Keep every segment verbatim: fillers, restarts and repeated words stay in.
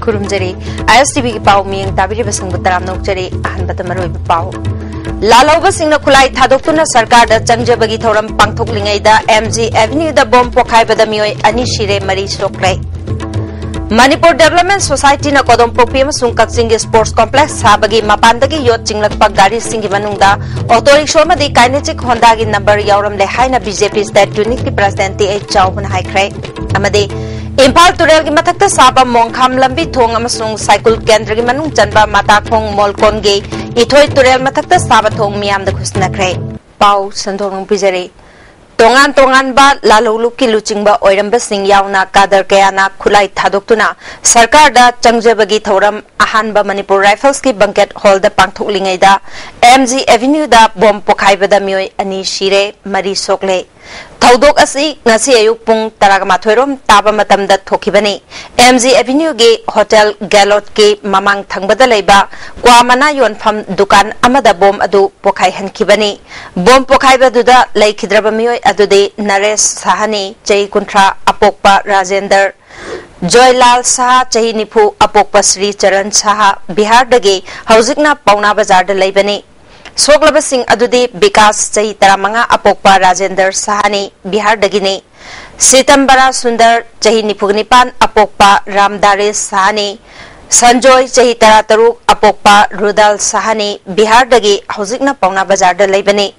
ꯈꯨꯔꯨꯝꯖꯔꯤ꯫ ꯑꯥꯏ ꯑꯦꯁ T ꯚꯤꯒꯤ ꯄꯥꯎ ꯃꯤꯌꯦꯡ ꯇꯥꯕꯤꯔꯤꯕꯁꯤꯡꯕꯨ ꯇꯔꯥꯝꯅ ꯑꯣꯛꯆꯔꯤ꯫ ꯑꯍꯥꯟꯕꯗ ꯃꯔꯨꯑꯣꯏꯕ ꯄꯥꯎ꯫ ꯂꯥꯜꯍꯧꯕꯁꯤꯡꯅ ꯈꯨꯠꯂꯥꯏ ꯊꯥꯗꯣꯛꯇꯨꯅ ꯁꯔꯀꯥꯔꯗ ꯆꯪꯖꯕꯒꯤ ꯊꯧꯔꯝ ꯄꯥꯡꯊꯣꯛꯂꯤꯉꯩꯗ ꯑꯦꯝ ꯖꯤ ꯑꯦꯚꯦꯅ꯭ꯌꯨꯗ ꯕꯣꯝ ꯄꯣꯈꯥꯏꯕꯗ ꯃꯤꯑꯣꯏ ꯑꯅꯤ ꯁꯤꯔꯦ, ꯃꯔꯤ ꯁꯣꯛꯂꯦ꯫ ꯃꯅꯤꯄꯨꯔ ꯗꯦꯕꯂꯞꯃꯦꯟ ꯁꯣꯁꯥꯏꯇꯤꯅ ꯀꯣꯗꯣꯝꯄꯣꯛꯄꯤ ꯑꯃꯁꯨꯡ ꯀꯛꯆꯤꯡꯒꯤ ꯁ꯭ꯄꯣꯔꯠꯁ ꯀꯣꯝꯄ꯭ꯂꯦꯛꯁ ꯁꯥꯕꯒꯤ ꯃꯄꯥꯟꯗꯒꯤ ꯌꯣꯠ ꯆꯤꯡꯂꯛꯄ ꯒꯥꯔꯤꯁꯤꯡꯒꯤ ꯃꯅꯨꯡꯗ ꯑꯣꯇꯣ ꯔꯤꯛꯁꯣ ꯑꯃꯗꯤ ꯀꯥꯏꯅꯦꯆꯤꯛ ꯍꯣꯟꯗꯥꯒꯤ ꯅꯝꯕꯔ ꯌꯥꯎꯔꯝꯂꯦ ꯍꯥꯏꯅ ꯕꯤ ꯖꯦ ꯄꯤ ꯁ꯭ꯇꯦꯠ ꯌꯨꯅꯤꯠꯀꯤ ꯄ꯭ꯔꯁꯤꯗꯦꯟꯠ ꯇꯤ ꯑꯩꯆ ꯆꯥꯎꯕꯅ ꯍꯥꯏꯈ꯭ꯔꯦ꯫ ꯑꯃꯗꯤ ꯏꯝꯐꯥꯜ ꯇꯨꯔꯦꯜꯒꯤ ꯃꯊꯛꯇ ꯁꯥꯕ ꯃꯣꯡꯈꯥꯝ ꯂꯝꯕꯤ ꯊꯣꯡ ꯑꯃꯁꯨꯡ ꯁꯥꯏꯀꯨꯜ ꯀꯦꯟꯗ꯭ꯔꯒꯤ ꯃꯅꯨꯡ ꯆꯟꯕ ꯃꯇꯥꯈꯣꯡ ꯃꯣꯜꯀꯣꯟꯒꯤ ꯏꯊꯣꯏ ꯇꯨꯔꯦꯜ ꯃꯊꯛꯇ ꯁꯥꯕ ꯊꯣꯡ ꯃꯤꯌꯥꯝꯗ ꯈꯨꯠꯁꯤꯟꯅꯈ꯭ꯔꯦ꯫ ꯄꯥꯎ ꯁꯟꯗꯣꯛꯅ ꯄꯤꯖꯔꯤ꯫ ꯇꯣꯉꯥꯟ ꯇꯣꯉꯥꯟꯕ ꯂꯥꯜꯍꯧꯂꯨꯞꯀꯤ ꯂꯨꯆꯤꯡꯕ ꯑꯣꯏꯔꯝꯕꯁꯤꯡ ꯌꯥꯎꯅ ꯀꯥꯗꯔ ꯀꯌꯥꯅ ꯈꯨꯠꯂꯥꯏ ꯊꯥꯗꯣꯛꯇꯨꯅ ꯁꯔꯀꯥꯔꯗ ꯆꯪꯖꯕꯒꯤ ꯊꯧꯔꯝ ꯑꯍꯥꯟꯕ ꯃꯅꯤꯄꯨꯔ ꯔꯥꯏꯐꯜꯁꯀꯤ ꯕꯪꯀꯦꯠ ꯍꯣꯜꯗ ꯄꯥꯡꯊꯣꯛꯂꯤꯉꯩꯗ ꯑꯦꯝ ꯖꯤ ꯑꯦꯚꯦꯅ꯭ꯌꯨꯗ ꯕꯣꯝ ꯄꯣꯈꯥꯏꯕꯗ ꯃꯤꯑꯣꯏ ꯑꯅꯤ ꯁꯤꯔꯦ, ꯃꯔꯤ ꯁꯣꯛꯂꯦ꯫ ꯊꯧꯗꯣꯛ ꯑꯁꯤ ꯉꯁꯤ ꯑꯌꯨꯛ ꯄꯨꯡ ꯇꯔꯥꯒ ꯃꯥꯊꯣꯏ ꯔꯣꯝ ꯇꯥꯕ ꯃꯇꯝꯗ ꯊꯣꯛꯈꯤꯕꯅꯤ꯫ ꯑꯦꯝ ꯖꯤ ꯑꯦꯚꯦꯅ꯭ꯌꯨꯒꯤ ꯍꯣꯇꯦꯜ ꯒꯦꯂꯣꯠꯀꯤ ꯃꯃꯥꯡ ꯊꯪꯕꯗ ꯂꯩꯕ ꯀ꯭ꯋꯥ ꯃꯅꯥ ꯌꯣꯟꯐꯝ ꯗꯨꯀꯥꯟ ꯑꯃꯗ ꯕꯣꯝ ꯑꯗꯨ ꯄꯣꯈꯥꯏꯍꯟꯈꯤꯕꯅꯤ꯫ ꯕꯣꯝ ꯄꯣꯈꯥꯏꯕꯗꯨꯗ ꯂꯩꯈꯤꯗ꯭ꯔꯕ ꯃꯤꯑꯣꯏ ꯑꯗꯨꯗꯤ ꯅꯔꯦꯁ ꯁꯍꯥꯅꯤ, ꯆꯍꯤ ꯀꯨꯟꯊ꯭ꯔꯥ, ꯑꯄꯣꯛꯄ ꯔꯥꯖꯦꯟꯗꯔ, ꯖꯣꯏꯂꯥꯜ ꯁꯍꯥ, ꯆꯍꯤ ꯅꯤꯐꯨ, ꯑꯄꯣꯛꯄ ꯁ꯭ꯔꯤ ꯆꯔꯟ ꯁꯍꯥ, ꯕꯤꯍꯥꯔꯗꯒꯤ, ꯍꯧꯖꯤꯛꯅ ꯄꯥꯎꯅꯥ ꯕꯖꯥꯔꯗ ꯂꯩꯕꯅꯤ꯫ ꯁꯣꯛꯂꯕꯁꯤꯡ ꯑꯗꯨꯗꯤ ꯕꯤꯀꯥꯁ, ꯆꯍꯤ ꯇꯔꯥꯃꯉꯥ, ꯑꯄꯣꯛꯄ ꯔꯥꯖꯦꯟꯗꯔ ꯁꯍꯥꯅꯤ, ꯕꯤꯍꯥꯔꯗꯒꯤꯅꯤ꯫ ꯁꯤꯇꯝꯕꯔꯥ ꯁꯨꯟꯗꯔ, ꯆꯍꯤ ꯅꯤꯐꯨꯅꯤꯄꯥꯟ, ꯑꯄꯣꯛꯄ ꯔꯥꯝꯗꯥꯔꯦꯁ ꯁꯍꯥꯅꯤ꯫ ꯁꯟꯖꯣꯏ, ꯆꯍꯤ ꯇꯔꯥꯇꯔꯨꯛ, ꯑꯄꯣꯛꯄ ꯔꯨꯗꯥꯜ ꯁꯍꯥꯅꯤ, ꯕꯤꯍꯥꯔꯗꯒꯤ, ꯍꯧꯖꯤꯛꯅ ꯄꯥꯎꯅꯥ ꯕꯖꯥꯔꯗ ꯂꯩꯕꯅꯤ꯫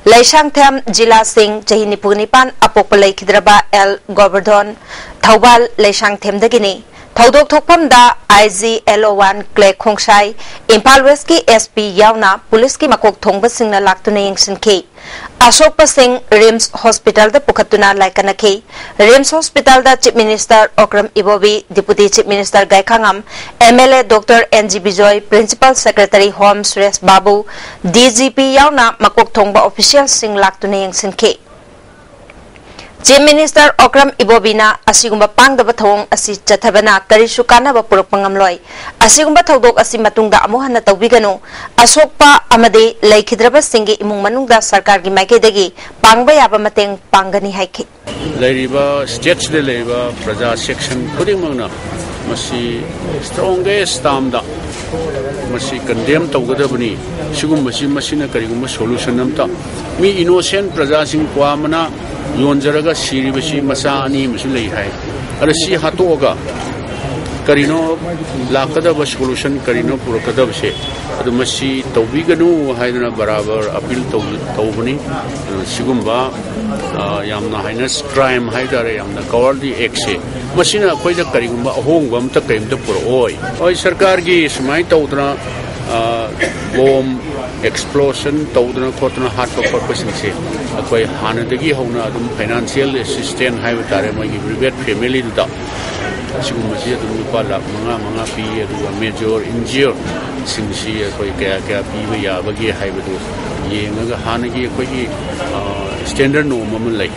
ꯂꯩꯁꯥꯡꯊꯦꯝ ꯖꯤꯂꯥ ꯁꯤꯡ, ꯆꯍꯤ ꯅꯤꯐꯨꯅꯤꯄꯥꯟ, ꯑꯄꯣꯛꯄ ꯂꯩꯈꯤꯗ꯭ꯔꯕ ꯑꯦꯜ ꯒꯣꯕꯔꯙꯣꯟ, ꯊꯧꯕꯥꯜ ꯂꯩꯁꯥꯡꯊꯦꯝꯗꯒꯤꯅꯤ꯫ ꯊꯧꯗꯣꯛ ꯊꯣꯛꯐꯝꯗ ꯑꯥꯏ ꯖꯤ ꯑꯦꯜ ꯑꯣ ꯋꯥꯟ ꯀ꯭ꯂꯦ ꯈꯣꯡꯁꯥꯏ, ꯏꯝꯐꯥꯜ ꯋꯦꯁꯀꯤ ꯑꯦꯁ ꯄꯤ ꯌꯥꯎꯅ ꯄꯨꯂꯤꯁꯀꯤ ꯃꯀꯣꯛ ꯊꯣꯡꯕꯁꯤꯡꯅ ꯂꯥꯛꯇꯨꯅ ꯌꯦꯡꯁꯤꯟꯈꯤ꯫ ꯑꯁꯣꯛꯄꯁꯤꯡ ꯔꯤꯝꯁ ꯍꯣꯁꯄꯤꯇꯥꯜꯗ ꯄꯨꯈꯠꯇꯨꯅ ꯂꯥꯏꯀꯠꯅꯈꯤ꯫ ꯔꯤꯝꯁ ꯍꯣꯁꯄꯤꯇꯥꯜꯗ chief minister Okram Ibobi, deputy chief minister Gaikhangam, M L A doctor N G Bijoy, principal secretary home Suresh Babu, D G P ꯌꯥꯎꯅ ꯃꯀꯣꯛ ꯊꯣꯡꯕ ꯑꯣꯐꯤꯁꯤꯌꯦꯜꯁꯤꯡ ꯂꯥꯛꯇꯨꯅ ꯌꯦꯡꯁꯤꯟꯈꯤ꯫ ꯆꯤꯐ ꯃꯤꯅꯤꯁꯇꯔ ꯑꯣꯀ꯭ꯔꯝ ꯏꯕꯣꯕꯤꯅ ꯑꯁꯤꯒꯨꯝꯕ ꯄꯥꯡꯗꯕ ꯊꯧꯑꯣꯡ ꯑꯁꯤ ꯆꯠꯊꯕꯅ ꯀꯔꯤꯁꯨ ꯀꯥꯟꯅꯕ ꯄꯨꯔꯛꯄ ꯉꯝꯂꯣꯏ꯫ ꯑꯁꯤꯒꯨꯝꯕ ꯊꯧꯗꯣꯛ ꯑꯁꯤ ꯃꯇꯨꯡꯗ ꯑꯃꯨꯛ ꯍꯟꯅ ꯇꯧꯕꯤꯒꯅꯨ꯫ ꯑꯁꯣꯛꯄ ꯑꯃꯗꯤ ꯂꯩꯈꯤꯗ꯭ꯔꯕꯁꯤꯡꯒꯤ ꯏꯃꯨꯡ ꯃꯅꯨꯡꯗ ꯁꯔꯀꯥꯔꯒꯤ ꯃꯥꯏꯀꯩꯗꯒꯤ ꯄꯥꯡꯕ ꯌꯥꯕ ꯃꯇꯦꯡ ꯄꯥꯡꯒꯅꯤ ꯍꯥꯏꯈꯤ꯫ ꯂꯩꯔꯤꯕ ꯁ꯭ꯇꯦꯠꯁꯤꯗ ꯂꯩꯔꯤꯕ ꯄ꯭ꯔꯖꯥ ꯁꯦꯛꯁꯟ ꯈꯨꯗꯤꯡꯃꯛꯅ ꯃꯁꯤ strongest termꯗ ꯃꯁꯤ condemn ꯇꯧꯒꯗꯕꯅꯤ꯫ ꯁꯤꯒꯨꯝꯕꯁꯤ, ꯃꯁꯤꯅ ꯀꯔꯤꯒꯨꯝꯕ solution ꯑꯝꯇ, ꯃꯤ innocent ꯄ꯭ꯔꯖꯥꯁꯤꯡ ꯀ꯭ꯋꯥ ꯃꯅꯥ ꯌꯣꯟꯖꯔꯒ ꯁꯤꯔꯤꯕꯁꯤ ꯃꯆꯥ ꯑꯅꯤ ꯑꯃꯁꯨ ꯂꯩ ꯍꯥꯏ꯫ ꯑꯗ ꯁꯤ ꯍꯥꯠꯇꯣꯛꯑꯒ ꯀꯔꯤꯅꯣ ꯂꯥꯛꯀꯗꯕ solution, ꯀꯔꯤꯅꯣ ꯄꯨꯔꯛꯀꯗꯕꯁꯦ, ꯑꯗꯨ ꯃꯁꯤ ꯇꯧꯕꯤꯒꯅꯨ ꯍꯥꯏꯗꯅ ꯕꯔꯥꯕꯔ appeal ꯇꯧ-, ꯇꯧꯕꯅꯤ꯫ ꯑꯗꯨ ꯁꯤꯒꯨꯝꯕ, ꯑ, ꯌꯥꯝꯅ heinous crime ꯍꯥꯏ ꯇꯥꯔꯦ, ꯌꯥꯝꯅ cowardly actꯁꯦ, ꯃꯁꯤꯅ ꯑꯩꯈꯣꯏꯗ ꯀꯔꯤꯒꯨꯝꯕ ꯑꯍꯣꯡꯕ ꯑꯝꯇ ꯀꯔꯤꯝꯇ ꯄꯨꯔꯛꯑꯣꯏ꯫ ꯍꯣꯏ, ꯁꯔꯀꯥꯔꯒꯤ ꯁꯨꯃꯥꯏꯅ ꯇꯧꯗꯅ, ꯑ, bomb explosion ꯇꯧꯗꯅ ꯈꯣꯠꯇꯅ ꯍꯥꯠꯄ ꯈꯣꯠꯄꯁꯤꯡꯁꯦ ꯑꯩꯈꯣꯏ ꯍꯥꯟꯅꯗꯒꯤ ꯍꯧꯅ ꯑꯗꯨꯝ financial assistance ꯍꯥꯏꯕ ꯇꯥꯔꯦ, ꯃꯣꯏꯒꯤ ꯕ꯭ꯔꯤꯒꯦꯗ ꯐꯦꯃꯤꯂꯤꯗꯨꯗ ꯁꯤꯒꯨꯝꯕꯁꯤ ꯑꯗꯨꯝ ꯂꯨꯄꯥ ꯂꯥꯈ ꯃꯉꯥ ꯃꯉꯥ ꯄꯤ, ꯑꯗꯨꯒ major injuredꯁꯤꯡꯁꯤ ꯑꯩꯈꯣꯏ ꯀꯌꯥ ꯀꯌꯥ ꯄꯤꯕ ꯌꯥꯕꯒꯦ ꯍꯥꯏꯕꯗꯨ ꯌꯦꯡꯉꯒ, ꯍꯥꯟꯅꯒꯤ ꯑꯩꯈꯣꯏꯒꯤ, ꯑ, standard norm ꯑꯃ ꯂꯩ,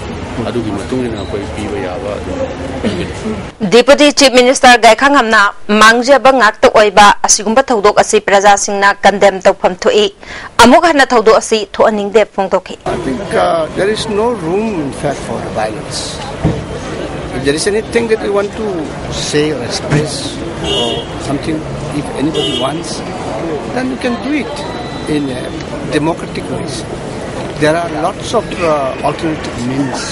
ꯑꯗꯨꯒꯤ ꯃꯇꯨꯡ ꯏꯟꯅ ꯑꯩꯈꯣꯏ ꯄꯤꯕ ꯌꯥꯕ ꯑꯗꯨꯝ ꯄꯤꯒꯅꯤ꯫ Deputy Chief Minister ꯒꯥꯏꯈꯥꯉꯝꯅ ꯃꯥꯡꯖꯕ ꯉꯥꯛꯇ ꯑꯣꯏꯕ ꯑꯁꯤꯒꯨꯝꯕ ꯊꯧꯗꯣꯛ ꯑꯁꯤ ꯄ꯭ꯔꯖꯥꯁꯤꯡꯅ condemn ꯇꯧꯐꯝ ꯊꯣꯛꯏ꯫ ꯑꯃꯨꯛ ꯍꯟꯅ ꯊꯧꯗꯣꯛ ꯑꯁꯤ ꯊꯣꯛꯍꯟꯅꯤꯡꯗꯦ ꯐꯣꯡꯗꯣꯛꯈꯤ꯫ I think, uh, there is no room, in fact, for violence. If there is anything that you want to say or express or something, if anybody wants, then you can do it in a democratic ways. There are lots of, uh, alternative means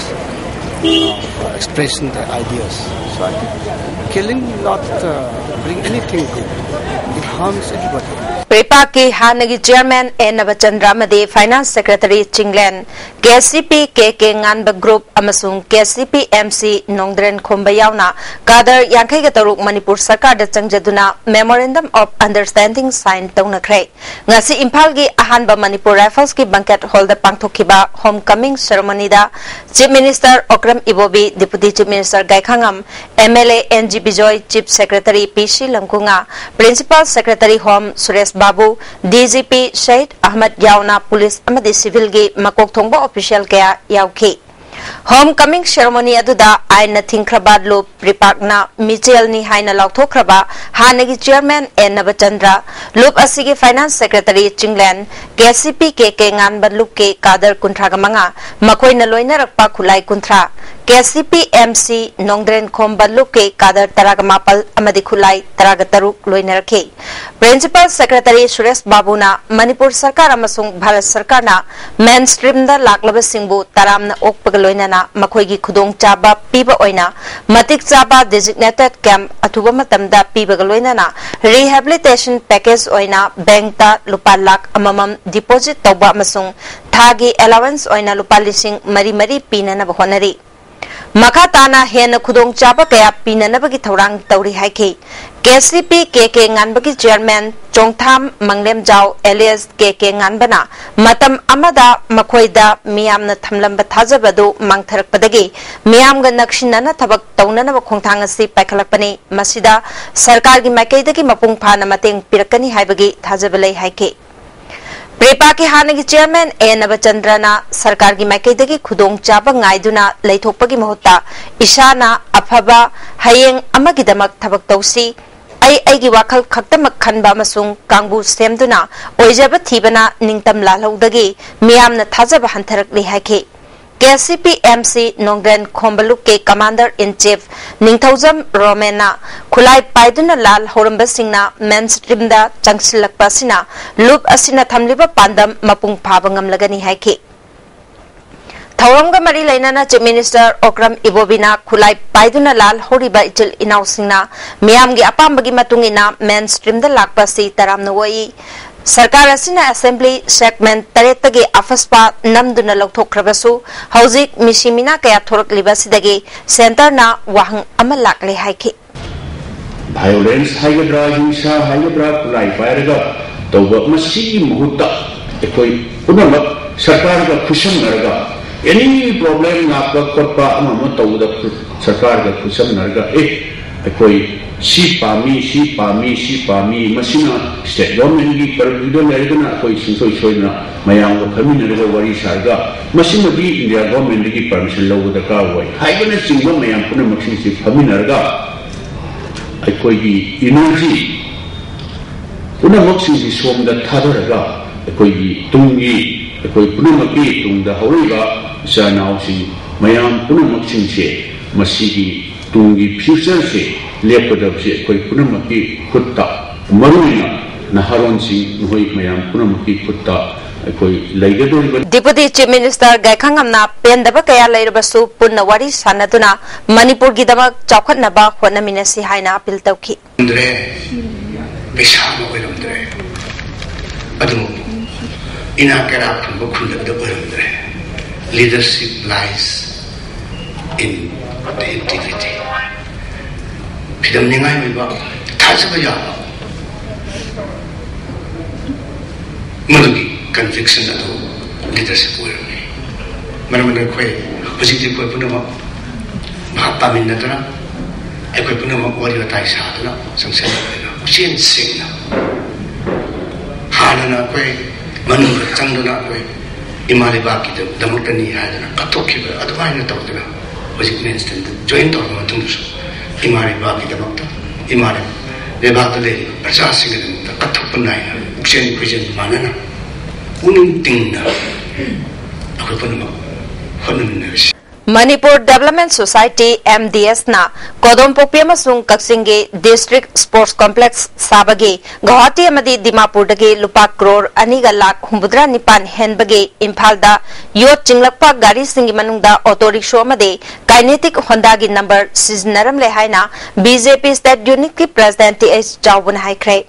of, uh, expressing the ideas. So I think killing not, uh, bring anything good. It harms everybody. ꯄ꯭ꯔꯤꯄꯥꯛꯀꯤ ꯍꯥꯟꯅꯒꯤ chairman ꯑꯦ ꯅꯕꯆꯟꯗ꯭ꯔ ꯑꯃꯗꯤ finance secretary Chinglen, K C P K ꯀꯦ ꯉꯥꯟꯕ group ꯑꯃꯁꯨꯡ K C P M C ꯅꯣꯡꯗ꯭ꯔꯦꯟ ꯈꯣꯝꯕ ꯌꯥꯎꯅ ꯀꯥꯗꯔ ꯌꯥꯡꯈꯩꯒ ꯇꯔꯨꯛ Manipur ꯁꯔꯀꯥꯔꯗ ꯆꯪꯖꯗꯨꯅ memorandum of understanding sign ꯇꯧꯅꯈ꯭ꯔꯦ꯫ ꯉꯁꯤ ꯏꯝꯐꯥꯜꯒꯤ ꯑꯍꯥꯟꯕ ꯃꯅꯤꯄꯨꯔ ꯔꯥꯏꯐꯜꯁꯀꯤ banquet hallꯗ ꯄꯥꯡꯊꯣꯛꯈꯤꯕ home coming ceremonyꯗ Chief Minister Okram Ibobi, Deputy Chief Minister Gaikhangam, M L A N G Bijoy, Chief Secretary P C Lamkunga, Principal Secretary Home Suresh Babu, D G P Sahid Ahmad ꯌꯥꯎꯅ police ꯑꯃꯗꯤ ꯁꯤꯚꯤꯜꯒꯤ ꯃꯀꯣꯛ ꯊꯣꯡꯕ official ꯀꯌꯥ ꯌꯥꯎꯈꯤ꯫ Home coming ceremony ꯑꯗꯨꯗ ꯑꯥꯏꯟꯅ ꯊꯤꯡꯈ꯭ꯔꯕ ꯂꯨꯞ ꯄ꯭ꯔꯤꯄꯥꯛꯅ ꯃꯤꯆꯦꯜꯅꯤ ꯍꯥꯏꯅ ꯂꯥꯎꯊꯣꯛꯈ꯭ꯔꯕ ꯍꯥꯟꯅꯒꯤ chairman ꯑꯦꯟ ꯅꯕꯆꯟꯗ꯭ꯔ, ꯂꯨꯞ ꯑꯁꯤꯒꯤ finance secretary Chinglen, K C P K ꯀꯦ ꯉꯥꯟꯕ ꯂꯨꯞꯀꯤ ꯀꯥꯗꯔ ꯀꯨꯟꯊ꯭ꯔꯥꯒ ꯃꯉꯥ, ꯃꯈꯣꯏꯅ ꯂꯣꯏꯅꯔꯛꯄ ꯈꯨꯠꯂꯥꯏ ꯀꯨꯟꯊ꯭ꯔꯥ, K C P M C ꯅꯣꯡꯗ꯭ꯔꯦꯟ ꯈꯣꯝꯕ ꯂꯨꯞꯀꯤ ꯀꯥꯗꯔ ꯇꯔꯥꯒ ꯃꯥꯄꯜ ꯑꯃꯗꯤ ꯈꯨꯠꯂꯥꯏ ꯇꯔꯥꯒ ꯇꯔꯨꯛ ꯂꯣꯏꯅꯔꯛꯈꯤ꯫ ꯄ꯭ꯔꯤꯟꯁꯤꯄꯥꯜ ꯁꯦꯀ꯭ꯔꯦꯇꯔꯤ ꯁꯨꯔꯦꯁ ꯕꯥꯕꯨꯅ ꯃꯅꯤꯄꯨꯔ ꯁꯔꯀꯥꯔ ꯑꯃꯁꯨꯡ ꯚꯥꯔꯠ ꯁꯔꯀꯥꯔꯅ ꯃꯦꯟ ꯁ꯭ꯇ꯭ꯔꯤꯝꯗ ꯂꯥꯛꯂꯕꯁꯤꯡꯕꯨ ꯇꯔꯥꯝꯅ ꯑꯣꯛꯄꯒ ꯂꯣꯏꯅꯅ ꯃꯈꯣꯏꯒꯤ ꯈꯨꯗꯣꯡꯆꯥꯕ ꯄꯤꯕ ꯑꯣꯏꯅ ꯃꯇꯤꯛ ꯆꯥꯕ ꯗꯤꯖꯤꯒꯅꯦꯇꯦꯗ ꯀꯦꯝꯞ ꯑꯊꯨꯕ ꯃꯇꯝꯗ ꯄꯤꯕꯒ ꯂꯣꯏꯅꯅ ꯔꯤꯍꯦꯕꯤꯂꯤꯇꯦꯁꯟ ꯄꯦꯀꯦꯖ ꯑꯣꯏꯅ ꯕꯦꯡꯛꯇ ꯂꯨꯄꯥ ꯂꯥꯈ ꯑꯃꯃꯝ ꯗꯤꯄꯣꯖꯤꯠ ꯇꯧꯕ ꯑꯃꯁꯨꯡ ꯊꯥꯒꯤ ꯑꯦꯂꯥꯋꯦꯟꯁ ꯑꯣꯏꯅ ꯂꯨꯄꯥ ꯂꯤꯁꯤꯡ ꯃꯔꯤ ꯃꯔꯤ ꯄꯤꯅꯅꯕ ꯍꯣꯠꯅꯔꯤ꯫ ꯃꯈꯥ ꯇꯥꯅ ꯍꯦꯟꯅ ꯈꯨꯗꯣꯡꯆꯥꯕ ꯀꯌꯥ ꯄꯤꯅꯅꯕꯒꯤ ꯊꯧꯔꯥꯡ ꯇꯧꯔꯤ ꯍꯥꯏꯈꯤ꯫ ꯀꯦ ꯁꯤ ꯄꯤ ꯀꯦ ꯀꯦ ꯉꯥꯟꯕꯒꯤ ꯆꯤꯌꯔꯃꯦꯟ ꯆꯣꯡꯊꯥꯝ ꯃꯪꯂꯦꯝꯖꯥꯎ ꯑꯦꯂꯤꯌꯥꯁ ꯀꯦ ꯀꯦ ꯉꯥꯟꯕꯅ ꯃꯇꯝ ꯑꯃꯗ ꯃꯈꯣꯏꯗ ꯃꯤꯌꯥꯝꯅ ꯊꯝꯂꯝꯕ ꯊꯥꯖꯕ ꯑꯗꯨ ꯃꯥꯡꯊꯔꯛꯄꯗꯒꯤ ꯃꯤꯌꯥꯝꯒ ꯅꯛꯁꯤꯟꯅꯅ ꯊꯕꯛ ꯇꯧꯅꯅꯕ ꯈꯣꯡꯊꯥꯡ ꯑꯁꯤ ꯄꯥꯏꯈꯠꯂꯛꯄꯅꯤ꯫ ꯃꯁꯤꯗ ꯁꯔꯀꯥꯔꯒꯤ ꯃꯥꯏꯀꯩꯗꯒꯤ ꯃꯄꯨꯡ ꯐꯥꯅ ꯃꯇꯦꯡ ꯄꯤꯔꯛꯀꯅꯤ ꯍꯥꯏꯕꯒꯤ ꯊꯥꯖꯕ ꯂꯩ ꯍꯥꯏꯈꯤ꯫ ꯄ꯭ꯔꯦꯄꯥꯒꯤ ꯍꯥꯟꯅꯒꯤ ꯆꯤꯌꯔꯃꯦꯟ ꯑꯦ ꯅꯕꯆꯟꯗ꯭ꯔꯅ ꯁꯔꯀꯥꯔꯒꯤ ꯃꯥꯏꯀꯩꯗꯒꯤ ꯈꯨꯗꯣꯡꯆꯥꯕ ꯉꯥꯏꯗꯨꯅ ꯂꯩꯊꯣꯛꯄꯒꯤ ꯃꯍꯨꯠꯇ ꯏꯁꯥꯅ ꯑꯐꯕ ꯍꯌꯦꯡ ꯑꯃꯒꯤꯗꯃꯛ ꯊꯕꯛ ꯇꯧꯁꯤ꯫ ꯑꯩ ꯑꯩꯒꯤ ꯋꯥꯈꯜ ꯈꯛꯇꯃꯛ ꯈꯟꯕ ꯑꯃꯁꯨꯡ ꯀꯥꯡꯕꯨ ꯁꯦꯝꯗꯨꯅ ꯑꯣꯏꯖꯕ ꯊꯤꯕꯅ ꯅꯤꯡꯇꯝ ꯂꯥꯜꯍꯧꯗꯒꯤ ꯃꯤꯌꯥꯝꯅ ꯊꯥꯖꯕ ꯍꯟꯊꯔꯛꯂꯤ ꯍꯥꯏꯈꯤ꯫ K C P M C ꯅꯣꯡꯗ꯭ꯔꯦꯟ ꯈꯣꯝꯕ ꯂꯨꯞꯀꯤ ꯀꯃꯥꯟꯗꯔ ꯏꯟ ꯆꯤꯐ ꯅꯤꯡꯊꯧꯖꯝ ꯔꯣꯃꯦꯟꯅ ꯈꯨꯠꯂꯥꯏ ꯄꯥꯏꯗꯨꯅ ꯂꯥꯜ ꯍꯧꯔꯝꯕꯁꯤꯡꯅ ꯃꯦꯟ ꯁ꯭ꯇ꯭ꯔꯤꯝꯗ ꯆꯪꯁꯤꯜꯂꯛꯄ ꯑꯁꯤꯅ ꯂꯨꯞ ꯑꯁꯤꯅ ꯊꯝꯂꯤꯕ ꯄꯥꯟꯗꯝ ꯃꯄꯨꯡ ꯐꯥꯕ ꯉꯝꯂꯒꯅꯤ ꯍꯥꯏꯈꯤ꯫ ꯊꯧꯔꯝꯒ ꯃꯔꯤ ꯂꯩꯅꯅ ꯆꯤꯐ ꯃꯤꯅꯤꯁꯇꯔ ꯑꯣꯀ꯭ꯔꯝ ꯏꯕꯣꯕꯤꯅ ꯈꯨꯠꯂꯥꯏ ꯄꯥꯏꯗꯨꯅ ꯂꯥꯜ ꯍꯧꯔꯤꯕ ꯏꯆꯤꯜ ꯏꯅꯥꯎꯁꯤꯡꯅ ꯃꯤꯌꯥꯝꯒꯤ ꯑꯄꯥꯝꯕꯒꯤ ꯃꯇꯨꯡ ꯏꯟꯅ ꯃꯦꯟ ꯁ꯭ꯇ꯭ꯔꯤꯝꯗ ꯂꯥꯛꯄ ꯑꯁꯤ ꯇꯔꯥꯝꯅ ꯑꯣꯛꯏ꯫ ꯁꯔꯀꯥꯔ ꯑꯁꯤꯅ ꯑꯦꯁꯦꯝꯕ꯭ꯂꯤ ꯁꯦꯒꯃꯦꯟ ꯇꯔꯦꯠꯇꯒꯤ ꯑꯐꯁꯄꯥ ꯅꯝꯗꯨꯅ ꯂꯧꯊꯣꯛꯈ꯭ꯔꯕꯁꯨ ꯍꯧꯖꯤꯛ ꯃꯤꯁꯤ ꯃꯤꯅꯥ ꯀꯌꯥ ꯊꯣꯔꯛꯂꯤꯕ ꯑꯁꯤꯗꯒꯤ ꯁꯦꯟꯇꯔꯅ ꯋꯥꯍꯪ ꯑꯃ ꯂꯥꯛꯂꯦ ꯍꯥꯏꯈꯤ꯫ ꯚꯥꯏꯑꯣꯂꯦꯟꯁ ꯍꯥꯏꯒꯗ꯭ꯔꯥ, ꯍꯤꯡꯁꯥ ꯍꯥꯏꯒꯗ꯭ꯔꯥ, ꯈꯨꯠꯂꯥꯏ ꯄꯥꯏꯔꯒ ꯇꯧꯕ, ꯃꯁꯤꯒꯤ ꯃꯍꯨꯠꯇ ꯑꯩꯈꯣꯏ ꯄꯨꯝꯅꯃꯛ ꯁꯔꯀꯥꯔꯒ ꯈꯨꯠꯁꯝꯅꯔꯒ, ꯑꯦꯅꯤ ꯄ꯭ꯔꯣꯕ꯭ꯂꯦꯝ ꯂꯥꯛꯄ ꯈꯣꯠꯄ ꯑꯃ ꯑꯃ ꯇꯧꯕꯗ ꯈꯨ-, ꯁꯔꯀꯥꯔꯒ ꯈꯨꯠꯁꯝꯅꯔꯒ, ꯑꯦ, ꯑꯩꯈꯣꯏ ꯁꯤ ꯄꯥꯝꯃꯤ, ꯁꯤ ꯄꯥꯝꯃꯤ, ꯁꯤ ꯄꯥꯝꯃꯤ, ꯃꯁꯤꯅ ꯁ꯭ꯇꯦꯠ ꯒꯣꯔꯃꯦꯟꯒꯤ ꯄꯔꯚ꯭ꯌꯨꯗ ꯂꯩꯔꯒꯅ ꯑꯩꯈꯣꯏ ꯁꯨꯡꯁꯣꯏ ꯁꯣꯏꯗꯅ ꯃꯌꯥꯝꯒ ꯐꯝꯃꯤꯟꯅꯔꯒ ꯋꯥꯔꯤ ꯁꯥꯔꯒ, ꯃꯁꯤꯃꯗꯤ ꯏꯟꯗꯤꯌꯥ ꯒꯣꯔꯃꯦꯟꯗꯒꯤ ꯄꯔꯃꯤꯁꯟ ꯂꯧꯕ ꯗꯔꯀꯥꯔ ꯑꯣꯏ ꯍꯥꯏꯕꯅꯆꯤꯡꯕ ꯃꯌꯥꯝ ꯄꯨꯝꯅꯃꯛꯁꯤꯡꯁꯤ ꯐꯝꯃꯤꯟꯅꯔꯒ, ꯑꯩꯈꯣꯏꯒꯤ ꯏꯅꯔꯖꯤ ꯄꯨꯝꯅꯃꯛꯁꯤꯡꯁꯤ ꯁꯣꯝꯗ ꯊꯥꯗꯔꯒ, ꯑꯩꯈꯣꯏꯒꯤ ꯇꯨꯡꯒꯤ, ꯑꯩꯈꯣꯏ ꯄꯨꯝꯅꯃꯛꯀꯤ ꯇꯨꯡꯗ ꯍꯧꯔꯛꯏꯕ ꯏꯆꯥ ꯏꯅꯥꯎꯁꯤꯡ ꯃꯌꯥꯝ ꯄꯨꯝꯅꯃꯛꯁꯤꯡꯁꯦ, ꯃꯁꯤꯒꯤ ꯇꯨꯡꯒꯤ future ꯁꯦ ꯂꯦꯞꯀꯗꯕꯁꯦ ꯑꯩꯈꯣꯏ ꯄꯨꯝꯅꯃꯛꯀꯤ ꯈꯨꯠꯇ, ꯃꯔꯨꯑꯣꯏꯅ ꯅꯍꯥꯔꯣꯟꯁꯤꯡ, ꯅꯈꯣꯏ ꯃꯌꯥꯝ ꯄꯨꯝꯅꯃꯛꯀꯤ ꯈꯨꯠꯇ ꯑꯩꯈꯣꯏ ꯂꯩꯒꯗꯧꯔꯤꯕꯅꯤ꯫ Deputy Chief Minister ꯒꯥꯏꯈꯪꯉꯝꯅ ꯄꯦꯟꯗꯕ ꯀꯌꯥ ꯂꯩꯔꯕꯁꯨ ꯄꯨꯟꯅ ꯋꯥꯔꯤ ꯁꯥꯟꯅꯗꯨꯅ ꯃꯅꯤꯄꯨꯔꯒꯤꯗꯃꯛ ꯆꯥꯎꯈꯠꯅꯕ ꯍꯣꯠꯅꯃꯤꯟꯅꯁꯤ ꯍꯥꯏꯅ appeal ꯇꯧꯈꯤ꯫ ꯑꯣꯏꯔꯝꯗ꯭ꯔꯦ, ꯄꯩꯁꯥ ꯑꯃ ꯑꯣꯏꯔꯝꯗ꯭ꯔꯦ, ꯑꯗꯨ ꯏꯅꯥꯛ ꯀꯩꯔꯥꯛ ꯈꯨꯟꯕ ꯈꯨꯟꯗꯕꯗ ꯑꯣꯏꯔꯝꯗ꯭ꯔꯦ꯫ Leadership lies in the integrity. ꯐꯤꯗꯝꯅꯤꯡꯉꯥꯏ ꯑꯣꯏꯕ, ꯊꯥꯖꯕ ꯌꯥꯕ, ꯃꯗꯨꯒꯤ conviction ꯑꯗꯨ leadership ꯑꯣꯏꯔꯝꯃꯤ꯫ ꯃꯔꯝ ꯑꯗꯨꯅ ꯑꯩꯈꯣꯏ ꯍꯧꯖꯤꯛꯇꯤ ꯑꯩꯈꯣꯏ ꯄꯨꯝꯅꯃꯛ ꯚꯥꯞ ꯇꯥꯃꯤꯟꯅꯗꯨꯅ, ꯑꯩꯈꯣꯏ ꯄꯨꯝꯅꯃꯛ ꯋꯥꯔꯤ ꯋꯥꯇꯥꯏ ꯁꯥꯗꯨꯅ, ꯆꯪꯁꯤꯟꯅꯗꯨꯅ, ꯄꯨꯛꯆꯦꯜ ꯁꯦꯡꯅ, ꯍꯥꯟꯅꯅ ꯑꯩꯈꯣꯏ ꯃꯅꯨꯡꯗ ꯆꯪꯗꯨꯅ ꯑꯩꯈꯣꯏ ꯏꯃꯥ ꯂꯩꯕꯥꯛꯀꯤꯗꯃꯛꯇꯅꯤ ꯍꯥꯏꯗꯨꯅ ꯀꯠꯊꯣꯛꯈꯤꯕ ꯑꯗꯨꯃꯥꯏꯅ ꯇꯧꯗꯅ, ꯍꯧꯖꯤꯛ mainstream ꯗ join ꯇꯧꯔꯕ ꯃꯇꯨꯡꯗꯁꯨ ꯏꯃꯥ ꯂꯩꯕꯥꯛꯀꯤꯗꯃꯛꯇ, ꯏꯃꯥ ꯂꯩꯕꯥꯛ, ꯂꯩꯕꯥꯛꯇ ꯂꯩꯔꯤꯕ ꯄ꯭ꯔꯖꯥꯁꯤꯡꯒꯤꯗꯃꯛꯇ ꯀꯠꯊꯣꯛꯄ ꯅꯥꯏꯅ ꯄꯨꯛꯆꯦꯜ ꯈꯣꯏꯖꯦꯜ ꯃꯥꯟꯅꯅ, ꯄꯨꯛꯅꯤꯡ ꯇꯤꯡꯅ ꯑꯩꯈꯣꯏ ꯄꯨꯝꯅꯃꯛ ꯍꯣꯠꯅꯃꯤꯟꯅꯔꯁꯤ꯫ Manipur Development Society, M D S ꯅ ꯀꯣꯗꯣꯝꯄꯣꯛꯄꯤ ꯑꯃꯁꯨꯡ ꯀꯛꯆꯤꯡꯒꯤ District Sports Complex ꯁꯥꯕꯒꯤ ꯒꯧꯍꯥꯇꯤ ꯑꯃꯗꯤ ꯗꯤꯃꯥꯄꯨꯔꯗꯒꯤ ꯂꯨꯄꯥ ꯀ꯭ꯔꯣꯔ ꯑꯅꯤꯒ ꯂꯥꯈ ꯍꯨꯝꯐꯨꯇꯔꯥ ꯅꯤꯄꯥꯟ ꯍꯦꯟꯕꯒꯤ ꯏꯝꯐꯥꯜꯗ ꯌꯣꯠ ꯆꯤꯡꯂꯛꯄ ꯒꯥꯔꯤꯁꯤꯡꯒꯤ ꯃꯅꯨꯡꯗ auto rickshaw ꯑꯃꯗꯤ Kinetic Honda ꯒꯤ number ꯁꯤꯖꯤꯟꯅꯔꯝꯂꯦ ꯍꯥꯏꯅ B J P State Unit ꯀꯤ President T H ꯆꯥꯎꯕꯅ ꯍꯥꯏꯈ꯭ꯔꯦ꯫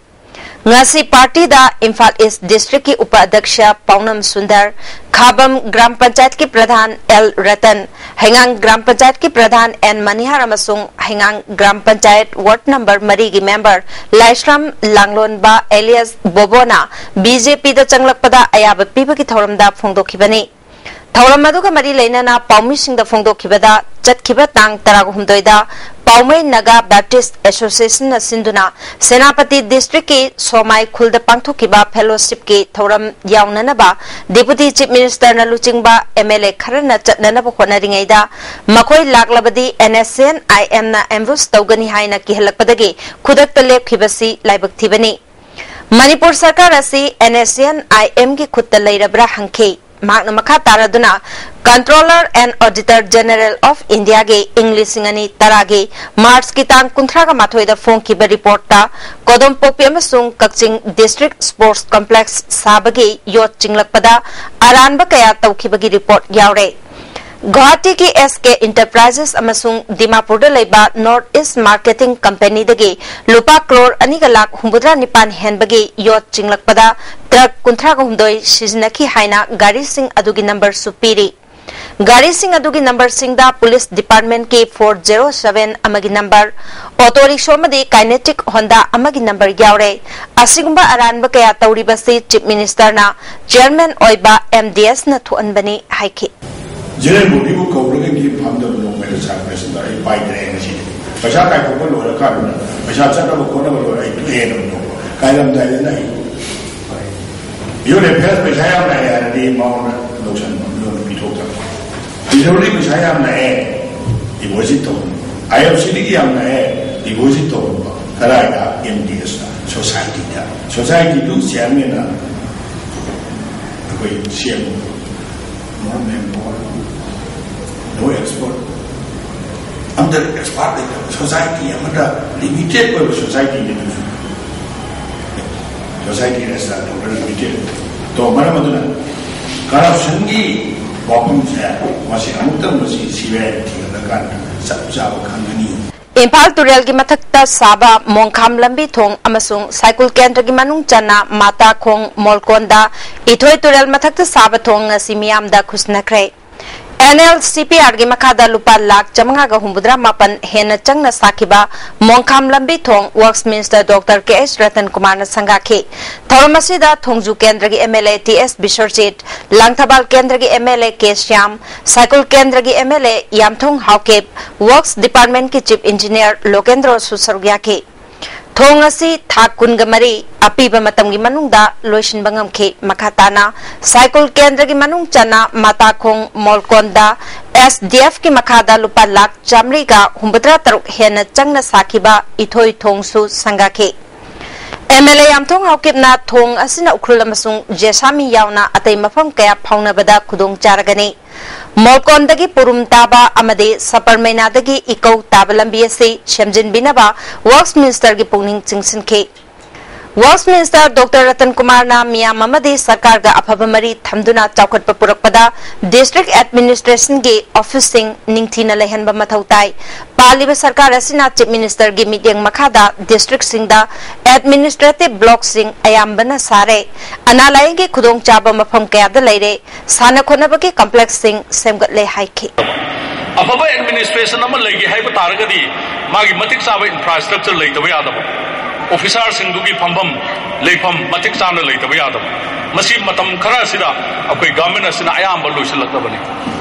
ꯉꯁꯤ party ꯗ ꯏꯝꯐꯥꯜ East District ꯀꯤ ꯎꯄ ꯑꯗ꯭ꯌꯛꯁ ꯄꯥꯎꯅꯝ ꯁꯨꯟꯗꯔ, ꯈꯥꯕꯝ ꯒ꯭ꯔꯥꯝ ꯄꯟꯆꯥꯌꯠꯀꯤ ꯄ꯭ꯔꯙꯥꯟ ꯑꯦꯜ ꯔꯇꯟ, ꯍꯩꯉꯥꯡ ꯒ꯭ꯔꯥꯝ ꯄꯟꯆꯥꯌꯠꯀꯤ ꯄ꯭ꯔꯙꯥꯟ ꯑꯦꯟ ꯃꯅꯤꯍꯥꯔ ꯑꯃꯁꯨꯡ ꯍꯩꯉꯥꯡ ꯒ꯭ꯔꯥꯝ ꯄꯟꯆꯥꯌꯠ ward number ꯃꯔꯤꯒꯤ member ꯂꯥꯏꯁ꯭ꯔꯝ ꯂꯥꯡꯂꯣꯟꯕ alias ꯕꯣꯕꯣꯅ B J P ꯗ ꯆꯪꯂꯛꯄꯗ ꯑꯌꯥꯕ ꯄꯤꯕꯒꯤ ꯊꯧꯔꯝꯗ ꯐꯣꯡꯗꯣꯛꯈꯤꯕꯅꯤ꯫ ꯊꯧꯔꯝ ꯑꯗꯨꯒ ꯃꯔꯤ ꯂꯩꯅꯅ ꯄꯥꯎꯃꯤꯁꯤꯡꯗ ꯐꯣꯡꯗꯣꯛꯈꯤꯕꯗ, ꯆꯠꯈꯤꯕ ꯇꯥꯡ ꯇꯔꯥꯍꯨꯝꯗꯣꯏꯗ ꯄꯥꯎꯃꯩ ꯅꯥꯒꯥ ꯕꯦꯞꯇꯤꯁ ꯑꯦꯁꯣꯁꯤꯌꯦꯁꯟꯅ ꯁꯤꯟꯗꯨꯅ ꯁꯦꯅꯥꯄꯇꯤ District ꯀꯤ ꯁꯣꯃꯥꯏ ꯈꯨꯜꯗ ꯄꯥꯡꯊꯣꯛꯈꯤꯕ fellowship ꯀꯤ ꯊꯧꯔꯝ ꯌꯥꯎꯅꯅꯕ Deputy Chief Minister ꯅ ꯂꯨꯆꯤꯡꯕ M L A ꯈꯔꯅ ꯆꯠꯅꯅꯕ ꯍꯣꯠꯅꯔꯤꯉꯩꯗ, ꯃꯈꯣꯏ ꯂꯥꯛꯂꯕꯗꯤ N S C N I M ꯅ ambush ꯇꯧꯒꯅꯤ ꯍꯥꯏꯅ ꯀꯤꯍꯜꯂꯛꯄꯗꯒꯤ ꯈꯨꯗꯛꯇ ꯂꯦꯞꯈꯤꯕꯁꯤ ꯂꯥꯏꯕꯛ ꯊꯤꯕꯅꯤ꯫ ꯃꯅꯤꯄꯨꯔ ꯁꯔꯀꯥꯔ ꯑꯁꯤ N S C N I M ꯒꯤ ꯈꯨꯠꯇ ꯂꯩꯔꯕ꯭ꯔꯥ ꯍꯪꯈꯤ꯫ ꯃꯍꯥꯛꯅ ꯃꯈꯥ ꯇꯥꯔꯗꯨꯅ, Controller and Auditor General of India ꯒꯤ ꯏꯪ ꯂꯤꯁꯤꯡ ꯑꯅꯤ ꯇꯔꯥꯒꯤ ꯃꯥꯔꯆꯀꯤ ꯇꯥꯡ ꯀꯨꯟꯊ꯭ꯔꯥꯒ ꯃꯥꯊꯣꯏꯗ ꯐꯣꯡꯈꯤꯕ ꯔꯤꯄꯣꯔꯠꯇ ꯀꯣꯗꯣꯝꯄꯣꯛꯄꯤ ꯑꯃꯁꯨꯡ ꯀꯛꯆꯤꯡ ꯗꯤꯁꯇ꯭ꯔꯤꯛ ꯁ꯭ꯄꯣꯔꯠꯁ ꯀꯝꯄ꯭ꯂꯦꯛꯁ ꯁꯥꯕꯒꯤ ꯌꯣꯠ ꯆꯤꯡꯂꯛꯄꯗ ꯑꯔꯥꯟꯕ ꯀꯌꯥ ꯇꯧꯈꯤꯕꯒꯤ ꯔꯤꯄꯣꯔꯠ ꯌꯥꯎꯔꯦ꯫ ꯒꯨꯋꯥꯍꯥꯇꯤꯒꯤ ꯑꯦꯁ ꯀꯦ ꯏꯟꯇꯔꯄ꯭ꯔꯥꯏꯖꯦꯁ ꯑꯃꯁꯨꯡ ꯗꯤꯃꯥꯄꯨꯔꯗ ꯂꯩꯕ ꯅꯣꯔꯠ ꯏꯁ ꯃꯥꯔꯀꯦꯇꯤꯡ ꯀꯝꯄꯦꯅꯤꯗꯒꯤ ꯂꯨꯄꯥ ꯀ꯭ꯔꯣꯔ ꯑꯅꯤꯒ ꯂꯥꯈ ꯍꯨꯝꯐꯨꯇꯔꯥ ꯅꯤꯄꯥꯟ ꯍꯦꯟꯕꯒꯤ ꯌꯣꯠ ꯆꯤꯡꯂꯛꯄꯗ ꯇ꯭ꯔꯛ ꯀꯨꯟꯊ꯭ꯔꯥꯒ ꯍꯨꯝꯗꯣꯏ ꯁꯤꯖꯤꯟꯅꯈꯤ ꯍꯥꯏꯅ ꯒꯥꯔꯤꯁꯤꯡ ꯑꯗꯨꯒꯤ ꯅꯝꯕꯔꯁꯨ ꯄꯤꯔꯤ꯫ ꯒꯥꯔꯤꯁꯤꯡ ꯑꯗꯨꯒꯤ ꯅꯝꯕꯔꯁꯤꯡꯗ ꯄꯨꯂꯤꯁ ꯗꯤꯄꯥꯔꯠꯃꯦꯟꯠꯀꯤ ꯐꯣꯔ ꯖꯦꯔꯣ ꯁꯚꯦꯟ ꯑꯃꯒꯤ ꯅꯝꯕꯔ, ꯑꯣꯇꯣ ꯔꯤꯛꯁꯣ ꯑꯃꯗꯤ ꯀꯥꯏꯅꯦꯇꯤꯛ ꯍꯣꯟꯗꯥ ꯑꯃꯒꯤ ꯅꯝꯕꯔ ꯌꯥꯎꯔꯦ꯫ ꯑꯁꯤꯒꯨꯝꯕ ꯑꯔꯥꯟꯕ ꯀꯌꯥ ꯇꯧꯔꯤꯕꯁꯤ ꯆꯤꯐ ꯃꯤꯅꯤꯁꯇꯔꯅ ꯆꯤꯌꯔꯃꯦꯟ ꯑꯣꯏꯕ ꯑꯦꯝ ꯗꯤ ꯑꯦꯁꯅ ꯊꯣꯛꯍꯟꯕꯅꯤ ꯍꯥꯏꯈꯤ꯫ ꯖꯦꯅꯔꯦꯜ ꯕꯣꯗꯤꯕꯨ ꯀꯧꯔꯒ ꯒꯦꯝ ꯐꯥꯝꯗꯕ ꯅꯣꯡꯃꯩꯗ ꯆꯥꯛ ꯄ꯭ꯔꯦꯁꯟꯗ ꯑꯩ ꯄꯥꯏꯗ꯭ꯔꯦ ꯉꯁꯤꯗꯤ꯫ ꯄꯩꯁꯥ ꯀꯥꯏꯊꯣꯛꯄ ꯂꯣꯏꯔꯀꯥꯟꯗ, ꯄꯩꯁꯥ ꯆꯠꯅꯕ ꯈꯣꯠꯅꯕ ꯂꯣꯏꯔ ꯑꯩ ꯇꯣꯛꯑꯦꯅ ꯑꯃꯨꯛ ꯇꯧꯕ꯫ ꯀꯥꯏꯔꯝꯗꯥꯏꯗꯅ ꯑꯩ ꯌꯨ ꯑꯦꯐ ꯑꯦꯁ ꯄꯩꯁꯥ ꯌꯥꯝ ꯂꯥꯛꯑꯦ ꯍꯥꯏꯔꯗꯤ ꯃꯉꯣꯟꯗ ꯂꯧꯁꯟꯕ, ꯃꯤꯉꯣꯟꯗ ꯄꯤꯊꯣꯛꯇꯕ꯫ ꯇ꯭ꯔꯦꯖꯔꯤꯗꯒꯤ ꯄꯩꯁꯥ ꯌꯥꯝ ꯂꯥꯛꯑꯦ, ꯗꯤꯄꯣꯖꯤꯠ ꯇꯧꯍꯟꯕ꯫ ꯑꯥꯏ ꯑꯦꯐ ꯁꯤꯗꯒꯤ ꯌꯥꯝ ꯂꯥꯛꯑꯦ, ꯗꯤꯄꯣꯖꯤꯠ ꯇꯧꯍꯟꯕ꯫ ꯀꯗꯥꯏꯗ? M D ꯑꯦꯁꯇ, ꯁꯣꯁꯥꯏꯇꯤꯗ꯫ ꯁꯣꯁꯥꯏꯇꯤꯗꯨ ꯆꯤꯌꯔꯃꯦꯟꯅ ꯑꯩꯈꯣꯏ ꯁꯦꯝꯕ꯫ ꯅꯣ ꯃꯦꯝꯕꯔ, ꯅꯣ ꯑꯦꯛꯁꯄꯔꯠ, ꯑꯝꯇ ꯑꯦꯛꯁꯄꯥꯔꯠ ꯂꯩꯇꯕ ꯁꯣꯁꯥꯏꯇꯤ ꯑꯃꯗ, ꯂꯤꯃꯤꯇꯦꯠ ꯑꯣꯏꯕ ꯁꯣꯁꯥꯏꯇꯤꯅꯤ ꯑꯗꯨꯁꯨ꯫ ꯁꯣꯁꯥꯏꯇꯤ ꯔꯦꯖꯤꯁꯇꯥꯔ ꯇꯧꯕ ꯂꯤꯃꯤꯇꯦꯠ꯫ ꯇꯣ, ꯃꯔꯝ ꯑꯗꯨꯅ ꯀꯔꯞꯁꯟꯒꯤ ꯋꯥꯐꯝꯁꯦ ꯃꯁꯤ ꯑꯃꯨꯛꯇꯪ ꯃꯁꯤ ꯁꯤ ꯕꯤ ꯑꯥꯏ ꯊꯤꯒꯠꯂꯀꯥꯟꯗ ꯆꯞ ꯆꯥꯕ ꯈꯪꯒꯅꯤ꯫ ꯏꯝꯐꯥꯜ ꯇꯨꯔꯦꯜꯒꯤ ꯃꯊꯛꯇ ꯁꯥꯕ ꯃꯣꯡꯈꯥꯝ ꯂꯝꯕꯤ ꯊꯣꯡ ꯑꯃꯁꯨꯡ ꯁꯥꯏꯀꯨꯜ ꯀꯦꯟꯗ꯭ꯔꯒꯤ ꯃꯅꯨꯡ ꯆꯟꯅ ꯃꯥꯇꯥꯈꯣꯡ ꯃꯣꯜꯀꯣꯟꯗ ꯏꯊꯣꯏ ꯇꯨꯔꯦꯜ ꯃꯊꯛꯇ ꯁꯥꯕ ꯊꯣꯡ ꯉꯁꯤ ꯃꯤꯌꯥꯝꯗ ꯈꯨꯠꯁꯤꯟꯅꯈ꯭ꯔꯦ꯫ ꯑꯦꯟ ꯑꯦꯜ ꯁꯤ ꯄꯤ ꯑꯥꯔꯒꯤ ꯃꯈꯥꯗ ꯂꯨꯄꯥ ꯂꯥꯈ ꯆꯥꯃꯉꯥꯒ ꯍꯨꯝꯐꯨꯇꯔꯥ ꯃꯥꯄꯟ ꯍꯦꯟꯅ ꯆꯪꯅ ꯁꯥꯈꯤꯕ ꯃꯣꯡꯈꯥꯝ ꯂꯝꯕꯤ ꯊꯣꯡ works minister doctor K H Ratan ꯀꯨꯃꯥꯔꯅ ꯁꯪꯒꯥꯈꯤ꯫ ꯊꯧꯔꯝ ꯑꯁꯤꯗ ꯊꯣꯡꯖꯨ ꯀꯦꯟꯗ꯭ꯔꯒꯤ M L A T S Biswajit, Langthabal ꯀꯦꯟꯗ꯭ꯔꯒꯤ M L A K Shyam, Saikul ꯀꯦꯟꯗ꯭ꯔꯒꯤ M L A Yamthong Haokip, works ꯗꯤꯄꯥꯔꯠꯃꯦꯟꯠꯀꯤ ꯆꯤꯐ ꯏꯟꯖꯤꯅꯤꯌꯔ ꯂꯣꯀꯦꯟꯗ꯭ꯔꯣꯁꯨ ꯁꯔꯨꯛ ꯌꯥꯈꯤ꯫ ꯊꯣꯡ ꯑꯁꯤ ꯊꯥ ꯀꯨꯟꯒ ꯃꯔꯤ ꯑꯄꯤꯕ ꯃꯇꯝꯒꯤ ꯃꯅꯨꯡꯗ ꯂꯣꯏꯁꯤꯟꯕ ꯉꯝꯈꯤ꯫ ꯃꯈꯥ ꯇꯥꯅ ꯁꯥꯏꯀꯨꯜ ꯀꯦꯟꯗ꯭ꯔꯒꯤ ꯃꯅꯨꯡ ꯆꯟꯅ ꯃꯥꯇꯥꯈꯣꯡ ꯃꯣꯜꯀꯣꯟꯗ ꯑꯦꯁ ꯗꯤ ꯑꯦꯐꯀꯤ ꯃꯈꯥꯗ ꯂꯨꯄꯥ ꯂꯥꯈ ꯆꯥꯃꯔꯤꯒ ꯍꯨꯝꯐꯨꯇꯔꯥ ꯇꯔꯨꯛ ꯍꯦꯟꯅ ꯆꯪꯅ ꯁꯥꯈꯤꯕ ꯏꯊꯣꯏ ꯊꯣꯡꯁꯨ ꯁꯪꯒꯥꯈꯤ꯫ ꯑꯦꯝ ꯑꯦꯜ ꯑꯦ ꯌꯥꯝꯊꯣꯡ ꯍꯥꯎꯀꯤꯞꯅ ꯊꯣꯡ ꯑꯁꯤꯅ ꯎꯈ꯭ꯔꯨꯜ ꯑꯃꯁꯨꯡ ꯖꯦꯁꯥꯃꯤ ꯌꯥꯎꯅ ꯑꯇꯩ ꯃꯐꯝ ꯀꯌꯥ ꯐꯥꯎꯅꯕꯗ ꯈꯨꯗꯣꯡ ꯆꯥꯔꯒꯅꯤ꯫ ꯃꯣꯜꯀꯣꯟꯗꯒꯤ ꯄꯨꯔꯨꯝ ꯇꯥꯕ ꯑꯃꯗꯤ ꯁꯄꯔꯃꯩꯅꯥꯗꯒꯤ ꯏꯀꯧ ꯇꯥꯕ ꯂꯝꯕꯤ ꯑꯁꯤ ꯁꯦꯝꯖꯤꯟꯕꯤꯅꯕ ꯋꯔꯛꯁ ꯃꯤꯅꯤꯁꯇꯔꯒꯤ ꯄꯨꯛꯅꯤꯡ ꯆꯤꯡꯁꯤꯟꯈꯤ꯫ ꯋꯔꯛꯁ ꯃꯤꯅꯤꯁꯇꯔ ꯗꯣꯛꯇꯔ ꯔꯇꯟ ꯀꯨꯃꯥꯔꯅ ꯃꯤꯌꯥꯝ ꯑꯃꯗꯤ ꯁꯔꯀꯥꯔꯒ ꯑꯐꯕ ꯃꯔꯤ ꯊꯝꯗꯨꯅ ꯆꯥꯎꯈꯠꯄ ꯄꯨꯔꯛꯄꯗ ꯗꯤꯁꯇ꯭ꯔꯤꯛ ꯑꯦꯗꯃꯤꯅꯤꯁꯇ꯭ꯔꯦꯁꯟꯒꯤ ꯑꯣꯐꯤꯁꯁꯤꯡ ꯅꯤꯡꯊꯤꯅ ꯂꯩꯍꯟꯕ ꯃꯊꯧ ꯇꯥꯏ꯫ ꯄꯥꯜꯂꯤꯕ ꯁꯔꯀꯥꯔ ꯑꯁꯤꯅ ꯆꯤꯐ ꯃꯤꯅꯤꯁꯇꯔꯒꯤ ꯃꯤꯠꯌꯦꯡ ꯃꯈꯥꯗ ꯗꯤꯁꯇ꯭ꯔꯤꯛꯁꯤꯡꯗ ꯑꯦꯗꯃꯤꯅꯤꯁꯇ꯭ꯔꯦꯇꯤꯚ ꯕ꯭ꯂꯣꯛꯁꯤꯡ ꯑꯌꯥꯝꯕꯅ ꯁꯥꯔꯦ꯫ ꯑꯅꯥ ꯂꯥꯌꯦꯡꯒꯤ ꯈꯨꯗꯣꯡꯆꯥꯕ ꯃꯐꯝ ꯀꯌꯥꯗ ꯂꯩꯔꯦ꯫ ꯁꯥꯟꯅ ꯈꯣꯠꯅꯕꯒꯤ ꯀꯝꯄ꯭ꯂꯦꯛꯁꯁꯤꯡ ꯁꯦꯝꯒꯠꯂꯦ ꯍꯥꯏꯈꯤ꯫ ꯑꯐꯕ ꯑꯦꯗꯃꯤꯅꯤꯁꯇ꯭ꯔꯦꯁꯟ ꯑꯃ ꯂꯩꯒꯦ ꯍꯥꯏꯕ ꯇꯥꯔꯒꯗꯤ ꯃꯥꯒꯤ ꯃꯇꯤꯛ ꯆꯥꯕ ꯏꯟꯐ꯭ꯔꯥꯁ꯭ꯇ꯭ꯔꯛꯆꯔ ꯂꯩꯇꯕ ꯌꯥꯗꯕ, ꯑꯣꯐꯤꯁꯥꯔꯁꯤꯡꯗꯨꯒꯤ ꯐꯝꯐꯝ ꯂꯩꯐꯝ ꯃꯇꯤꯛ ꯆꯥꯅ ꯂꯩꯇꯕ ꯌꯥꯗꯕ, ꯃꯁꯤ ꯃꯇꯝ ꯈꯔ ꯑꯁꯤꯗ ꯑꯩꯈꯣꯏ ꯒꯚꯔꯟꯃꯦꯟꯠ ꯑꯁꯤꯅ ꯑꯌꯥꯝꯕ ꯂꯣꯏꯁꯤꯜꯂꯛꯇꯕꯅꯤ꯫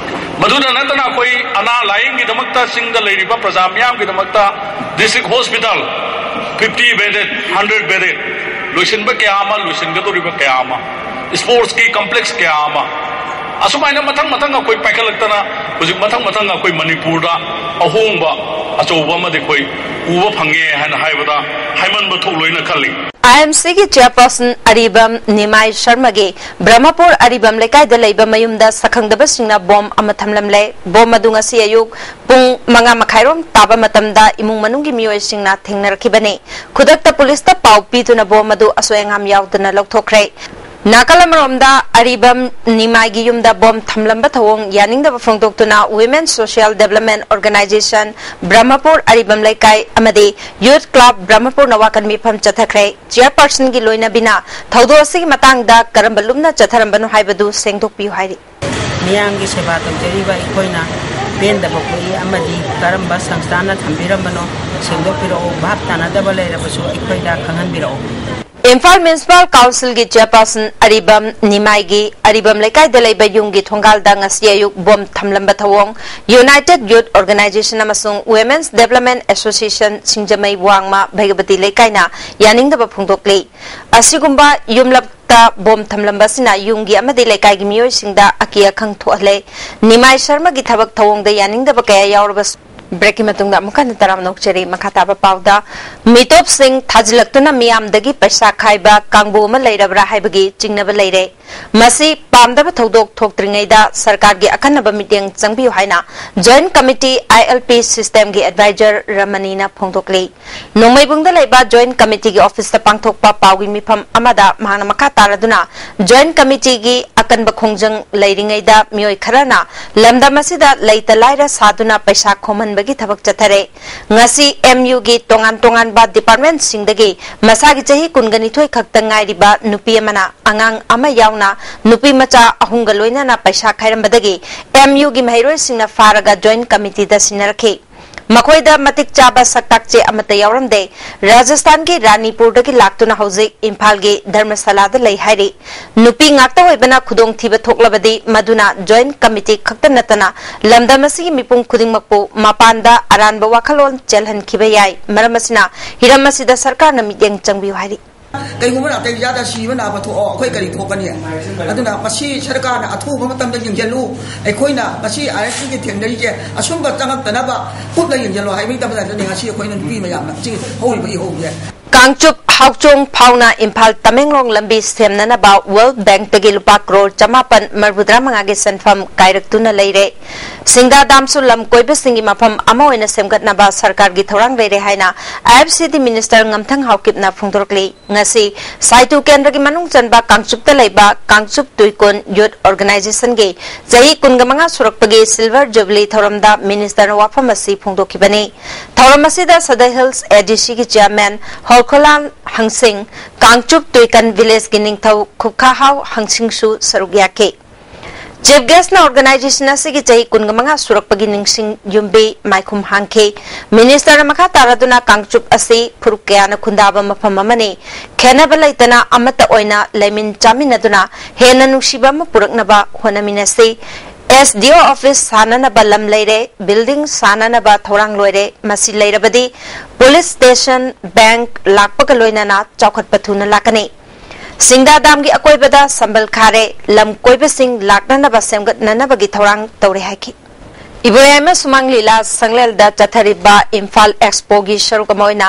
ꯃꯗꯨꯗ ꯅꯠꯇꯅ ꯑꯩꯈꯣꯏ ꯑꯅꯥ ꯂꯥꯌꯦꯡꯒꯤꯗꯃꯛꯇ ꯆꯤꯡꯗ ꯂꯩꯔꯤꯕ ꯄ꯭ꯔꯖꯥ ꯃꯤꯌꯥꯝꯒꯤꯗꯃꯛꯇ ꯗꯤꯁꯇ꯭ꯔꯤꯛ ꯍꯣꯁꯄꯤꯇꯥꯜ ꯐꯤꯐꯇꯤ ꯕꯦꯗꯦꯗ, ꯍꯟꯗ꯭ꯔꯦꯗ ꯕꯦꯗꯦꯗ ꯂꯣꯏꯁꯤꯟꯕ ꯀꯌꯥ ꯑꯃ, ꯂꯣꯏꯁꯤꯟꯒꯗꯧꯔꯤꯕ ꯀꯌꯥ ꯑꯃ, ꯁ꯭ꯄꯣꯔꯠꯁꯀꯤ ꯀꯝꯄ꯭ꯂꯦꯛꯁ ꯀꯌꯥ ꯑꯃ, ꯑꯁꯨꯃꯥꯏꯅ ꯃꯊꯪ ꯃꯊꯪ ꯑꯩꯈꯣꯏ ꯄꯥꯏꯈꯠꯂꯛꯇꯅ ꯍꯧꯖꯤꯛ ꯃꯊꯪ ꯃꯊꯪ ꯑꯩꯈꯣꯏ ꯃꯅꯤꯄꯨꯔꯗ ꯑꯍꯣꯡꯕ ꯑꯆꯧꯕ ꯑꯃꯗꯤ ꯑꯩꯈꯣꯏ ꯎꯕ ꯐꯪꯉꯦ ꯍꯥꯏꯅ ꯍꯥꯏꯕꯗ ꯍꯥꯏꯃꯟꯕ ꯊꯣꯛꯂꯣꯏꯅ ꯈꯜꯂꯤ꯫ ꯑꯥꯏ ꯑꯦꯝ ꯁꯤꯒꯤ ꯆꯦꯌꯔꯄꯔꯁꯟ ꯑꯔꯤꯕꯝ ꯅꯤꯃꯥꯏ ꯁꯔꯃꯒꯤ ꯕ꯭ꯔꯍꯃꯄꯨꯔ ꯑꯔꯤꯕꯝ ꯂꯩꯀꯥꯏꯗ ꯂꯩꯕ ꯃꯌꯨꯝꯗ ꯁꯛꯈꯪꯗꯕꯁꯤꯡꯅ ꯕꯣꯝ ꯑꯃ ꯊꯝꯂꯝꯂꯦ꯫ ꯕꯣꯝ ꯑꯗꯨ ꯉꯁꯤ ꯑꯌꯨꯛ ꯄꯨꯡ ꯃꯉꯥ ꯃꯈꯥꯏꯔꯣꯝ ꯇꯥꯕ ꯃꯇꯝꯗ ꯏꯃꯨꯡ ꯃꯅꯨꯡꯒꯤ ꯃꯤꯑꯣꯏꯁꯤꯡꯅ ꯊꯦꯡꯅꯔꯛꯈꯤꯕꯅꯤ꯫ ꯈꯨꯗꯛꯇ ꯄꯨꯂꯤꯁꯇ ꯄꯥꯎ ꯄꯤꯗꯨꯅ ꯕꯣꯝ ꯑꯗꯨ ꯑꯁꯣꯏ ꯑꯉꯥꯝ ꯌꯥꯎꯗꯅ ꯂꯧꯊꯣꯛꯈ꯭ꯔꯦ꯫ ꯅꯥꯀꯜ ꯑꯃꯔꯣꯝꯗ ꯑꯔꯤꯕꯝ ꯅꯤꯃꯥꯏꯒꯤ ꯌꯨꯝꯗ ꯕꯣꯝ ꯊꯝꯂꯝꯕ ꯊꯧꯑꯣꯡ ꯌꯥꯅꯤꯡꯗꯕ ꯐꯣꯡꯗꯣꯛꯇꯨꯅ Women Social Development Organization Brahmapur ꯑꯔꯤꯕꯝ ꯂꯩꯀꯥꯏ ꯑꯃꯗꯤ ꯌꯨꯊ ꯀ꯭ꯂꯕ ꯕ꯭ꯔꯍꯃꯄꯨꯔꯅ ꯋꯥꯀꯟ ꯃꯤꯐꯝ ꯆꯠꯊꯈ꯭ꯔꯦ꯫ ꯆꯦꯌꯔꯄꯔꯁꯟꯒꯤ ꯂꯣꯏꯅꯕꯤꯅ ꯊꯧꯗꯣꯛ ꯑꯁꯤꯒꯤ ꯃꯇꯥꯡꯗ ꯀꯔꯝꯕ ꯂꯨꯞꯅ ꯆꯠꯊꯔꯝꯕꯅꯣ ꯍꯥꯏꯕꯗꯨ ꯁꯦꯡꯗꯣꯛꯄꯤꯌꯨ ꯍꯥꯏꯔꯤ꯫ ꯃꯤꯌꯥꯝꯒꯤ ꯁꯦꯕꯥ ꯇꯧꯖꯔꯤꯕ ꯑꯩꯈꯣꯏꯅ ꯄꯦꯟꯗꯕ ꯄꯣꯛꯏ ꯑꯃꯗꯤ ꯀꯔꯝꯕ ꯁꯪꯁꯊꯥꯟꯅ ꯊꯝꯕꯤꯔꯝꯕꯅꯣ ꯁꯦꯡꯗꯣꯛꯄꯤꯔꯛꯎ, ꯚꯥꯞ ꯇꯥꯅꯗꯕ ꯂꯩꯔꯕꯁꯨ ꯑꯩꯈꯣꯏꯗ ꯈꯪꯍꯟꯕꯤꯔꯛꯎ꯫ ꯏꯝꯐꯥꯜ ꯃ꯭ꯌꯨꯅꯤꯁꯤꯄꯥꯜ ꯀꯥꯎꯟꯁꯤꯜꯒꯤ ꯆꯦꯌꯔꯄꯔꯁꯟ ꯑꯔꯤꯕꯝ ꯅꯤꯃꯥꯏꯒꯤ ꯑꯔꯤꯕꯝ ꯂꯩꯀꯥꯏꯗ ꯂꯩꯕ ꯌꯨꯝꯒꯤ ꯊꯣꯡꯒꯥꯜꯗ ꯉꯁꯤ ꯑꯌꯨꯛ ꯕꯣꯝ ꯊꯝꯂꯝꯕ ꯊꯧꯑꯣꯡ United Youth Organization ꯑꯃꯁꯨꯡ Women's Development Association ꯁꯤꯡꯖꯃꯩ ꯋꯥꯡꯃ ꯚꯩꯒꯕꯇꯤ ꯂꯩꯀꯥꯏꯅ ꯌꯥꯅꯤꯡꯗꯕ ꯐꯣꯡꯗꯣꯛꯂꯤ꯫ ꯑꯁꯤꯒꯨꯝꯕ ꯌꯨꯝꯂꯛꯇ ꯕꯣꯝ ꯊꯝꯂꯝꯕ ꯑꯁꯤꯅ ꯌꯨꯝꯒꯤ ꯑꯃꯗꯤ ꯂꯩꯀꯥꯏꯒꯤ ꯃꯤꯑꯣꯏꯁꯤꯡꯗ ꯑꯀꯤ ꯑꯈꯪ ꯊꯣꯛꯍꯜꯂꯦ꯫ ꯅꯤꯃꯥꯏ ꯁꯔꯃꯒꯤ ꯊꯕꯛ ꯊꯧꯑꯣꯡꯗ ꯌꯥꯅꯤꯡꯗꯕ ꯀꯌꯥ ꯌꯥꯎꯔꯕꯁꯨ, Breakꯀꯤ ꯃꯇꯨꯡꯗ ꯑꯃꯨꯛ ꯍꯟꯅ ꯇꯔꯥꯝꯅ ꯑꯣꯛꯆꯔꯤ꯫ ꯃꯈꯥ ꯇꯥꯕ ꯄꯥꯎꯗ, ꯃꯤꯇꯣꯞꯁꯤꯡ ꯊꯥꯖꯤꯜꯂꯛꯇꯨꯅ ꯃꯤꯌꯥꯝꯗꯒꯤ ꯄꯩꯁꯥ ꯈꯥꯏꯕ ꯀꯥꯡꯕꯨ ꯑꯃ ꯂꯩꯔꯕ꯭ꯔꯥ ꯍꯥꯏꯕꯒꯤ ꯆꯤꯡꯅꯕ ꯂꯩꯔꯦ꯫ ꯃꯁꯤ ꯄꯥꯝꯗꯕ ꯊꯧꯗꯣꯛ ꯊꯣꯛꯇ꯭ꯔꯤꯉꯩꯗ ꯁꯔꯀꯥꯔꯒꯤ ꯑꯈꯟꯅꯕ ꯃꯤꯠꯌꯦꯡ ꯆꯪꯕꯤꯌꯨ ꯍꯥꯏꯅ Joint Committee I L P systemꯒꯤ advisor ꯔꯃꯅꯤꯅ ꯐꯣꯡꯗꯣꯛꯂꯤ꯫ ꯅꯣꯡꯃꯩꯕꯨꯡꯗ ꯂꯩꯕ Joint Committeeꯒꯤ officeꯇ ꯄꯥꯡꯊꯣꯛꯄ ꯄꯥꯎꯒꯤ ꯃꯤꯐꯝ ꯑꯃꯗ ꯃꯍꯥꯛꯅ ꯃꯈꯥ ꯇꯥꯔꯗꯨꯅ, Joint Committeeꯒꯤ ꯑꯀꯟꯕ ꯈꯣꯡꯖꯪ ꯂꯩꯔꯤꯉꯩꯗ ꯃꯤꯑꯣꯏ ꯈꯔꯅ ꯂꯝꯗꯝ ꯑꯁꯤꯗ ꯂꯩꯇ ꯂꯥꯏꯔ ꯁꯥꯗꯨꯅ ꯄꯩꯁꯥ ꯈꯣꯝꯍꯟꯕꯒꯤ ꯊꯕꯛ ꯆꯠꯊꯔꯦ꯫ ꯉꯁꯤ M Uꯒꯤ ꯇꯣꯉꯥꯟ ꯇꯣꯉꯥꯟꯕ departmentꯁꯤꯡꯗꯒꯤ ꯃꯁꯥꯒꯤ ꯆꯍꯤ ꯀꯨꯟꯒ ꯅꯤꯊꯣꯏ ꯈꯛꯇ ꯉꯥꯏꯔꯤꯕ ꯅꯨꯄꯤ ꯑꯃꯅ ꯑꯉꯥꯡ ꯑꯃ ꯌꯥꯎꯅ ꯅꯨꯄꯤ ꯃꯆꯥ ꯑꯍꯨꯝꯒ ꯂꯣꯏꯅꯅ ꯄꯩꯁꯥ ꯈꯥꯏꯔꯝꯕꯗꯒꯤ M Uꯒꯤ ꯃꯍꯩꯔꯣꯏꯁꯤꯡꯅ ꯐꯥꯔꯒ Joint Committeeꯗ ꯁꯤꯟꯅꯔꯛꯈꯤ꯫ ꯃꯈꯣꯏꯗ ꯃꯇꯤꯛ ꯆꯥꯕ ꯁꯛꯇꯥꯛ ꯆꯦ ꯑꯃꯠꯇ ꯌꯥꯎꯔꯝꯗꯦ꯫ ꯔꯥꯖꯁꯊꯥꯟꯒꯤ ꯔꯥꯅꯤꯄꯨꯔꯗꯒꯤ ꯂꯥꯛꯇꯨꯅ ꯍꯧꯖꯤꯛ ꯏꯝꯐꯥꯜꯒꯤ ꯙꯔꯃꯁꯥꯂꯥꯗ ꯂꯩ ꯍꯥꯏꯔꯤ꯫ ꯅꯨꯄꯤ ꯉꯥꯛꯇ ꯑꯣꯏꯕꯅ ꯈꯨꯗꯣꯡꯊꯤꯕ ꯊꯣꯛꯂꯕꯗꯤ ꯃꯗꯨꯅ Joint Committee ꯈꯛꯇ ꯅꯠꯇꯅ ꯂꯝꯗꯝ ꯑꯁꯤꯒꯤ ꯃꯤꯄꯨꯝ ꯈꯨꯗꯤꯡꯃꯛꯄꯨ ꯃꯄꯥꯟꯗ ꯑꯔꯥꯟꯕ ꯋꯥꯈꯜꯂꯣꯟ ꯆꯦꯜꯍꯟꯈꯤꯕ ꯌꯥꯏ꯫ ꯃꯔꯝ ꯑꯁꯤꯅ ꯍꯤꯔꯝ ꯑꯁꯤꯗ ꯁꯔꯀꯥꯔꯅ ꯃꯤꯠꯌꯦꯡ ꯆꯪꯕꯤꯌꯨ ꯍꯥꯏꯔꯤ꯫ ꯀꯩꯒꯨꯝꯕ ꯅꯥꯇꯩ ꯆꯥꯗ ꯁꯤꯕ ꯅꯥꯕ ꯊꯣꯛꯑꯣ, ꯑꯩꯈꯣꯏ ꯀꯔꯤ ꯊꯣꯛꯀꯅꯤ? ꯑꯗꯨꯅ ꯃꯁꯤ ꯁꯔꯀꯥꯔꯅ ꯑꯊꯨꯕ ꯃꯇꯝꯗ ꯌꯦꯡꯁꯤꯜꯂꯨ꯫ ꯑꯩꯈꯣꯏꯅ ꯃꯁꯤ ꯑꯥꯏ ꯑꯦꯁ ꯇꯤꯒꯤ ꯊꯦꯡꯅꯔꯤꯁꯦ ꯑꯁꯨꯝꯕ ꯆꯪꯉꯛꯇꯅꯕ ꯀꯨꯞꯅ ꯌꯦꯡꯁꯤꯜꯂꯨ ꯍꯥꯏꯕꯒꯤꯗꯃꯛꯇꯅꯤ ꯉꯁꯤ ꯑꯩꯈꯣꯏꯅ ꯅꯨꯄꯤ ꯃꯌꯥꯝꯅ ꯁꯤ ꯍꯧꯔꯤꯕ ꯏꯍꯧꯁꯦ꯫ ꯀꯥꯡꯆꯨꯞ ꯍꯥꯎꯆꯣꯡ ꯐꯥꯎꯅ ꯏꯝꯐꯥꯜ ꯇꯃꯦꯡꯂꯣꯡ ꯂꯝꯕꯤ ꯁꯦꯝꯅꯅꯕ World Bankꯇꯒꯤ ꯂꯨꯄꯥ ꯀ꯭ꯔꯣꯔ ꯆꯃꯥꯄꯟ ꯃꯔꯤꯐꯨꯇꯔꯥ ꯃꯉꯥꯒꯤ ꯁꯦꯟꯐꯝ ꯀꯥꯏꯔꯛꯇꯨꯅ ꯂꯩꯔꯦ꯫ ꯁꯤꯡꯗꯥ ꯗꯥꯝꯁꯨ ꯂꯝ ꯀꯣꯏꯕꯁꯤꯡꯒꯤ ꯃꯐꯝ ꯑꯃ ꯑꯣꯏꯅ ꯁꯦꯝꯒꯠꯅꯕ ꯁꯔꯀꯥꯔꯒꯤ ꯊꯧꯔꯥꯡ ꯂꯩꯔꯦ ꯍꯥꯏꯅ I F C D minister ꯉꯝꯊꯪ ꯍꯥꯎꯀꯤꯞꯅ ꯐꯣꯡꯗꯣꯔꯛꯂꯤ꯫ ꯉꯁꯤ ꯁꯥꯏꯇꯨ ꯀꯦꯟꯗ꯭ꯔꯒꯤ ꯃꯅꯨꯡ ꯆꯟꯕ ꯀꯥꯡꯆꯨꯞꯇ ꯂꯩꯕ ꯀꯥꯡꯆꯨꯞ ꯇꯨꯏꯀꯣꯟ Youth Organizationꯒꯤ ꯆꯍꯤ ꯀꯨꯟꯒ ꯃꯉꯥ ꯁꯨꯔꯛꯄꯒꯤ Silver Jubilee ꯊꯧꯔꯝꯗ ministerꯅ ꯋꯥꯐꯝ ꯑꯁꯤ ꯐꯣꯡꯗꯣꯛꯈꯤꯕꯅꯤ꯫ ꯊꯧꯔꯝ ꯑꯁꯤꯗ Sadar Hills A D Cꯒꯤ chairman ꯍꯣꯔꯈꯣꯂꯥꯜ ꯍꯪꯁꯤꯡ, Kangchup ꯇꯨꯏꯀꯟ villageꯀꯤ ꯅꯤꯡꯊꯧ ꯈꯨꯞꯈꯥꯍꯥꯎ ꯍꯪꯁꯤꯡꯁꯨ ꯁꯔꯨꯛ ꯌꯥꯈꯤ꯫ Chief guestꯅ organization ꯑꯁꯤꯒꯤ ꯆꯍꯤ ꯀꯨꯟꯒ ꯃꯉꯥ ꯁꯨꯔꯛꯄꯒꯤ ꯅꯤꯡꯁꯤꯡ ꯌꯨꯝꯕꯤ ꯃꯥꯏꯈꯨꯝ ꯍꯥꯡꯈꯤ꯫ Ministerꯅ ꯃꯈꯥ ꯇꯥꯔꯗꯨꯅ ꯀꯥꯡꯆꯨꯞ ꯑꯁꯤ ꯐꯨꯔꯨꯞ ꯀꯌꯥꯅ ꯈꯨꯟꯗꯥꯕ ꯃꯐꯝ ꯑꯃꯅꯤ꯫ ꯈꯦꯟꯅꯕ ꯂꯩꯇꯅ ꯑꯃꯠꯇ ꯑꯣꯏꯅ ꯂꯩꯃꯤꯟ ꯆꯥꯃꯤꯟꯅꯗꯨꯅ ꯍꯦꯟꯅ ꯅꯨꯡꯁꯤꯕ ꯑꯃ ꯄꯨꯔꯛꯅꯕ ꯍꯣꯠꯅꯃꯤꯟꯅꯁꯤ꯫ S D O office ꯁꯥꯅꯅꯕ ꯂꯝ ꯂꯩꯔꯦ, building ꯁꯥꯅꯅꯕ ꯊꯧꯔꯥꯡ ꯂꯣꯏꯔꯦ꯫ ꯃꯁꯤ ꯂꯩꯔꯕꯗꯤ police station, bank ꯂꯥꯛꯄꯒ ꯂꯣꯏꯅꯅ ꯆꯥꯎꯈꯠꯄ ꯊꯨꯅ ꯂꯥꯛꯀꯅꯤ꯫ ꯁꯤꯡꯗꯥ ꯗꯥꯝꯒꯤ ꯑꯀꯣꯏꯕꯗ ꯁꯝꯕꯜ ꯈꯥꯔꯦ, ꯂꯝ ꯀꯣꯏꯕꯁꯤꯡ ꯂꯥꯛꯅꯅꯕ ꯁꯦꯝꯒꯠꯅꯅꯕꯒꯤ ꯊꯧꯔꯥꯡ ꯇꯧꯔꯦ ꯍꯥꯏꯈꯤ꯫ ꯏꯕꯣꯌꯥꯏꯃ ꯁꯨꯃꯥꯡ ꯂꯤꯂꯥ ꯁꯪꯂꯦꯜꯗ ꯆꯠꯊꯔꯤꯕ ꯏꯝꯐꯥꯜ ꯑꯦꯛꯁꯄꯣꯒꯤ ꯁꯔꯨꯛ ꯑꯃ ꯑꯣꯏꯅ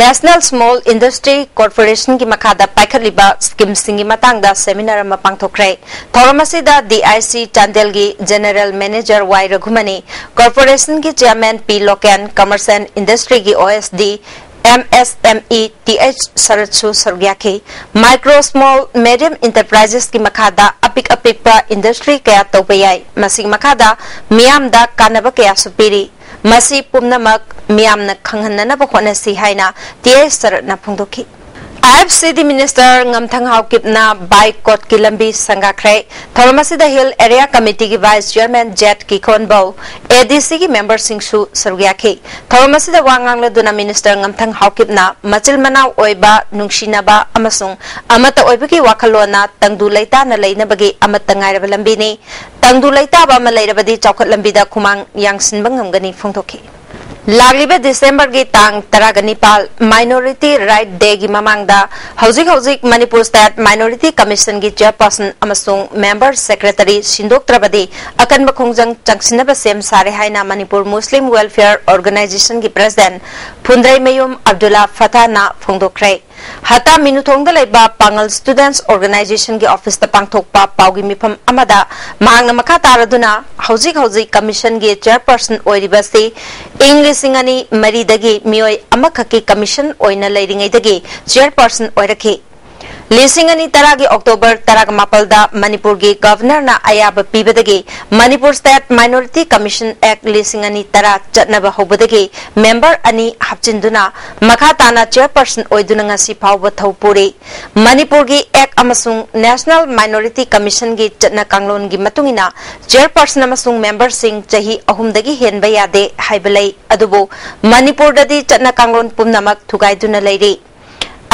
National Small Industry Corporationꯒꯤ ꯃꯈꯥꯗ ꯄꯥꯏꯈꯠꯂꯤꯕ schemeꯁꯤꯡꯒꯤ ꯃꯇꯥꯡꯗ seminar ꯑꯃ ꯄꯥꯡꯊꯣꯛꯈ꯭ꯔꯦ꯫ ꯊꯧꯔꯝ ꯑꯁꯤꯗ DIC ꯆꯥꯟꯗꯦꯜꯒꯤ General Manager ꯋꯥꯏ ꯔꯘꯨꯃꯅꯤ, Corporationꯒꯤ Chairman P Loken, Commerce and Industryꯒꯤ OSD MSME ꯇꯤ ꯑꯩꯆ ꯁꯔꯠꯁꯨ ꯁꯔꯨꯛ ꯌꯥꯈꯤ꯫ Micro, Small, Medium Enterprisesꯀꯤ ꯃꯈꯥꯗ ꯑꯄꯤꯛ ꯑꯄꯤꯛꯄ industry ꯀꯌꯥ ꯇꯧꯕ ꯌꯥꯏ꯫ ꯃꯁꯤꯒꯤ ꯃꯈꯥꯗ ꯃꯤꯌꯥꯝꯗ ꯀꯥꯟꯅꯕ ꯀꯌꯥꯁꯨ ꯄꯤꯔꯤ꯫ ꯃꯁꯤ ꯄꯨꯝꯅꯃꯛ ꯃꯤꯌꯥꯝꯅ ꯈꯪꯍꯟꯅꯅꯕ ꯍꯣꯠꯅꯁꯤ ꯍꯥꯏꯅ ꯇꯤ ꯑꯩꯆ ꯁꯔꯠꯅ ꯐꯣꯡꯗꯣꯛꯈꯤ꯫ IFCD Minister ꯉꯝꯊꯪ ꯍꯥꯎꯀꯤꯞꯅ ꯕꯥꯏꯀꯣꯠꯀꯤ ꯂꯝꯕꯤ ꯁꯪꯒꯥꯈ꯭ꯔꯦ꯫ ꯊꯧꯔꯝ ꯑꯁꯤꯗ Hill Area Committeeꯒꯤ Vice Chairman ꯖꯦꯠ ꯀꯤꯈꯣꯟꯕꯧ, ADCꯒꯤ memberꯁꯤꯡꯁꯨ ꯁꯔꯨꯛ ꯌꯥꯈꯤ꯫ ꯊꯧꯔꯝ ꯑꯁꯤꯗ ꯋꯥ ꯉꯥꯡꯂꯗꯨꯅ Minister ꯉꯝꯊꯪ ꯍꯥꯎꯀꯤꯞꯅ ꯃꯆꯤꯜ ꯃꯅꯥꯎ ꯑꯣꯏꯕ, ꯅꯨꯡꯁꯤꯅꯕ ꯑꯃꯁꯨꯡ ꯑꯃꯠꯇ ꯑꯣꯏꯕꯒꯤ ꯋꯥꯈꯜꯂꯣꯟꯅ ꯇꯪꯗꯨ ꯂꯩꯇꯥꯅ ꯂꯩꯅꯕꯒꯤ ꯑꯃꯠꯇ ꯉꯥꯏꯔꯕ ꯂꯝꯕꯤꯅꯤ꯫ ꯇꯪꯗꯨ ꯂꯩꯇꯥꯕ ꯑꯃ ꯂꯩꯔꯕꯗꯤ ꯆꯥꯎꯈꯠ ꯂꯝꯕꯤꯗ ꯈꯨꯃꯥꯡ ꯌꯥꯡꯁꯤꯟꯕ ꯉꯝꯒꯅꯤ ꯐꯣꯡꯗꯣꯛꯈꯤ꯫ ꯂꯥꯛꯂꯤꯕ Decemberꯒꯤ ꯇꯥꯡ ꯇꯔꯥꯒ ꯅꯤꯄꯥꯜ Minority Right Dayꯒꯤ ꯃꯃꯥꯡꯗ ꯍꯧꯖꯤꯛ ꯍꯧꯖꯤꯛ ꯃꯅꯤꯄꯨꯔ State Minority Commissionꯒꯤ Chairperson ꯑꯃꯁꯨꯡ Member Secretary ꯁꯤꯟꯗꯣꯛꯇ꯭ꯔꯕꯗꯤ ꯑꯀꯟꯕ ꯈꯣꯡꯖꯪ ꯆꯪꯁꯤꯟꯅꯕ ꯁꯦꯝ ꯁꯥꯔꯦ ꯍꯥꯏꯅ ꯃꯅꯤꯄꯨꯔ Muslim Welfare Organizationꯒꯤ President ꯐꯨꯟꯗ꯭ꯔꯩꯃꯌꯨꯝ ꯑꯕꯗꯨꯜꯂꯥ ꯐꯇꯥꯅ ꯐꯣꯡꯗꯣꯛꯈ꯭ꯔꯦ꯫ ꯍꯠꯇꯥ ꯃꯤꯅꯨꯊꯣꯡꯗ ꯂꯩꯕ ꯄꯥꯉꯜ Students Organizationꯒꯤ officeꯇ ꯄꯥꯡꯊꯣꯛꯄ ꯄꯥꯎꯒꯤ ꯃꯤꯐꯝ ꯑꯃꯗ ꯃꯍꯥꯛꯅ ꯃꯈꯥ ꯇꯥꯔꯗꯨꯅ ꯍꯧꯖꯤꯛ ꯍꯧꯖꯤꯛ Commissionꯒꯤ Chairperson ꯑꯣꯏꯔꯤꯕ ꯑꯁꯤ ꯏꯪ ꯂꯤꯁꯤꯡ ꯑꯅꯤ ꯃꯔꯤꯗꯒꯤ ꯃꯤꯑꯣꯏ ꯑꯃꯈꯛꯀꯤ Commission ꯑꯣꯏꯅ ꯂꯩꯔꯤꯉꯩꯗꯒꯤ Chairperson ꯑꯣꯏꯔꯛꯈꯤ꯫ ꯂꯤꯁꯤꯡ ꯑꯅꯤ ꯇꯔꯥꯒꯤ October ꯇꯔꯥꯃꯥꯄꯜꯗ ꯃꯅꯤꯄꯨꯔꯒꯤ Governorꯅ ꯑꯌꯥꯕ ꯄꯤꯕꯗꯒꯤ Manipur State Minority Commission Act ꯂꯤꯁꯤꯡ ꯑꯅꯤ ꯇꯔꯥ ꯆꯠꯅꯕ ꯍꯧꯕꯗꯒꯤ member ꯑꯅꯤ ꯍꯥꯞꯆꯤꯟꯗꯨꯅ ꯃꯈꯥ ꯇꯥꯅ Chairperson ꯑꯣꯏꯗꯨꯅ ꯉꯁꯤ ꯐꯥꯎꯕ ꯊꯧ ꯄꯨꯔꯤ꯫ ꯃꯅꯤꯄꯨꯔꯒꯤ Act ꯑꯃꯁꯨꯡ National Minority Commissionꯒꯤ ꯆꯠꯅ ꯀꯥꯡꯂꯣꯟꯒꯤ ꯃꯇꯨꯡ ꯏꯟꯅ Chairperson ꯑꯃꯁꯨꯡ memberꯁꯤꯡ ꯆꯍꯤ ꯑꯍꯨꯝꯗꯒꯤ ꯍꯦꯟꯕ ꯌꯥꯗꯦ ꯍꯥꯏꯕ ꯂꯩ꯫ ꯑꯗꯨꯕꯨ ꯃꯅꯤꯄꯨꯔꯗꯗꯤ ꯆꯠꯅ ꯀꯥꯡꯂꯣꯟ ꯄꯨꯝꯅꯃꯛ ꯊꯨꯒꯥꯏꯗꯨꯅ ꯂꯩꯔꯤ꯫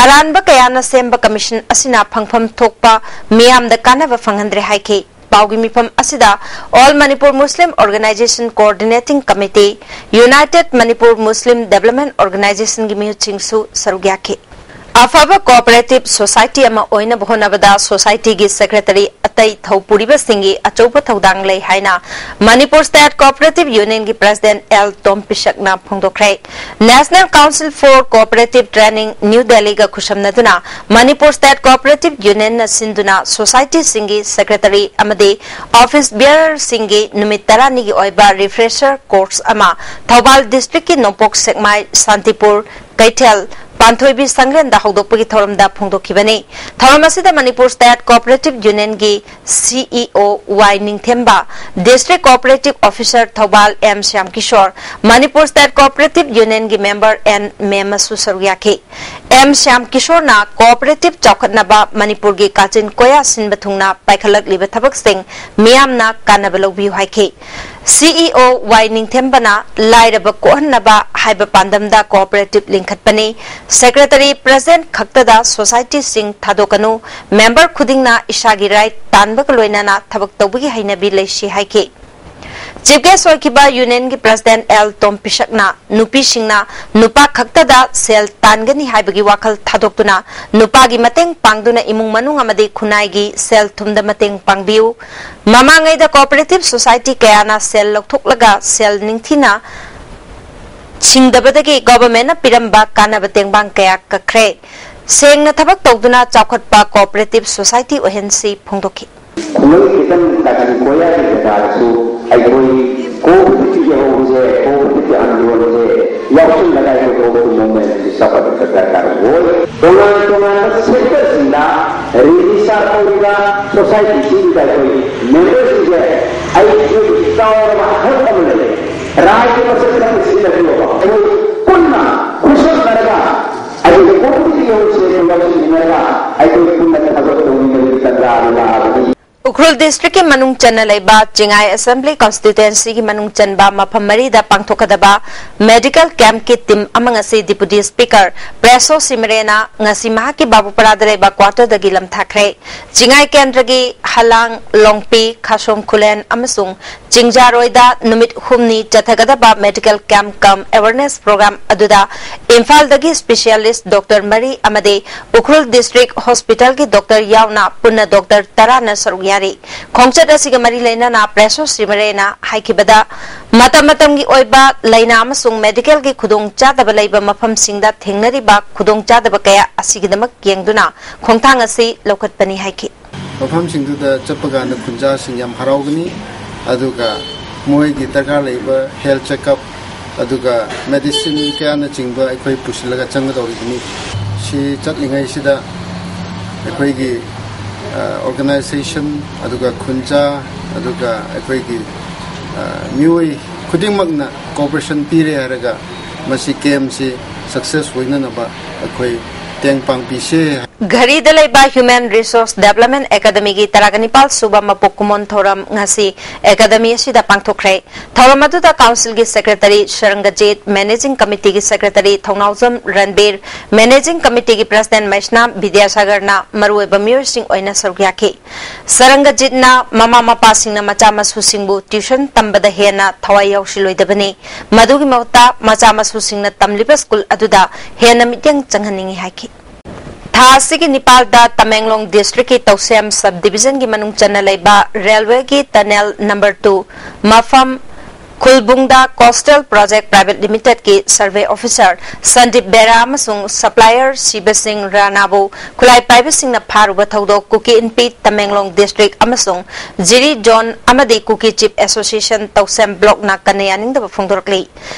ꯑꯔꯥꯟꯕ ꯀꯌꯥꯅ ꯁꯦꯝꯕ Commission ꯑꯁꯤꯅ ꯐꯪꯐꯝ ꯊꯣꯛꯄ ꯃꯤꯌꯥꯝꯗ ꯀꯥꯟꯅꯕ ꯐꯪꯍꯟꯗ꯭ꯔꯦ ꯍꯥꯏꯈꯤ꯫ ꯄꯥꯎꯒꯤ ꯃꯤꯐꯝ ꯑꯁꯤꯗ All Manipur Muslim Organisation Coordinating Committee, United Manipur Muslim Development Organizationꯒꯤ ꯃꯤꯍꯨꯠꯁꯤꯡꯁꯨ ꯁꯔꯨꯛ ꯌꯥꯈꯤ꯫ ꯑꯐꯕ ꯀꯣꯑꯣꯄꯔꯦꯇꯤꯚ ꯁꯣꯁꯥꯏꯇꯤ ꯑꯃ ꯑꯣꯏꯅꯕ ꯍꯣꯠꯅꯕꯗ ꯁꯣꯁꯥꯏꯇꯤꯒꯤ ꯁꯦꯀ꯭ꯔꯦꯇꯔꯤ ꯑꯇꯩ ꯊꯧꯄꯨꯔꯤꯕꯁꯤꯡꯒꯤ ꯑꯆꯧꯕ ꯊꯧꯗꯥꯡ ꯂꯩ ꯍꯥꯏꯅ ꯃꯅꯤꯄꯨꯔ ꯁ꯭ꯇꯦꯠ ꯀꯣꯑꯣꯄꯔꯦꯇꯤꯚ ꯌꯨꯅꯤꯌꯟꯒꯤ ꯄ꯭ꯔꯁꯤꯗꯦꯟꯠ ꯑꯦꯜ ꯇꯣꯝꯄꯤꯁꯛꯅ ꯐꯣꯡꯗꯣꯛꯈ꯭ꯔꯦ꯫ National Council for Cooperative Training, new ꯗꯦꯜꯂꯤꯒ ꯈꯨꯠꯁꯝꯅꯗꯨꯅ ꯃꯅꯤꯄꯨꯔ ꯁ꯭ꯇꯦꯠ ꯀꯣꯑꯣꯄꯔꯦꯇꯤꯚ ꯌꯨꯅꯤꯌꯟꯅ ꯁꯤꯟꯗꯨꯅ ꯁꯣꯁꯥꯏꯇꯤꯁꯤꯡꯒꯤ ꯁꯦꯀ꯭ꯔꯦꯇꯔꯤ ꯑꯃꯗꯤ ꯑꯣꯐꯤꯁ ꯕꯤꯌꯔꯁꯤꯡꯒꯤ ꯅꯨꯃꯤꯠ ꯇꯔꯥꯅꯤꯒꯤ ꯑꯣꯏꯕ ꯔꯤꯐ꯭ꯔꯦꯁꯔ ꯀꯣꯔꯁ ꯑꯃ ꯊꯧꯕꯥꯜ ꯗꯤꯁꯇ꯭ꯔꯤꯛꯀꯤ ꯅꯣꯡꯄꯣꯛ ꯁꯦꯛꯃꯥꯏ, ꯁꯥꯟꯇꯤꯄꯨꯔ, ꯀꯩꯊꯦꯜ, ꯄꯥꯟꯊꯣꯏꯕꯤ ꯁꯪꯂꯦꯟꯗ ꯍꯧꯗꯣꯛꯄꯒꯤ ꯊꯧꯔꯝꯗ ꯐꯣꯡꯗꯣꯛꯈꯤꯕꯅꯤ꯫ ꯊꯧꯔꯝ ꯑꯁꯤꯗ ꯃꯅꯤꯄꯨꯔ ꯁ꯭ꯇꯦꯠ ꯀꯣꯑꯣꯄꯔꯦꯇꯤꯚ ꯌꯨꯅꯤꯌꯟꯒꯤ CEO Y Ningthemba, district cooperative officer Thoubal M Shyamkishore, Manipur state cooperative ꯌꯨꯅꯤꯌꯟꯒꯤ ꯃꯦꯝꯕꯔ ꯑꯦꯟ ꯃꯦꯝꯃꯁꯨ ꯁꯔꯨꯛ ꯌꯥꯈꯤ꯫ ꯑꯦꯝ ꯁ꯭ꯌꯥꯝꯀꯤꯁꯣꯔꯅ ꯀꯣꯑꯣꯄꯔꯦꯇꯤꯚ ꯆꯥꯎꯈꯠꯅꯕ ꯃꯅꯤꯄꯨꯔꯒꯤ ꯀꯥꯆꯤꯟ ꯀꯣꯌꯥ ꯁꯤꯟꯕ ꯊꯨꯡꯅ ꯄꯥꯏꯈꯠꯂꯛꯂꯤꯕ ꯊꯕꯛꯁꯤꯡ ꯃꯤꯌꯥꯝꯅ ꯀꯥꯟꯅꯕ ꯂꯧꯕꯤꯌꯨ ꯍꯥꯏꯈꯤ꯫ ꯁꯤꯏꯑꯣ ꯋꯥꯏ ꯅꯤꯡꯊꯦꯝꯕꯅ ꯂꯥꯏꯔꯕ ꯀꯣꯛꯍꯟꯅꯕ ꯍꯥꯏꯕ ꯄꯥꯟꯗꯝꯗ ꯀꯣꯑꯣꯄꯔꯦꯇꯤꯚ ꯂꯤꯡꯈꯠꯄꯅꯤ꯫ ꯁꯦꯀ꯭ꯔꯦꯇꯔꯤ ꯄ꯭ꯔꯁꯤꯗꯦꯟꯠ ꯈꯛꯇꯗ ꯁꯣꯁꯥꯏꯇꯤꯁꯤꯡ ꯊꯥꯗꯣꯛꯀꯅꯨ, ꯃꯦꯝꯕꯔ ꯈꯨꯗꯤꯡꯅ ꯏꯁꯥꯒꯤ ꯔꯥꯏꯠ ꯇꯥꯟꯕꯒ ꯂꯣꯏꯅꯅ ꯊꯕꯛ ꯇꯧꯕꯒꯤ ꯍꯩꯅꯕꯤ ꯂꯩꯁꯤ ꯍꯥꯏꯈꯤ꯫ ꯆꯤꯐ ꯒꯦꯁ ꯑꯣꯏꯈꯤꯕ ꯌꯨꯅꯤꯌꯟꯒꯤ ꯄ꯭ꯔꯁꯤꯗꯦꯟꯠ ꯑꯦꯜ ꯇꯣꯝꯄꯤꯁꯛꯅ ꯅꯨꯄꯤꯁꯤꯡꯅ ꯅꯨꯄꯥ ꯈꯛꯇꯗ ꯁꯦꯜ ꯇꯥꯟꯒꯅꯤ ꯍꯥꯏꯕꯒꯤ ꯋꯥꯈꯜ ꯊꯥꯗꯣꯛꯇꯨꯅ ꯅꯨꯄꯥꯒꯤ ꯃꯇꯦꯡ ꯄꯥꯡꯗꯨꯅ ꯏꯃꯨꯡ ꯃꯅꯨꯡ ꯑꯃꯗꯤ ꯈꯨꯟꯅꯥꯏꯒꯤ ꯁꯦꯜ ꯊꯨꯝꯗ ꯃꯇꯦꯡ ꯄꯥꯡꯕꯤꯌꯨ꯫ ꯃꯃꯥꯡꯉꯩꯗ ꯀꯣꯑꯣꯄꯔꯦꯇꯤꯚ ꯁꯣꯁꯥꯏꯇꯤ ꯀꯌꯥꯅ ꯁꯦꯜ ꯂꯧꯊꯣꯛꯂꯒ ꯁꯦꯜ ꯅꯤꯡꯊꯤꯅ ꯁꯤꯡꯗꯕꯗꯒꯤ ꯒꯣꯚꯔꯟꯃꯦꯟꯠꯅ ꯄꯤꯔꯝꯕ ꯀꯥꯟꯅꯕ ꯇꯦꯡꯕꯥꯡ ꯀꯌꯥ ꯀꯛꯈ꯭ꯔꯦ꯫ ꯁꯦꯡꯅ ꯊꯕꯛ ꯇꯧꯗꯨꯅ ꯆꯥꯎꯈꯠꯄ ꯀꯣꯑꯣꯄꯔꯦꯇꯤꯚ ꯁꯣꯁꯥꯏꯇꯤ ꯑꯣꯏꯍꯟꯁꯤ ꯐꯣꯡꯗꯣꯛꯈꯤ꯫ ꯈꯨꯡꯒꯪ ꯈꯤꯇꯪ ꯀꯥꯆꯤꯟ ꯀꯣꯌꯥꯒꯤ ꯖꯒꯥꯗꯁꯨ ꯑꯩꯈꯣꯏ ꯀꯣꯑꯣꯄꯔꯦꯇꯤꯚ ꯌꯧꯍꯧꯕꯁꯦ, ꯀꯣꯑꯣꯄꯔꯦꯇꯤꯚ ꯑꯥꯟꯗꯣꯂꯟꯁꯦ ꯌꯥꯎꯁꯤꯜꯂꯒ ꯑꯩꯈꯣꯏ ꯀꯣꯑꯣꯄꯔꯦꯇꯤꯚ ꯃꯨꯚꯃꯦꯟꯠꯁꯤ ꯆꯥꯎꯈꯠꯄ ꯗꯔꯀꯥꯔ ꯑꯣꯏ꯫ ꯇꯣꯉꯥꯟ ꯇꯣꯉꯥꯟꯕ ꯁꯦꯛꯇꯔꯁꯤꯡꯗ ꯔꯦꯖꯤꯁꯇꯥꯔ ꯇꯧꯔꯤꯕ ꯁꯣꯁꯥꯏꯇꯤꯁꯤꯡꯗꯨꯗ ꯑꯩꯈꯣꯏ ꯃꯦꯝꯕꯔꯁꯤꯡꯁꯦ ꯑꯩꯈꯣꯏꯒꯤ ꯆꯥꯎꯔꯕ ꯍꯛ ꯑꯃ ꯂꯩ꯫ ꯔꯥꯏꯠ ꯑꯃ ꯁꯤꯖꯤꯟꯅꯕꯤꯌꯣꯕ꯫ ꯑꯩꯈꯣꯏ ꯄꯨꯟꯅ ꯈꯨꯠꯁꯝꯅꯔꯒ ꯑꯩꯈꯣꯏ ꯀꯣꯑꯣꯄꯔꯦꯇꯤꯚ ꯌꯧꯁꯦ ꯌꯧꯁꯤꯟꯃꯤꯟꯅꯔꯒ ꯑꯩꯈꯣꯏ ꯄꯨꯟꯅ ꯊꯕꯛ ꯇꯧꯃꯤꯟꯅꯕꯒꯤ ꯇꯥꯟꯖꯥ ꯑꯃ ꯂꯥꯛꯑꯕꯅꯤ꯫ ꯎꯈ꯭ꯔꯨꯜ ꯗꯤꯁꯇ꯭ꯔꯤꯛꯀꯤ ꯃꯅꯨꯡ ꯆꯟꯅ ꯂꯩꯕ ꯆꯤꯡꯉꯥꯏ ꯑꯦꯁꯦꯝꯕ꯭ꯂꯤ ꯀꯟꯁꯇꯤꯇ꯭ꯋꯦꯟꯁꯤꯒꯤ ꯃꯅꯨꯡ ꯆꯟꯕ ꯃꯐꯝ ꯃꯔꯤꯗ ꯄꯥꯡꯊꯣꯛꯀꯗꯕ ꯃꯦꯗꯤꯀꯦꯜ ꯀꯦꯝꯞꯀꯤ ꯇꯤꯝ ꯑꯃ ꯉꯁꯤ ꯗꯤꯄꯨꯇꯤ ꯁ꯭ꯄꯤꯀꯔ ꯄ꯭ꯔꯦꯁꯣ ꯁꯤꯃꯔꯦꯅ ꯉꯁꯤ ꯃꯍꯥꯛꯀꯤ ꯕꯥꯕꯨꯄꯔꯥꯗ ꯂꯩꯕ ꯀ꯭ꯋꯥꯇꯔꯗꯒꯤ ꯂꯝꯊꯥꯈ꯭ꯔꯦ꯫ ꯆꯤꯡꯉꯥꯏ ꯀꯦꯟꯗ꯭ꯔꯒꯤ ꯍꯂꯥꯡ, ꯂꯣꯡꯄꯤ, ꯈꯥꯁꯣꯝ ꯈꯨꯂꯦꯟ ꯑꯃꯁꯨꯡ ꯆꯤꯡꯖꯥꯔꯣꯏꯗ ꯅꯨꯃꯤꯠ ꯍꯨꯝꯅꯤ ꯆꯠꯊꯒꯗꯕ ꯃꯦꯗꯤꯀꯦꯜ ꯀꯦꯝꯞ ꯀꯝ ꯑꯦꯋꯦꯔꯅꯦꯁ ꯄ꯭ꯔꯣꯒ꯭ꯔꯥꯝ ꯑꯗꯨꯗ ꯏꯝꯐꯥꯜꯗꯒꯤ ꯁ꯭ꯄꯦꯁꯤꯌꯦꯂꯤꯁ꯭ꯠ ꯗꯣꯛꯇꯔ ꯃꯔꯤ ꯑꯃꯗꯤ ꯎꯈ꯭ꯔꯨꯜ ꯗꯤꯁꯇ꯭ꯔꯤꯛ ꯍꯣꯁꯄꯤꯇꯥꯜꯒꯤ ꯗꯣꯛꯇꯔ ꯌꯥꯎꯅ ꯄꯨꯟꯅ ꯗꯣꯛꯇꯔ ꯇꯔꯥꯅ ꯁꯔꯨꯛ ꯌꯥꯔꯤ꯫ ꯈꯣꯡꯆꯠ ꯑꯁꯤꯒ ꯃꯔꯤ ꯂꯩꯅꯅ ꯄ꯭ꯔꯦꯁꯣ ꯁꯤꯃꯔꯦꯅ ꯍꯥꯏꯈꯤꯕꯗ, ꯃꯇꯝ ꯃꯇꯝꯒꯤ ꯑꯣꯏꯕ ꯂꯥꯏꯅꯥ ꯑꯃꯁꯨꯡ ꯃꯦꯗꯤꯀꯦꯜꯒꯤ ꯈꯨꯗꯣꯡꯆꯥꯗꯕ ꯂꯩꯕ ꯃꯐꯝꯁꯤꯡꯗ ꯊꯦꯡꯅꯔꯤꯕ ꯈꯨꯗꯣꯡꯆꯥꯗꯕ ꯀꯌꯥ ꯑꯁꯤꯒꯤꯗꯃꯛ ꯌꯦꯡꯗꯨꯅ ꯈꯣꯡꯊꯥꯡ ꯑꯁꯤ ꯂꯧꯈꯠꯄꯅꯤ ꯍꯥꯏꯈꯤ꯫ ꯃꯐꯝꯁꯤꯡꯗꯨꯗ ꯆꯠꯄ ꯀꯥꯟꯗ ꯈꯨꯟꯖꯥꯁꯤꯡ ꯌꯥꯝ ꯍꯔꯥꯎꯒꯅꯤ, ꯑꯗꯨꯒ ꯃꯣꯏꯒꯤ ꯗꯔꯀꯥꯔ ꯂꯩꯕ health checkup, ꯑꯗꯨꯒ medicine ꯀꯌꯥꯅꯆꯤꯡꯕ ꯑꯩꯈꯣꯏ ꯄꯨꯁꯤꯜꯂꯒ ꯆꯪꯒꯗꯧꯔꯤꯕꯅꯤ꯫ ꯁꯤ ꯆꯠꯂꯤꯉꯩꯁꯤꯗ ꯑꯩꯈꯣꯏꯒꯤ, ꯑ, organization, ꯑꯗꯨꯒ ꯈꯨꯟꯖꯥ, ꯑꯗꯨꯒ ꯑꯩꯈꯣꯏꯒꯤ, ꯑ, ꯃꯤꯑꯣꯏ ꯈꯨꯗꯤꯡꯃꯛꯅ cooperation ꯄꯤꯔꯦ ꯍꯥꯏꯔꯒ ꯃꯁꯤ ꯀꯦꯝꯞꯁꯤ success ꯑꯣꯏꯅꯅꯕ ꯑꯩꯈꯣꯏ ꯇꯦꯡ ꯄꯥꯡꯕꯤꯁꯦ꯫ ꯘꯔꯤꯗ ꯂꯩꯕ Human Resource Development Academyꯒꯤ ꯇꯔꯥꯒ ꯅꯤꯄꯥꯜ ꯁꯨꯕ ꯃꯄꯣꯛ ꯀꯨꯝꯑꯣꯟ ꯊꯧꯔꯝ ꯉꯁꯤ ꯑꯦꯀꯥꯗꯃꯤ ꯑꯁꯤꯗ ꯄꯥꯡꯊꯣꯛꯈ꯭ꯔꯦ꯫ ꯊꯧꯔꯝ ꯑꯗꯨꯗ ꯀꯥꯎꯟꯁꯤꯜꯒꯤ ꯁꯦꯀ꯭ꯔꯦꯇꯔꯤ ꯁꯔꯪꯒꯖꯤꯠ, ꯃꯦꯅꯦꯖꯤꯡ ꯀꯃꯤꯇꯤꯒꯤ ꯁꯦꯀ꯭ꯔꯦꯇꯔꯤ ꯊꯧꯅꯥꯎꯖꯝ ꯔꯟꯕꯤꯔ, ꯃꯦꯅꯦꯖꯤꯡ ꯀꯃꯤꯇꯤꯒꯤ ꯄ꯭ꯔꯁꯤꯗꯦꯟꯠ ꯃꯩꯁꯅꯥꯝ ꯕꯤꯗ꯭ꯌꯥꯁꯥꯒꯔꯅ ꯃꯔꯨꯑꯣꯏꯕ ꯃꯤꯑꯣꯏꯁꯤꯡ ꯑꯣꯏꯅ ꯁꯔꯨꯛ ꯌꯥꯈꯤ꯫ ꯁꯔꯪꯒꯖꯤꯠꯅ ꯃꯃꯥ ꯃꯄꯥꯁꯤꯡꯅ ꯃꯆꯥ ꯃꯁꯨꯁꯤꯡꯕꯨ ꯇ꯭ꯌꯨꯁꯟ ꯇꯝꯕꯗ ꯍꯦꯟꯅ ꯊꯋꯥꯏ ꯌꯥꯎꯁꯤꯜꯂꯣꯏꯗꯕꯅꯤ, ꯃꯗꯨꯒꯤ ꯃꯍꯨꯠꯇ ꯃꯆꯥ ꯃꯁꯨꯁꯤꯡꯅ ꯇꯝꯂꯤꯕ ꯁ꯭ꯀꯨꯜ ꯑꯗꯨꯗ ꯍꯦꯟꯅ ꯃꯤꯠꯌꯦꯡ ꯆꯪꯍꯟꯅꯤꯡꯏ ꯍꯥꯏꯈꯤ꯫ ꯊꯥ ꯑꯁꯤꯒꯤ ꯅꯤꯄꯥꯜꯗ ꯇꯃꯦꯡꯂꯣꯡ ꯗꯤꯁꯇ꯭ꯔꯤꯛꯀꯤ ꯇꯧꯁꯦꯝ ꯁꯕ ꯗꯤꯕꯤꯖꯟꯒꯤ ꯃꯅꯨꯡ ꯆꯟꯅ ꯂꯩꯕ ꯔꯦꯜꯋꯦꯒꯤ ꯇꯅꯦꯜ ꯅꯝꯕꯔ ꯇꯨ ꯃꯐꯝ ꯈꯨꯜꯕꯨꯡꯗ ꯀꯣꯁꯇꯦꯜ project private ꯂꯤꯃꯤꯇꯦꯗꯀꯤ survey officer Sandeep ꯕꯦꯔꯥ ꯑꯃꯁꯨꯡ ꯁꯄ꯭ꯂꯥꯏꯌꯔ ꯁꯤꯕ ꯁꯤꯡ ꯔꯥꯅꯥꯕꯨ ꯈꯨꯠꯂꯥꯏ ꯄꯥꯏꯕꯁꯤꯡꯅ ꯐꯥꯔꯨꯕ ꯊꯧꯗꯣꯛ ꯀꯨꯀꯤ ꯏꯟꯄꯤ ꯇꯃꯦꯡꯂꯣꯡ ꯗꯤꯁꯇ꯭ꯔꯤꯛ ꯑꯃꯁꯨꯡ ꯖꯤꯔꯤ ꯖꯣꯟ ꯑꯃꯗꯤ ꯀꯨꯀꯤ ꯆꯤꯐ ꯑꯦꯁꯣꯁꯤꯌꯦꯁꯟ ꯇꯧꯁꯦꯝ ꯕ꯭ꯂꯣꯛꯅ ꯀꯟꯅ ꯌꯥꯅꯤꯡꯗꯕ ꯐꯣꯡꯗꯣꯔꯛꯂꯤ꯫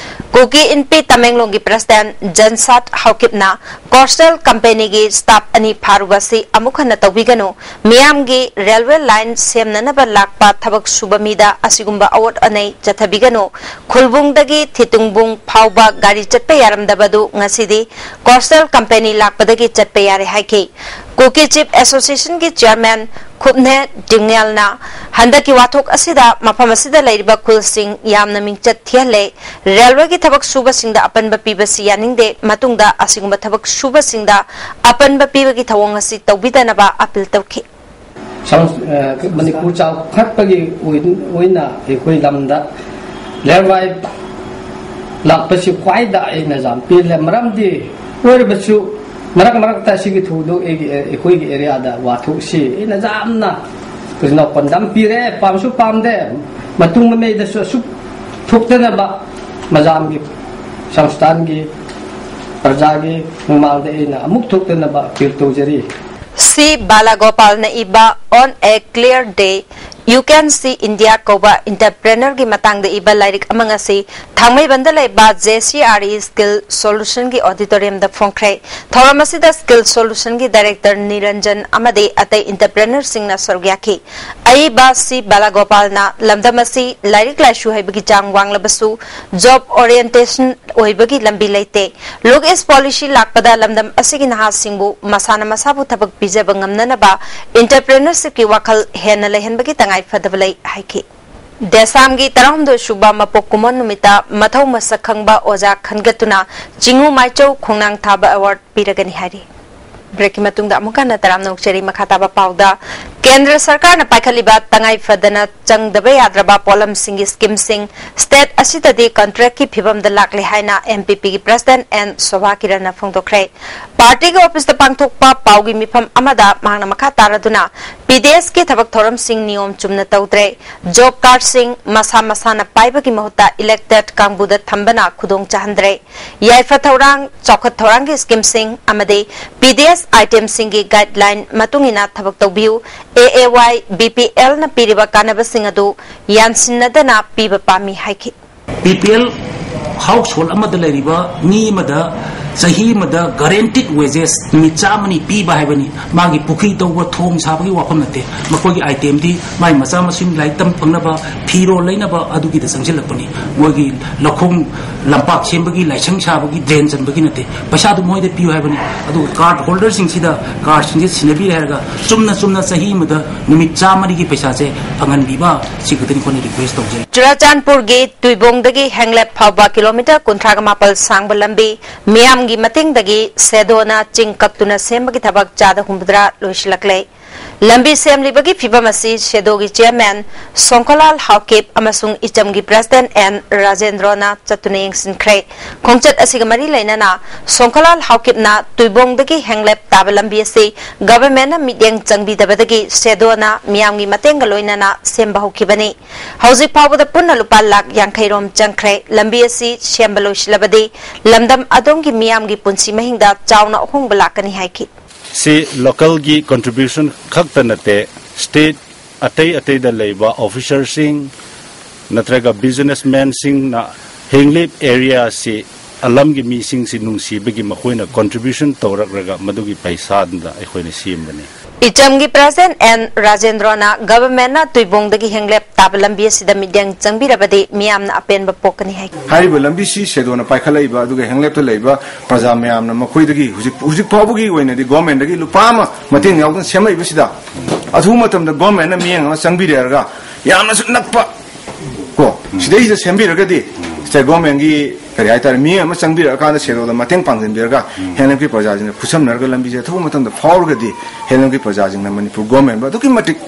ꯀꯨꯀꯤ ꯏꯟꯄꯤ ꯇꯃꯦꯡꯂꯣꯡꯒꯤ ꯄ꯭ꯔꯁꯤꯗꯦꯟꯠ ꯖꯟꯁꯥꯠ ꯍꯥꯎꯀꯤꯞꯅ ꯀꯣꯁꯇꯦꯜ ꯀꯝꯄꯦꯅꯤꯒꯤ ꯁ꯭ꯇꯥꯐ ꯑꯅꯤ ꯐꯥꯔꯨꯕ ꯑꯁꯤ ꯑꯃꯨꯛ ꯍꯟꯅ ꯇꯧꯕꯤꯒꯅꯨ, ꯃꯤꯌꯥꯝꯒꯤ ꯔꯦꯜꯋꯦ ꯂꯥꯏꯟ ꯁꯦꯝꯅꯅꯕ ꯂꯥꯛꯄ ꯊꯕꯛ ꯁꯨꯕ ꯃꯤꯗ ꯑꯁꯤꯒꯨꯝꯕ ꯑꯑꯣꯠ ꯑꯅꯩ ꯆꯠꯊꯕꯤꯒꯅꯨ꯫ ꯈꯨꯜꯕꯨꯡꯗꯒꯤ ꯊꯤꯇꯨꯡꯕꯨꯡ ꯐꯥꯎꯕ ꯒꯥꯔꯤ ꯆꯠꯄ ꯌꯥꯔꯝꯗꯕꯗꯨ ꯉꯁꯤꯗꯤ ꯀꯣꯁꯇꯦꯜ ꯀꯝꯄꯦꯅꯤ ꯂꯥꯛꯄꯗꯒꯤ ꯆꯠꯄ ꯌꯥꯔꯦ ꯍꯥꯏꯈꯤ꯫ ꯀꯨꯀꯤ ꯆꯤꯐ ꯑꯦꯁꯣꯁꯤꯌꯦꯁꯟꯒꯤ ꯆꯤꯌꯔꯃꯦꯟ ꯈꯨꯞꯅꯦ ꯗꯤꯡꯉꯦꯜꯅ ꯍꯟꯗꯛꯀꯤ ꯋꯥꯊꯣꯛ ꯑꯁꯤꯗ ꯃꯐꯝ ꯑꯁꯤꯗ ꯂꯩꯔꯤꯕ ꯈꯨꯜꯁꯤꯡ ꯌꯥꯝꯅ ꯃꯤꯡꯆꯠ ꯊꯤꯍꯜꯂꯦ꯫ ꯔꯦꯜꯋꯦꯒꯤ ꯊꯕꯛ ꯁꯨꯕꯁꯤꯡꯗ ꯑꯄꯟꯕ ꯄꯤꯕꯁꯤ ꯌꯥꯅꯤꯡꯗꯦ꯫ ꯃꯇꯨꯡꯗ ꯑꯁꯤꯒꯨꯝꯕ ꯊꯕꯛ ꯁꯨꯕꯁꯤꯡꯗ ꯑꯄꯟꯕ ꯄꯤꯕꯒꯤ ꯊꯧꯑꯣꯡ ꯑꯁꯤ ꯇꯧꯕꯤꯗꯅꯕ ꯑꯄꯤꯜ ꯇꯧꯈꯤ꯫ ꯁꯪ-, ꯑ, ꯃꯅꯤꯄꯨꯔ ꯆꯥꯎꯈꯠꯄꯒꯤ ꯑꯣꯏ-, ꯑꯣꯏꯅ ꯑꯩꯈꯣꯏ ꯂꯝꯗ ꯔꯦꯜꯋꯥꯏ ꯂꯥꯛꯄꯁꯤ ꯈ꯭ꯋꯥꯏꯗ ꯑꯩꯅ ꯌꯥꯝ ꯄꯦꯜꯂꯦ꯫ ꯃꯔꯝꯗꯤ ꯑꯣꯏꯔꯕꯁꯨ ꯃꯔꯛ ꯃꯔꯛꯇ ꯑꯁꯤꯒꯤ ꯊꯧꯗꯣꯛ ꯑꯩꯒꯤ, ꯑꯩꯈꯣꯏꯒꯤ ꯑꯦꯔꯤꯌꯥꯗ ꯋꯥꯊꯣꯛꯁꯤ ꯑꯩꯅ ꯌꯥꯝꯅ ꯀꯩꯅꯣ ꯄꯥꯟꯗꯝ ꯄꯤꯔꯦ, ꯄꯥꯝꯁꯨ ꯄꯥꯝꯗꯦ꯫ ꯃꯇꯨꯡ ꯃꯃꯩꯗꯁꯨ ꯑꯁꯨꯛ ꯊꯣꯛꯇꯅꯕ ꯃꯖꯥꯝꯒꯤ ꯁꯪꯁꯊꯥꯟꯒꯤ ꯄ꯭ꯔꯖꯥꯒꯤ ꯃꯃꯥꯡꯗ ꯑꯩꯅ ꯑꯃꯨꯛ ꯊꯣꯛꯇꯅꯕ ꯑꯄꯤꯜ ꯇꯧꯖꯔꯤ꯫ ꯁꯤ ꯕꯥꯂꯥꯒꯣꯄꯥꯜꯅ ꯏꯕ On a Clear Day, You Can See India ꯀꯧꯕ ꯏꯟꯇꯔꯄ꯭ꯔꯦꯅꯔꯒꯤ ꯃꯇꯥꯡꯗ ꯏꯕ ꯂꯥꯏꯔꯤꯛ ꯑꯃ ꯉꯁꯤ ꯊꯥꯡꯃꯩꯕꯟꯗ ꯂꯩꯕ J C R E skill ꯁꯣꯂꯨꯁꯟꯒꯤ ꯑꯣꯗꯤꯇꯣꯔꯤꯌꯝꯗ ꯐꯣꯡꯈ꯭ꯔꯦ꯫ ꯊꯧꯔꯝ ꯑꯁꯤꯗ ꯁ꯭ꯀꯤꯜ ꯁꯣꯂꯨꯁꯟꯒꯤ ꯗꯥꯏꯔꯦꯛꯇꯔ ꯅꯤꯔꯟꯖꯟ ꯑꯃꯗꯤ ꯑꯇꯩ ꯏꯟꯇꯔꯄ꯭ꯔꯦꯅꯔꯁꯤꯡꯅ ꯁꯔꯨꯛ ꯌꯥꯈꯤ꯫ ꯑꯏꯕ ꯁꯤ ꯕꯥꯂꯥꯒꯣꯄꯥꯜꯅ ꯂꯝꯗꯝ ꯑꯁꯤ ꯂꯥꯏꯔꯤꯛ ꯂꯥꯏꯁꯨ ꯍꯩꯕꯒꯤ ꯆꯥꯡ ꯋꯥꯡꯂꯕꯁꯨ ꯖꯣꯕ ꯑꯣꯔꯤꯌꯦꯟꯇꯦꯁꯟ ꯑꯣꯏꯕꯒꯤ ꯂꯝꯕꯤ ꯂꯩꯇꯦ꯫ ꯂꯨꯛ ꯏꯁ ꯄꯣꯂꯤꯁꯤ ꯂꯥꯛꯄꯗ ꯂꯝꯗꯝ ꯑꯁꯤꯒꯤ ꯅꯍꯥꯁꯤꯡꯕꯨ ꯃꯁꯥꯅ ꯃꯁꯥꯕꯨ ꯊꯕꯛ ꯄꯤꯖꯕ ꯉꯝꯅꯅꯕ ꯏꯟꯇꯔꯄ꯭ꯔꯦꯅꯔꯁꯤꯞꯀꯤ ꯋꯥꯈꯜ ꯍꯦꯟꯅ ꯂꯩꯍꯟꯕꯒꯤ ꯇꯉꯥꯏ ꯐꯗꯕ ꯂꯩ ꯍꯥꯏꯈꯤ꯫ ꯗꯦꯁꯥꯝꯒꯤ ꯇꯔꯥꯍꯨꯝꯗꯣꯏ ꯁꯨꯕ ꯃꯄꯣꯛ ꯀꯨꯝꯑꯣꯟ ꯅꯨꯃꯤꯠꯇ ꯃꯊꯧ ꯃꯁꯛ ꯈꯪꯕ ꯑꯣꯖꯥ ꯈꯟꯒꯠꯇꯨꯅ ꯆꯤꯡꯉꯨ ꯃꯥꯏꯆꯧ ꯈꯣꯡꯅꯥꯡ ꯊꯥꯕ ꯑꯦꯋꯥꯔꯗ ꯄꯤꯔꯒꯅꯤ ꯍꯥꯏꯔꯤ꯫ ꯕ꯭ꯔꯦꯛꯀꯤ ꯃꯇꯨꯡꯗ ꯑꯃꯨꯛ ꯍꯟꯅ ꯇꯔꯥꯝꯅ ꯑꯣꯛꯆꯔꯤ꯫ ꯃꯈꯥ ꯇꯥꯕ ꯄꯥꯎꯗ, ꯀꯦꯟꯗ꯭ꯔ ꯁꯔꯀꯥꯔꯅ ꯄꯥꯏꯈꯠꯂꯤꯕ ꯇꯉꯥꯏ ꯐꯗꯅ ꯆꯪꯗꯕ ꯌꯥꯗ꯭ꯔꯕ ꯄꯣꯠꯂꯝꯁꯤꯡꯒꯤ ꯁ꯭ꯀꯤꯝꯁꯤꯡ ꯁ꯭ꯇꯦꯠ ꯑꯁꯤꯗꯗꯤ ꯀꯟꯇ꯭ꯔꯦꯛꯀꯤ ꯐꯤꯕꯝꯗ ꯂꯥꯛꯂꯦ ꯍꯥꯏꯅ ꯑꯦꯝ ꯄꯤ ꯄꯤꯒꯤ ꯄ꯭ꯔꯁꯤꯗꯦꯟꯠ ꯑꯦꯟ ꯁꯣꯚꯥ ꯀꯤꯔꯟꯅ ꯐꯣꯡꯗꯣꯛꯈ꯭ꯔꯦ꯫ ꯄꯥꯔꯇꯤꯒꯤ ꯑꯣꯐꯤꯁꯇ ꯄꯥꯡꯊꯣꯛꯄ ꯄꯥꯎꯒꯤ ꯃꯤꯐꯝ ꯑꯃꯗ ꯃꯍꯥꯛꯅ ꯃꯈꯥ ꯇꯥꯔꯗꯨꯅ ꯄꯤ ꯗꯤ ꯑꯦꯁꯀꯤ ꯊꯕꯛ ꯊꯧꯔꯝꯁꯤꯡ ꯅꯤꯌꯣꯝ ꯆꯨꯝꯅ ꯇꯧꯗ꯭ꯔꯦ, ꯖꯣꯕ ꯀꯥꯔꯗꯁꯤꯡ ꯃꯁꯥ ꯃꯁꯥꯅ ꯄꯥꯏꯕꯒꯤ ꯃꯍꯨꯠꯇ ꯏꯂꯦꯛꯇꯦꯗ ꯀꯥꯡꯕꯨꯗ ꯊꯝꯕꯅ ꯈꯨꯗꯣꯡ ꯆꯥꯍꯟꯗ꯭ꯔꯦ, ꯌꯥꯏꯐ ꯊꯧꯔꯥꯡ, ꯆꯥꯎꯈꯠ ꯊꯧꯔꯥꯡꯒꯤ ꯁ꯭ꯀꯤꯝꯁꯤꯡ ꯑꯃꯗꯤ ꯄꯤ ꯗꯤ ꯑꯦꯁ ꯑꯥꯏꯇꯦꯝꯁꯤꯡꯒꯤ ꯒꯥꯏꯗꯂꯥꯏꯟ ꯃꯇꯨꯡ ꯏꯟꯅ ꯊꯕꯛ ꯇꯧꯕꯤꯌꯨ, ꯑꯦ ꯑꯦ ꯋꯥꯏ ꯕꯤ ꯄꯤ ꯑꯦꯜꯅ ꯄꯤꯔꯤꯕ ꯀꯥꯟꯅꯕꯁꯤꯡ ꯑꯗꯨ ꯌꯥꯟꯁꯤꯟꯅꯗꯅ ꯄꯤꯕ ꯄꯥꯝꯃꯤ ꯍꯥꯏꯈꯤ꯫ ꯕꯤ ꯄꯤ ꯑꯦꯜ Household ꯑꯃꯗ ꯂꯩꯔꯤꯕ ꯃꯤ ꯑꯃꯗ ꯆꯍꯤ ꯑꯃꯗ guaranteed wages ꯅꯨꯃꯤꯠ ꯆꯥꯝꯃꯅꯤ ꯄꯤꯕ ꯍꯥꯏꯕꯅꯤ꯫ ꯃꯥꯒꯤ ꯄꯨꯈ꯭ꯔꯤ ꯇꯧꯕ, ꯊꯣꯡ ꯁꯥꯕꯒꯤ ꯋꯥꯐꯝ ꯅꯠꯇꯦ꯫ ꯃꯈꯣꯏꯒꯤ item ꯗꯤ ꯃꯥꯏ ꯃꯆꯥ ꯃꯁꯨ ꯂꯥꯏꯔꯤꯛ ꯇꯝ ꯐꯪꯅꯕ, ꯐꯤꯔꯣꯜ ꯂꯩꯅꯕ, ꯑꯗꯨꯒꯤꯗ ꯆꯪꯁꯤꯜꯂꯛꯄꯅꯤ꯫ ꯃꯣꯏꯒꯤ ꯂꯧꯈꯣꯡ ꯂꯝꯄꯥꯛ ꯁꯦꯝꯕꯒꯤ, ꯂꯥꯏꯁꯪ ꯁꯥꯕꯒꯤ, drain ꯆꯟꯕꯒꯤ ꯅꯠꯇꯦ꯫ ꯄꯩꯁꯥꯗꯨ ꯃꯣꯏꯗ ꯄꯤꯌꯨ ꯍꯥꯏꯕꯅꯤ꯫ ꯑꯗꯨꯒ card holder ꯁꯤꯡꯁꯤꯗ card ꯁꯤꯡꯁꯦ ꯁꯤꯟꯅꯕꯤꯔꯦ ꯍꯥꯏꯔꯒ ꯆꯨꯝꯅ ꯆꯨꯝꯅ ꯆꯍꯤ ꯑꯃꯗ ꯅꯨꯃꯤꯠ ꯆꯥꯝꯃꯔꯤꯒꯤ ꯄꯩꯁꯥꯁꯦ ꯐꯪꯍꯟꯕꯤꯕ, ꯁꯤ ꯈꯛꯇꯅꯤ ꯑꯩꯈꯣꯏꯅ request ꯇꯧꯖꯩ꯫ ꯆꯨꯔꯥꯆꯥꯟꯄꯨꯔꯒꯤ ꯇꯨꯏꯕꯣꯡꯗꯒꯤ ꯍꯦꯡꯂꯦꯞ ꯐꯥꯎꯕ ꯀꯤꯂꯣꯃꯤꯇꯔ ꯀꯨꯟꯊ꯭ꯔꯥꯒ ꯃꯥꯄꯜ ꯁꯥꯡꯕ ꯂꯝꯕꯤ ꯃꯤꯌꯥꯝꯒꯤ ꯃꯇꯦꯡꯗꯒꯤ ꯁꯦꯗꯣꯅ ꯆꯤꯡ ꯀꯛꯇꯨꯅ ꯁꯦꯝꯕꯒꯤ ꯊꯕꯛ ꯆꯥꯗ ꯍꯨꯝꯐꯨꯇꯔꯥ ꯂꯣꯏꯁꯤꯜꯂꯛꯂꯦ꯫ ꯂꯝꯕꯤ ꯁꯦꯝꯂꯤꯕꯒꯤ ꯐꯤꯕꯝ ꯑꯁꯤ ꯁꯦꯗꯣꯒꯤ chairman ꯁꯣꯡꯈꯣꯂꯥꯜ ꯍꯥꯎꯀꯤꯞ ꯑꯃꯁꯨꯡ ꯏꯆꯝꯒꯤ president ꯑꯦꯟ ꯔꯥꯖꯦꯟꯗ꯭ꯔꯣꯅ ꯆꯠꯇꯨꯅ ꯌꯦꯡꯁꯤꯟꯈ꯭ꯔꯦ꯫ ꯈꯣꯡꯆꯠ ꯑꯁꯤꯒ ꯃꯔꯤ ꯂꯩꯅꯅ ꯁꯣꯡꯈꯣꯂꯥꯜ ꯍꯥꯎꯀꯤꯞꯅ ꯇꯨꯏꯕꯣꯡꯗꯒꯤ ꯍꯦꯡꯂꯦꯞ ꯇꯥꯕ ꯂꯝꯕꯤ ꯑꯁꯤ government ꯅ ꯃꯤꯠꯌꯦꯡ ꯆꯪꯕꯤꯗꯕꯗꯒꯤ ꯁꯦꯗꯣꯅ ꯃꯤꯌꯥꯝꯒꯤ ꯃꯇꯦꯡꯒ ꯂꯣꯏꯅꯅ ꯁꯦꯝꯕ ꯍꯧꯈꯤꯕꯅꯤ꯫ ꯍꯧꯖꯤꯛ ꯐꯥꯎꯕꯗ ꯄꯨꯟꯅ ꯂꯨꯄꯥ ꯂꯥꯈ ꯌꯥꯡꯈꯩ ꯔꯣꯝ ꯆꯪꯈ꯭ꯔꯦ꯫ ꯂꯝꯕꯤ ꯑꯁꯤ ꯁꯦꯝꯕ ꯂꯣꯏꯁꯤꯜꯂꯕꯗꯤ ꯂꯝꯗꯝ ꯑꯗꯣꯝꯒꯤ ꯃꯤꯌꯥꯝꯒꯤ ꯄꯨꯟꯁꯤ ꯃꯍꯤꯡꯗ ꯆꯥꯎꯅ ꯑꯍꯣꯡꯕ ꯂꯥꯛꯀꯅꯤ ꯍꯥꯏꯈꯤ꯫ ꯁꯤ local ꯒꯤ contribution ꯈꯛꯇ ꯅꯠꯇꯦ, state ꯑꯇꯩ ꯑꯇꯩꯗ ꯂꯩꯕ officer ꯁꯤꯡ ꯅꯠꯇ꯭ꯔꯒ businessman ꯁꯤꯡꯅ ꯍꯦꯡꯂꯦꯞ area ꯁꯤ ꯑꯂꯝꯒꯤ ꯃꯤꯁꯤꯡꯁꯤ ꯅꯨꯡꯁꯤꯕꯒꯤ ꯃꯈꯣꯏꯅ contribution ꯇꯧꯔꯛꯂꯒ ꯃꯗꯨꯒꯤ ꯄꯩꯁꯥꯗꯨꯅ ꯑꯩꯈꯣꯏꯅ ꯁꯦꯝꯕꯅꯤ꯫ ꯏꯆꯝꯒꯤ president ꯑꯦꯟ ꯔꯥꯖꯦꯟꯗ꯭ꯔꯣꯅ government ꯅ ꯇꯨꯏꯕꯣꯡꯗꯒꯤ ꯍꯦꯡꯂꯦꯞ ꯇꯥꯕ ꯂꯝꯕꯤ ꯑꯁꯤꯗ ꯃꯤꯠꯌꯦꯡ ꯆꯪꯕꯤꯔꯕꯗꯤ ꯃꯤꯌꯥꯝꯅ ꯑꯄꯦꯟꯕ ꯄꯣꯛꯀꯅꯤ ꯍꯥꯏ꯫ ꯍꯥꯏꯔꯤꯕ ꯂꯝꯕꯤꯁꯤ ꯁꯦꯗꯣꯅ ꯄꯥꯏꯈꯠꯂꯛꯏꯕ, ꯑꯗꯨꯒ ꯍꯦꯡꯂꯦꯞꯇ ꯂꯩꯕ ꯄ꯭ꯔꯖꯥ ꯃꯌꯥꯝꯅ ꯃꯈꯣꯏꯗꯒꯤ ꯍꯧꯖꯤꯛ, ꯍꯧꯖꯤꯛ ꯐꯥꯎꯕꯒꯤ ꯑꯣꯏꯅꯗꯤ government ꯗꯒꯤ ꯂꯨꯄꯥ ꯑꯃ ꯃꯇꯦꯡ ꯌꯥꯎꯗꯅ ꯁꯦꯝꯃꯛꯏꯕꯁꯤꯗ, ꯑꯊꯨꯕ ꯃꯇꯝꯗ government ꯅ ꯃꯤꯠꯌꯦꯡ ꯑꯃ ꯆꯪꯕꯤꯔꯦꯔꯒ ꯌꯥꯝꯅꯁꯨ ꯅꯛꯄ ꯀꯣ, ꯁꯤꯗꯩꯁꯤꯗ ꯁꯦꯝꯕꯤꯔꯒꯗꯤ state government ꯀꯤ ꯀꯔꯤ ꯍꯥꯏꯇꯥꯔꯦ, ꯃꯤꯠꯌꯦꯡ ꯑꯃ ꯆꯪꯕꯤꯔꯛꯑꯀꯥꯟꯗ ꯁꯦꯗꯣꯗ ꯃꯇꯦꯡ ꯄꯥꯡꯁꯤꯟꯕꯤꯔꯒ ꯍꯦꯡꯂꯦꯞꯀꯤ ꯄ꯭ꯔꯖꯥꯁꯤꯡꯅ ꯈꯨꯠꯁꯝꯅꯔꯒ ꯂꯝꯕꯤꯁꯦ ꯑꯊꯨꯕ ꯃꯇꯝꯗ ꯐꯥꯎꯔꯒꯗꯤ ꯍꯦꯡꯂꯦꯞꯀꯤ ꯄ꯭ꯔꯖꯥꯁꯤꯡꯅ ꯃꯅꯤꯄꯨꯔ government ꯕꯨ ꯑꯗꯨꯛꯀꯤ ꯃꯇꯤꯛ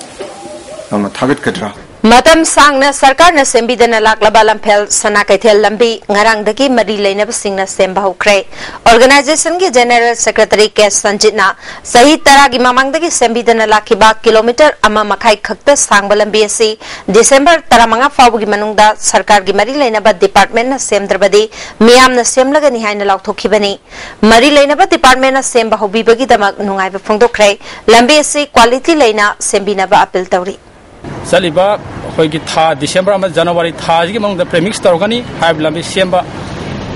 ꯌꯥꯝꯅ ꯊꯥꯒꯠꯀꯗ꯭ꯔꯥ? ꯃꯇꯝ ꯁꯥꯡꯅ ꯁꯔꯀꯥꯔꯅ ꯁꯦꯝꯕꯤꯗꯅ ꯂꯥꯛꯂꯕ ꯂꯝꯐꯦꯜ ꯁꯅꯥ ꯀꯩꯊꯦꯜ ꯂꯝꯕꯤ ꯉꯔꯥꯡꯗꯒꯤ ꯃꯔꯤ ꯂꯩꯅꯕꯁꯤꯡꯅ ꯁꯦꯝꯕ ꯍꯧꯈ꯭ꯔꯦ꯫ Organisation ꯒꯤ general secretary ꯀꯦ ꯁꯟꯖꯤꯠꯅ ꯆꯍꯤ ꯇꯔꯥꯒꯤ ꯃꯃꯥꯡꯗꯒꯤ ꯁꯦꯝꯕꯤꯗꯅ ꯂꯥꯛꯈꯤꯕ ꯀꯤꯂꯣꯃꯤꯇꯔ ꯑꯃ ꯃꯈꯥꯏ ꯈꯛꯇ ꯁꯥꯡꯕ ꯂꯝꯕꯤ ꯑꯁꯤ December ꯇꯔꯥꯃꯉꯥ ꯐꯥꯎꯕꯒꯤ ꯃꯅꯨꯡꯗ ꯁꯔꯀꯥꯔꯒꯤ ꯃꯔꯤ ꯂꯩꯅꯕ department ꯅ ꯁꯦꯝꯗ꯭ꯔꯕꯗꯤ ꯃꯤꯌꯥꯝꯅ ꯁꯦꯝꯂꯒꯅꯤ ꯍꯥꯏꯅ ꯂꯥꯎꯊꯣꯛꯈꯤꯕꯅꯤ꯫ ꯃꯔꯤ ꯂꯩꯅꯕ department ꯅ ꯁꯦꯝꯕ ꯍꯧꯕꯤꯕꯒꯤꯗꯃꯛ ꯅꯨꯡꯉꯥꯏꯕ ꯐꯣꯡꯗꯣꯛꯈ꯭ꯔꯦ꯫ ꯂꯝꯕꯤ ꯑꯁꯤ quality ꯂꯩꯅ ꯁꯦꯝꯕꯤꯅꯕ appeal ꯇꯧꯔꯤ꯫ ꯆꯠꯂꯤꯕ ꯑꯩꯈꯣꯏꯒꯤ ꯊꯥ ꯗꯤꯁꯦꯝꯕꯔ ꯑꯃ ꯖꯅꯋꯥꯔꯤ ꯊꯥꯁꯤꯒꯤ ꯃꯅꯨꯡꯗ ꯄ꯭ꯔꯦꯃꯤꯛꯁ ꯇꯧꯔꯒꯅꯤ꯫ ꯍꯥꯏꯔꯤꯕ ꯂꯝꯕꯤ ꯁꯦꯝꯕ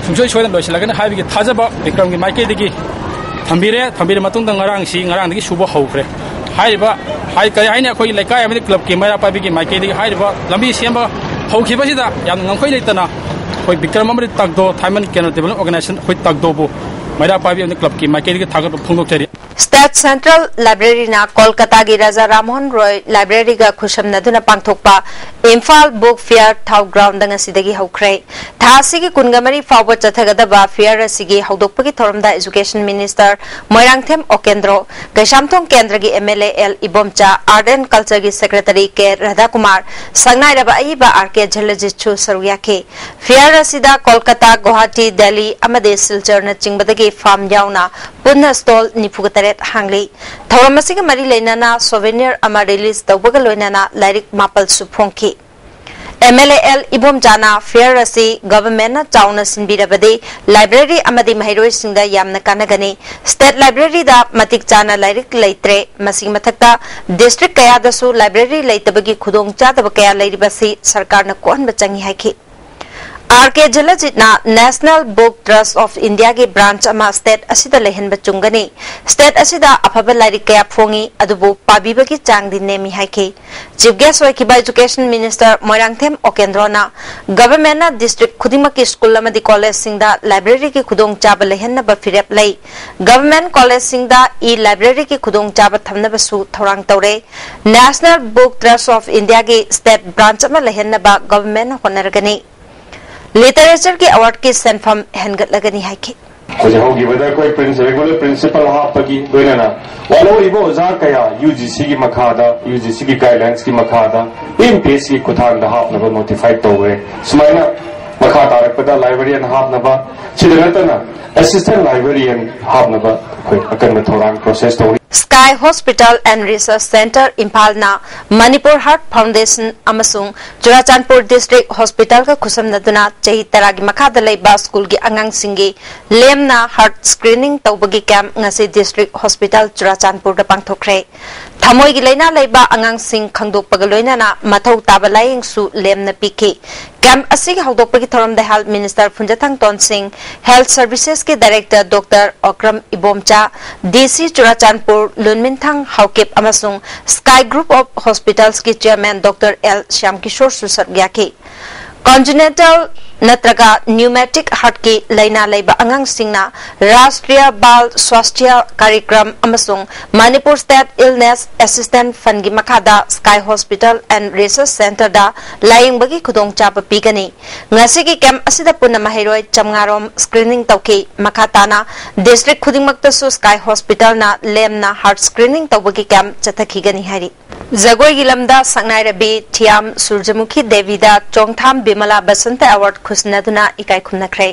ꯁꯨꯡꯁꯣꯏ ꯁꯣꯏꯗꯅ ꯂꯣꯏꯁꯤꯜꯂꯒꯅꯤ ꯍꯥꯏꯕꯒꯤ ꯊꯥꯖꯕ ꯕꯤꯀ꯭ꯔꯝꯒꯤ ꯃꯥꯏꯀꯩꯗꯒꯤ ꯊꯝꯕꯤꯔꯦ꯫ ꯊꯝꯕꯤꯔ ꯃꯇꯨꯡꯗ ꯉꯔꯥꯡꯁꯤ, ꯉꯔꯥꯡꯗꯒꯤ ꯁꯨꯕ ꯍꯧꯈ꯭ꯔꯦ꯫ ꯍꯥꯏꯔꯤꯕ, ꯍꯥꯏ-, ꯀꯔꯤ ꯍꯥꯏꯅꯤ, ꯑꯩꯈꯣꯏꯒꯤ ꯂꯩꯀꯥꯏ ꯑꯃꯗꯤ ꯀ꯭ꯂꯕꯀꯤ ꯃꯩꯔꯥ ꯄꯥꯏꯕꯤꯒꯤ ꯃꯥꯏꯀꯩꯗꯒꯤ ꯍꯥꯏꯔꯤꯕ ꯂꯝꯕꯤ ꯁꯦꯝꯕ ꯍꯧꯈꯤꯕꯁꯤꯗ ꯌꯥꯝꯅ ꯉꯝꯈꯩ ꯂꯩꯇꯅ ꯑꯩꯈꯣꯏ ꯕꯤꯀ꯭ꯔꯝ ꯑꯃꯗꯤ ꯇꯥꯛꯗꯣ, ꯊꯥꯏꯃꯟ ꯀꯦꯅꯦꯜ ꯗꯦꯕꯂꯞꯃꯦꯟ ꯑꯣꯔꯒꯅꯥꯏꯖꯦꯁꯟ, ꯑꯩꯈꯣꯏ ꯇꯥꯛꯗꯣꯕꯨ ꯃꯩꯔꯥ ꯄꯥꯏꯕꯤ ꯑꯃꯗꯤ ꯀ꯭ꯂꯕꯀꯤ ꯃꯥꯏꯀꯩꯗꯒꯤ ꯊꯥꯒꯠꯄ ꯐꯣꯡꯗꯣꯛꯆꯔꯤ꯫ State Central Library ꯅ ꯀꯣꯜꯀꯇꯥꯒꯤ ꯔꯥꯖꯥ ꯔꯥꯝꯃꯣꯍꯟ ꯔꯣꯏ ꯂꯥꯏꯕ꯭ꯔꯦꯔꯤꯒ ꯈꯨꯠꯁꯝꯅꯗꯨꯅ ꯄꯥꯡꯊꯣꯛꯄ ꯏꯝꯐꯥꯜ ꯕꯨꯛ ꯐꯤꯌꯔ ꯊꯥꯎ ꯒ꯭ꯔꯥꯎꯟꯗ ꯉꯁꯤꯗꯒꯤ ꯍꯧꯈ꯭ꯔꯦ꯫ ꯊꯥ ꯑꯁꯤꯒꯤ ꯀꯨꯟꯒ ꯃꯔꯤ ꯐꯥꯎꯕ ꯆꯠꯊꯒꯗꯕ ꯐꯤꯌꯔ ꯑꯁꯤꯒꯤ ꯍꯧꯗꯣꯛꯄꯒꯤ ꯊꯧꯔꯝꯗ ꯏꯖꯨꯀꯦꯁꯟ ꯃꯤꯅꯤꯁꯇꯔ ꯃꯣꯏꯔꯥꯡꯊꯦꯝ ꯑꯣꯀꯦꯟꯗ꯭ꯔꯣ, ꯀꯩꯁꯥꯝꯊꯣꯡ ꯀꯦꯟꯗ꯭ꯔꯒꯤ M L A L Ibomcha, art and ꯀꯜꯆꯔꯒꯤ ꯁꯦꯀ꯭ꯔꯦꯇꯔꯤ ꯀꯦ ꯔꯥꯙꯥꯀꯨꯃꯥꯔ, ꯁꯛꯅꯥꯏꯔꯕ ꯑꯏꯕ ꯑꯥꯔ ꯀꯦ ꯖꯜꯂꯖꯤꯠꯁꯨ ꯁꯔꯨꯛ ꯌꯥꯈꯤ꯫ ꯐꯤꯌꯔ ꯑꯁꯤꯗ ꯀꯣꯜꯀꯇꯥ, ꯒꯨꯋꯥꯍꯥꯇꯤ, ꯗꯦꯜꯂꯤ ꯑꯃꯗꯤ ꯁꯤꯜꯆꯔꯅꯆꯤꯡꯕꯗꯒꯤ ꯐꯥꯝ ꯌꯥꯎꯅ ꯄꯨꯟꯅ ꯁ꯭ꯇꯣꯜ ꯅꯤꯐꯨꯒ ꯇꯔꯦꯠ ꯍꯥꯡꯂꯤ꯫ ꯊꯧꯔꯝ ꯑꯁꯤꯒ ꯃꯔꯤ ꯂꯩꯅꯅ ꯁꯣꯚꯦꯅꯤꯌꯔ ꯑꯃ ꯔꯤꯂꯤꯖ ꯇꯧꯕꯒ ꯂꯣꯏꯅꯅ ꯂꯥꯏꯔꯤꯛ ꯃꯥꯄꯜꯁꯨ ꯐꯣꯡꯈꯤ꯫ ꯑꯦꯝ ꯑꯦꯜ ꯑꯦ ꯑꯦꯜ ꯏꯕꯣꯝꯆꯥꯅ ꯐꯤꯌꯔ ꯑꯁꯤ ꯒꯚꯔꯟꯃꯦꯟꯠꯅ ꯆꯥꯎꯅ ꯁꯤꯟꯕꯤꯔꯕꯗꯤ ꯂꯥꯏꯕ꯭ꯔꯦꯔꯤ ꯑꯃꯗꯤ ꯃꯍꯩꯔꯣꯏꯁꯤꯡꯗ ꯌꯥꯝꯅ ꯀꯥꯟꯅꯒꯅꯤ꯫ ꯁ꯭ꯇꯦꯠ ꯂꯥꯏꯕ꯭ꯔꯦꯔꯤꯗ ꯃꯇꯤꯛ ꯆꯥꯅ ꯂꯥꯏꯔꯤꯛ ꯂꯩꯇ꯭ꯔꯦ꯫ ꯃꯁꯤꯒꯤ ꯃꯊꯛꯇ ꯗꯤꯁꯇ꯭ꯔꯤꯛ ꯀꯌꯥꯗꯁꯨ ꯂꯥꯏꯕ꯭ꯔꯦꯔꯤ ꯂꯩꯇꯕꯒꯤ ꯈꯨꯗꯣꯡꯆꯥꯗꯕ ꯀꯌꯥ ꯂꯩꯔꯤꯕꯁꯤ ꯁꯔꯀꯥꯔꯅ ꯀꯣꯛꯍꯟꯕ ꯆꯪꯏ ꯍꯥꯏꯈꯤ꯫ ꯑꯥꯔ ꯀꯦ ꯖꯜꯂꯖꯤꯠꯅ National Book Trust of India ꯒꯤ ꯕ꯭ꯔꯥꯟꯆ ꯑꯃ ꯁ꯭ꯇꯦꯠ ꯑꯁꯤꯗ ꯂꯩꯍꯟꯕ ꯆꯨꯝꯒꯅꯤ꯫ ꯁ꯭ꯇꯦꯠ ꯑꯁꯤꯗ ꯑꯐꯕ ꯂꯥꯏꯔꯤꯛ ꯀꯌꯥ ꯐꯣꯡꯏ, ꯑꯗꯨꯕꯨ ꯄꯥꯕꯤꯕꯒꯤ ꯆꯥꯡꯗꯤ ꯅꯦꯝꯃꯤ ꯍꯥꯏꯈꯤ꯫ ꯆꯤꯐ ꯒꯦꯁ ꯑꯣꯏꯈꯤꯕ ꯏꯖꯨꯀꯦꯁꯟ ꯃꯤꯅꯤꯁꯇꯔ ꯃꯣꯏꯔꯥꯡꯊꯦꯝ ꯑꯣꯀꯦꯟꯗ꯭ꯔꯣꯅ ꯒꯚꯔꯟꯃꯦꯟꯠꯅ ꯗꯤꯁꯇ꯭ꯔꯤꯛ ꯈꯨꯗꯤꯡꯃꯛꯀꯤ ꯁ꯭ꯀꯨꯜ ꯑꯃꯗꯤ ꯀꯣꯂꯦꯖꯁꯤꯡꯗ ꯂꯥꯏꯕ꯭ꯔꯦꯔꯤꯒꯤ ꯈꯨꯗꯣꯡꯆꯥꯕ ꯂꯩꯍꯟꯅꯕ ꯐꯤꯔꯦꯞ ꯂꯩ꯫ ꯒꯚꯔꯟꯃꯦꯟꯠ ꯀꯣꯂꯦꯖꯁꯤꯡꯗ ꯏ ꯂꯥꯏꯕ꯭ꯔꯦꯔꯤꯒꯤ ꯈꯨꯗꯣꯡꯆꯥꯕ ꯊꯝꯅꯕꯁꯨ ꯊꯧꯔꯥꯡ ꯇꯧꯔꯦ꯫ National Book Trust of India ꯒꯤ ꯁ꯭ꯇꯦꯠ ꯕ꯭ꯔꯥꯟꯆ ꯑꯃ ꯂꯩꯍꯟꯅꯕ ꯒꯚꯔꯟꯃꯦꯟꯠꯅ ꯍꯣꯠꯅꯔꯒꯅꯤ꯫ ꯂꯤꯇꯔꯦꯆꯔꯒꯤ ꯑꯦꯋꯥꯔꯗꯀꯤ ꯁꯦꯟꯐꯝ ꯍꯦꯟꯒꯠꯂꯒꯅꯤ ꯍꯥꯏꯈꯤ꯫ ꯍꯧꯖꯤꯛ ꯍꯧꯈꯤꯕꯗ ꯑꯩꯈꯣꯏ ꯄ꯭ꯔꯤꯟꯁ-, ꯔꯤꯒꯨꯂꯔ ꯄ꯭ꯔꯤꯟꯁꯤꯄꯜ ꯍꯥꯞꯄꯒꯤ ꯂꯣꯏꯅꯅ ꯋꯥꯠꯍꯧꯔꯤꯕ ꯑꯣꯖꯥ ꯀꯌꯥ ꯌꯨ ꯖꯤ ꯁꯤꯒꯤ ꯃꯈꯥꯗ, ꯌꯨ ꯖꯤ ꯁꯤꯒꯤ ꯒꯥꯏꯗꯂꯥꯏꯟꯁꯀꯤ ꯃꯈꯥꯗ, ꯑꯦꯝ ꯄꯤ ꯑꯦꯁꯀꯤ ꯈꯨꯠꯊꯥꯡꯗ ꯍꯥꯞꯅꯕ ꯅꯣꯇꯤꯐꯥꯏ ꯇꯧꯔꯦ꯫ ꯁꯨꯃꯥꯏꯅ ꯃꯈꯥ ꯇꯥꯔꯛꯄꯗ librarian ꯍꯥꯞꯅꯕ, ꯁꯤꯗ ꯅꯠꯇꯅ assistant librarian ꯍꯥꯞꯅꯕ ꯑꯩꯈꯣꯏ ꯑꯀꯟꯕ ꯊꯧꯔꯥꯡ process ꯇꯧꯔꯤ꯫ Sky Hospital and Research Centre ꯏꯝꯐꯥꯜꯅ ꯃꯅꯤꯄꯨꯔ ꯍꯥꯔꯠ ꯐꯥꯎꯟꯗꯦꯁꯟ ꯑꯃꯁꯨꯡ ꯆꯨꯔꯥꯆꯥꯟꯄꯨꯔ ꯗꯤꯁꯇ꯭ꯔꯤꯛ ꯍꯣꯁꯄꯤꯇꯥꯜꯒ ꯈꯨꯠꯁꯝꯅꯗꯨꯅ ꯆꯍꯤ ꯇꯔꯥꯒꯤ ꯃꯈꯥꯗ ꯂꯩꯕ ꯁ꯭ꯀꯨꯜꯒꯤ ꯑꯉꯥꯡꯁꯤꯡꯒꯤ ꯂꯦꯝꯅ ꯍꯥꯔꯠ ꯁ꯭ꯀ꯭ꯔꯤꯅꯤꯡ ꯇꯧꯕꯒꯤ ꯀꯦꯝꯞ ꯉꯁꯤ ꯗꯤꯁꯇ꯭ꯔꯤꯛ ꯍꯣꯁꯄꯤꯇꯥꯜ ꯆꯨꯔꯥꯆꯥꯟꯄꯨꯔꯗ ꯄꯥꯡꯊꯣꯛꯈ꯭ꯔꯦ꯫ ꯊꯃꯣꯏꯒꯤ ꯂꯥꯏꯅꯥ ꯂꯩꯕ ꯑꯉꯥꯡꯁꯤꯡ ꯈꯪꯗꯣꯛꯄꯒ ꯂꯣꯏꯅꯅ ꯃꯊꯧ ꯇꯥꯕ ꯂꯥꯏꯌꯦꯡꯁꯨ ꯂꯦꯝꯅ ꯄꯤꯈꯤ꯫ ꯀꯦꯝꯞ ꯑꯁꯤꯒꯤ ꯍꯧꯗꯣꯛꯄꯒꯤ ꯊꯧꯔꯝꯗ health minister Phungzathang Tonsing, health ꯁꯔꯚꯤꯁꯦꯁꯀꯤ director doctor Okram Ibomcha, D C Churachandpur Lunminthang Haokip ꯑꯃꯁꯨꯡ ꯁ꯭ꯀꯥꯏ ꯒ꯭ꯔꯨꯞ ꯑꯣꯐ ꯍꯣꯁꯄꯤꯇꯥꯜꯁꯀꯤ ꯆꯦꯌꯔꯃꯦꯟ ꯗꯣꯛꯇꯔ ꯑꯦꯜ ꯁ꯭ꯌꯥꯝꯀꯤꯁꯣꯔꯁꯨ ꯁꯔꯨꯛ ꯌꯥꯈꯤ꯫ ꯀꯣꯟꯖꯤꯅꯦꯟꯇꯜ ꯅꯠꯇ꯭ꯔꯒ ꯅ꯭ꯌꯨꯃꯦꯇꯤꯛ ꯍꯥꯔꯠꯀꯤ ꯂꯥꯏꯅꯥ ꯂꯩꯕ ꯑꯉꯥꯡꯁꯤꯡꯅ ꯔꯥꯁꯇ꯭ꯔꯤꯌꯥ ꯕꯥꯜ ꯁ꯭ꯋꯥꯁꯊ꯭ꯌ ꯀꯥꯔꯤꯀ꯭ꯔꯝ ꯑꯃꯁꯨꯡ ꯃꯅꯤꯄꯨꯔ ꯁ꯭ꯇꯦꯠ ꯏꯜꯅꯦꯁ ꯑꯦꯁꯤꯁꯇꯦꯟꯁ ꯐꯟꯒꯤ ꯃꯈꯥꯗ ꯁ꯭ꯀꯥꯏ ꯍꯣꯁꯄꯤꯇꯥꯜ ꯑꯦꯟꯗ ꯔꯤꯁꯔꯆ ꯁꯦꯟꯇꯔꯗ ꯂꯥꯌꯦꯡꯕꯒꯤ ꯈꯨꯗꯣꯡꯆꯥꯕ ꯄꯤꯒꯅꯤ꯫ ꯉꯁꯤꯒꯤ ꯀꯦꯝꯞ ꯑꯁꯤꯗ ꯄꯨꯟꯅ ꯃꯍꯩꯔꯣꯏ ꯆꯥꯝꯃꯉꯥ ꯔꯣꯝ ꯁ꯭ꯀ꯭ꯔꯤꯅꯤꯡ ꯇꯧꯈꯤ꯫ ꯃꯈꯥ ꯇꯥꯅ ꯗꯤꯁꯇ꯭ꯔꯤꯛ ꯈꯨꯗꯤꯡꯃꯛꯇꯁꯨ ꯁ꯭ꯀꯥꯏ ꯍꯣꯁꯄꯤꯇꯥꯜꯅ ꯂꯦꯝꯅ ꯍꯥꯔꯠ ꯁ꯭ꯀ꯭ꯔꯤꯅꯤꯡ ꯇꯧꯕꯒꯤ ꯀꯦꯝꯞ ꯆꯠꯊꯈꯤꯒꯅꯤ ꯍꯥꯏꯔꯤ꯫ ꯖꯒꯣꯏꯒꯤ ꯂꯝꯗ ꯁꯛꯅꯥꯏꯔꯕꯤ ꯊꯤꯌꯥꯝ ꯁꯨꯔꯖꯃꯨꯈꯤ ꯗꯦꯕꯤꯗ ꯆꯣꯡꯊꯥꯝ ꯕꯤꯃꯂꯥ ꯕꯁꯟꯇ ꯑꯦꯋꯥꯔꯗ ꯈꯨꯁꯤꯟꯅꯗꯨꯅ ꯏꯀꯥꯏ ꯈꯨꯝꯅꯈ꯭ꯔꯦ꯫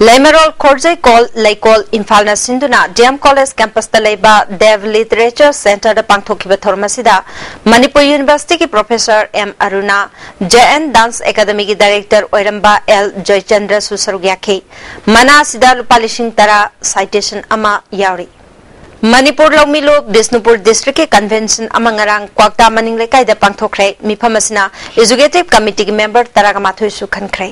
ꯂꯩꯃꯔꯣꯜ ꯈꯣꯔꯖꯩꯀꯣꯜ ꯂꯩꯀꯣꯜ ꯏꯝꯐꯥꯜꯅ ꯁꯤꯟꯗꯨꯅ ꯗꯤ ꯑꯦꯝ ꯀꯣꯂꯦꯖ ꯀꯦꯝꯄꯁꯇ ꯂꯩꯕ ꯗꯦꯕ ꯂꯤꯇꯔꯦꯆꯔ ꯁꯦꯟꯇꯔꯗ ꯄꯥꯡꯊꯣꯛꯈꯤꯕ ꯊꯧꯔꯝ ꯑꯁꯤꯗ ꯃꯅꯤꯄꯨꯔ ꯌꯨꯅꯤꯚꯔꯁꯤꯇꯤꯒꯤ professor M Aruna, J N dance ꯑꯦꯀꯥꯗꯃꯤꯒꯤ ꯗꯥꯏꯔꯦꯛꯇꯔ ꯑꯣꯏꯔꯝꯕ ꯑꯦꯜ ꯖꯣꯏꯆꯟꯗ꯭ꯔꯁꯨ ꯁꯔꯨꯛ ꯌꯥꯈꯤ꯫ ꯃꯅꯥ ꯑꯁꯤꯗ ꯂꯨꯄꯥ ꯂꯤꯁꯤꯡ ꯇꯔꯥ, ꯁꯥꯏꯇꯦꯁꯟ ꯑꯃ ꯌꯥꯎꯔꯤ꯫ ꯃꯅꯤꯄꯨꯔ ꯂꯧꯃꯤꯂꯣ ꯕꯤꯁꯅꯨꯄꯨꯔ ꯗꯤꯁꯇ꯭ꯔꯤꯛꯀꯤ ꯀꯟꯚꯦꯟꯁꯟ ꯑꯃ ꯉꯔꯥꯡ ꯀ꯭ꯋꯥꯛꯇꯥ ꯃꯅꯤꯡ ꯂꯩꯀꯥꯏꯗ ꯄꯥꯡꯊꯣꯛꯈ꯭ꯔꯦ꯫ ꯃꯤꯐꯝ ꯑꯁꯤꯅ ꯑꯦꯛꯖꯤꯀ꯭ꯌꯨꯇꯤꯚ ꯀꯃꯤꯇꯤꯒꯤ ꯃꯦꯝꯕꯔ ꯇꯔꯥꯃꯥꯊꯣꯏꯁꯨ ꯈꯟꯈ꯭ꯔꯦ꯫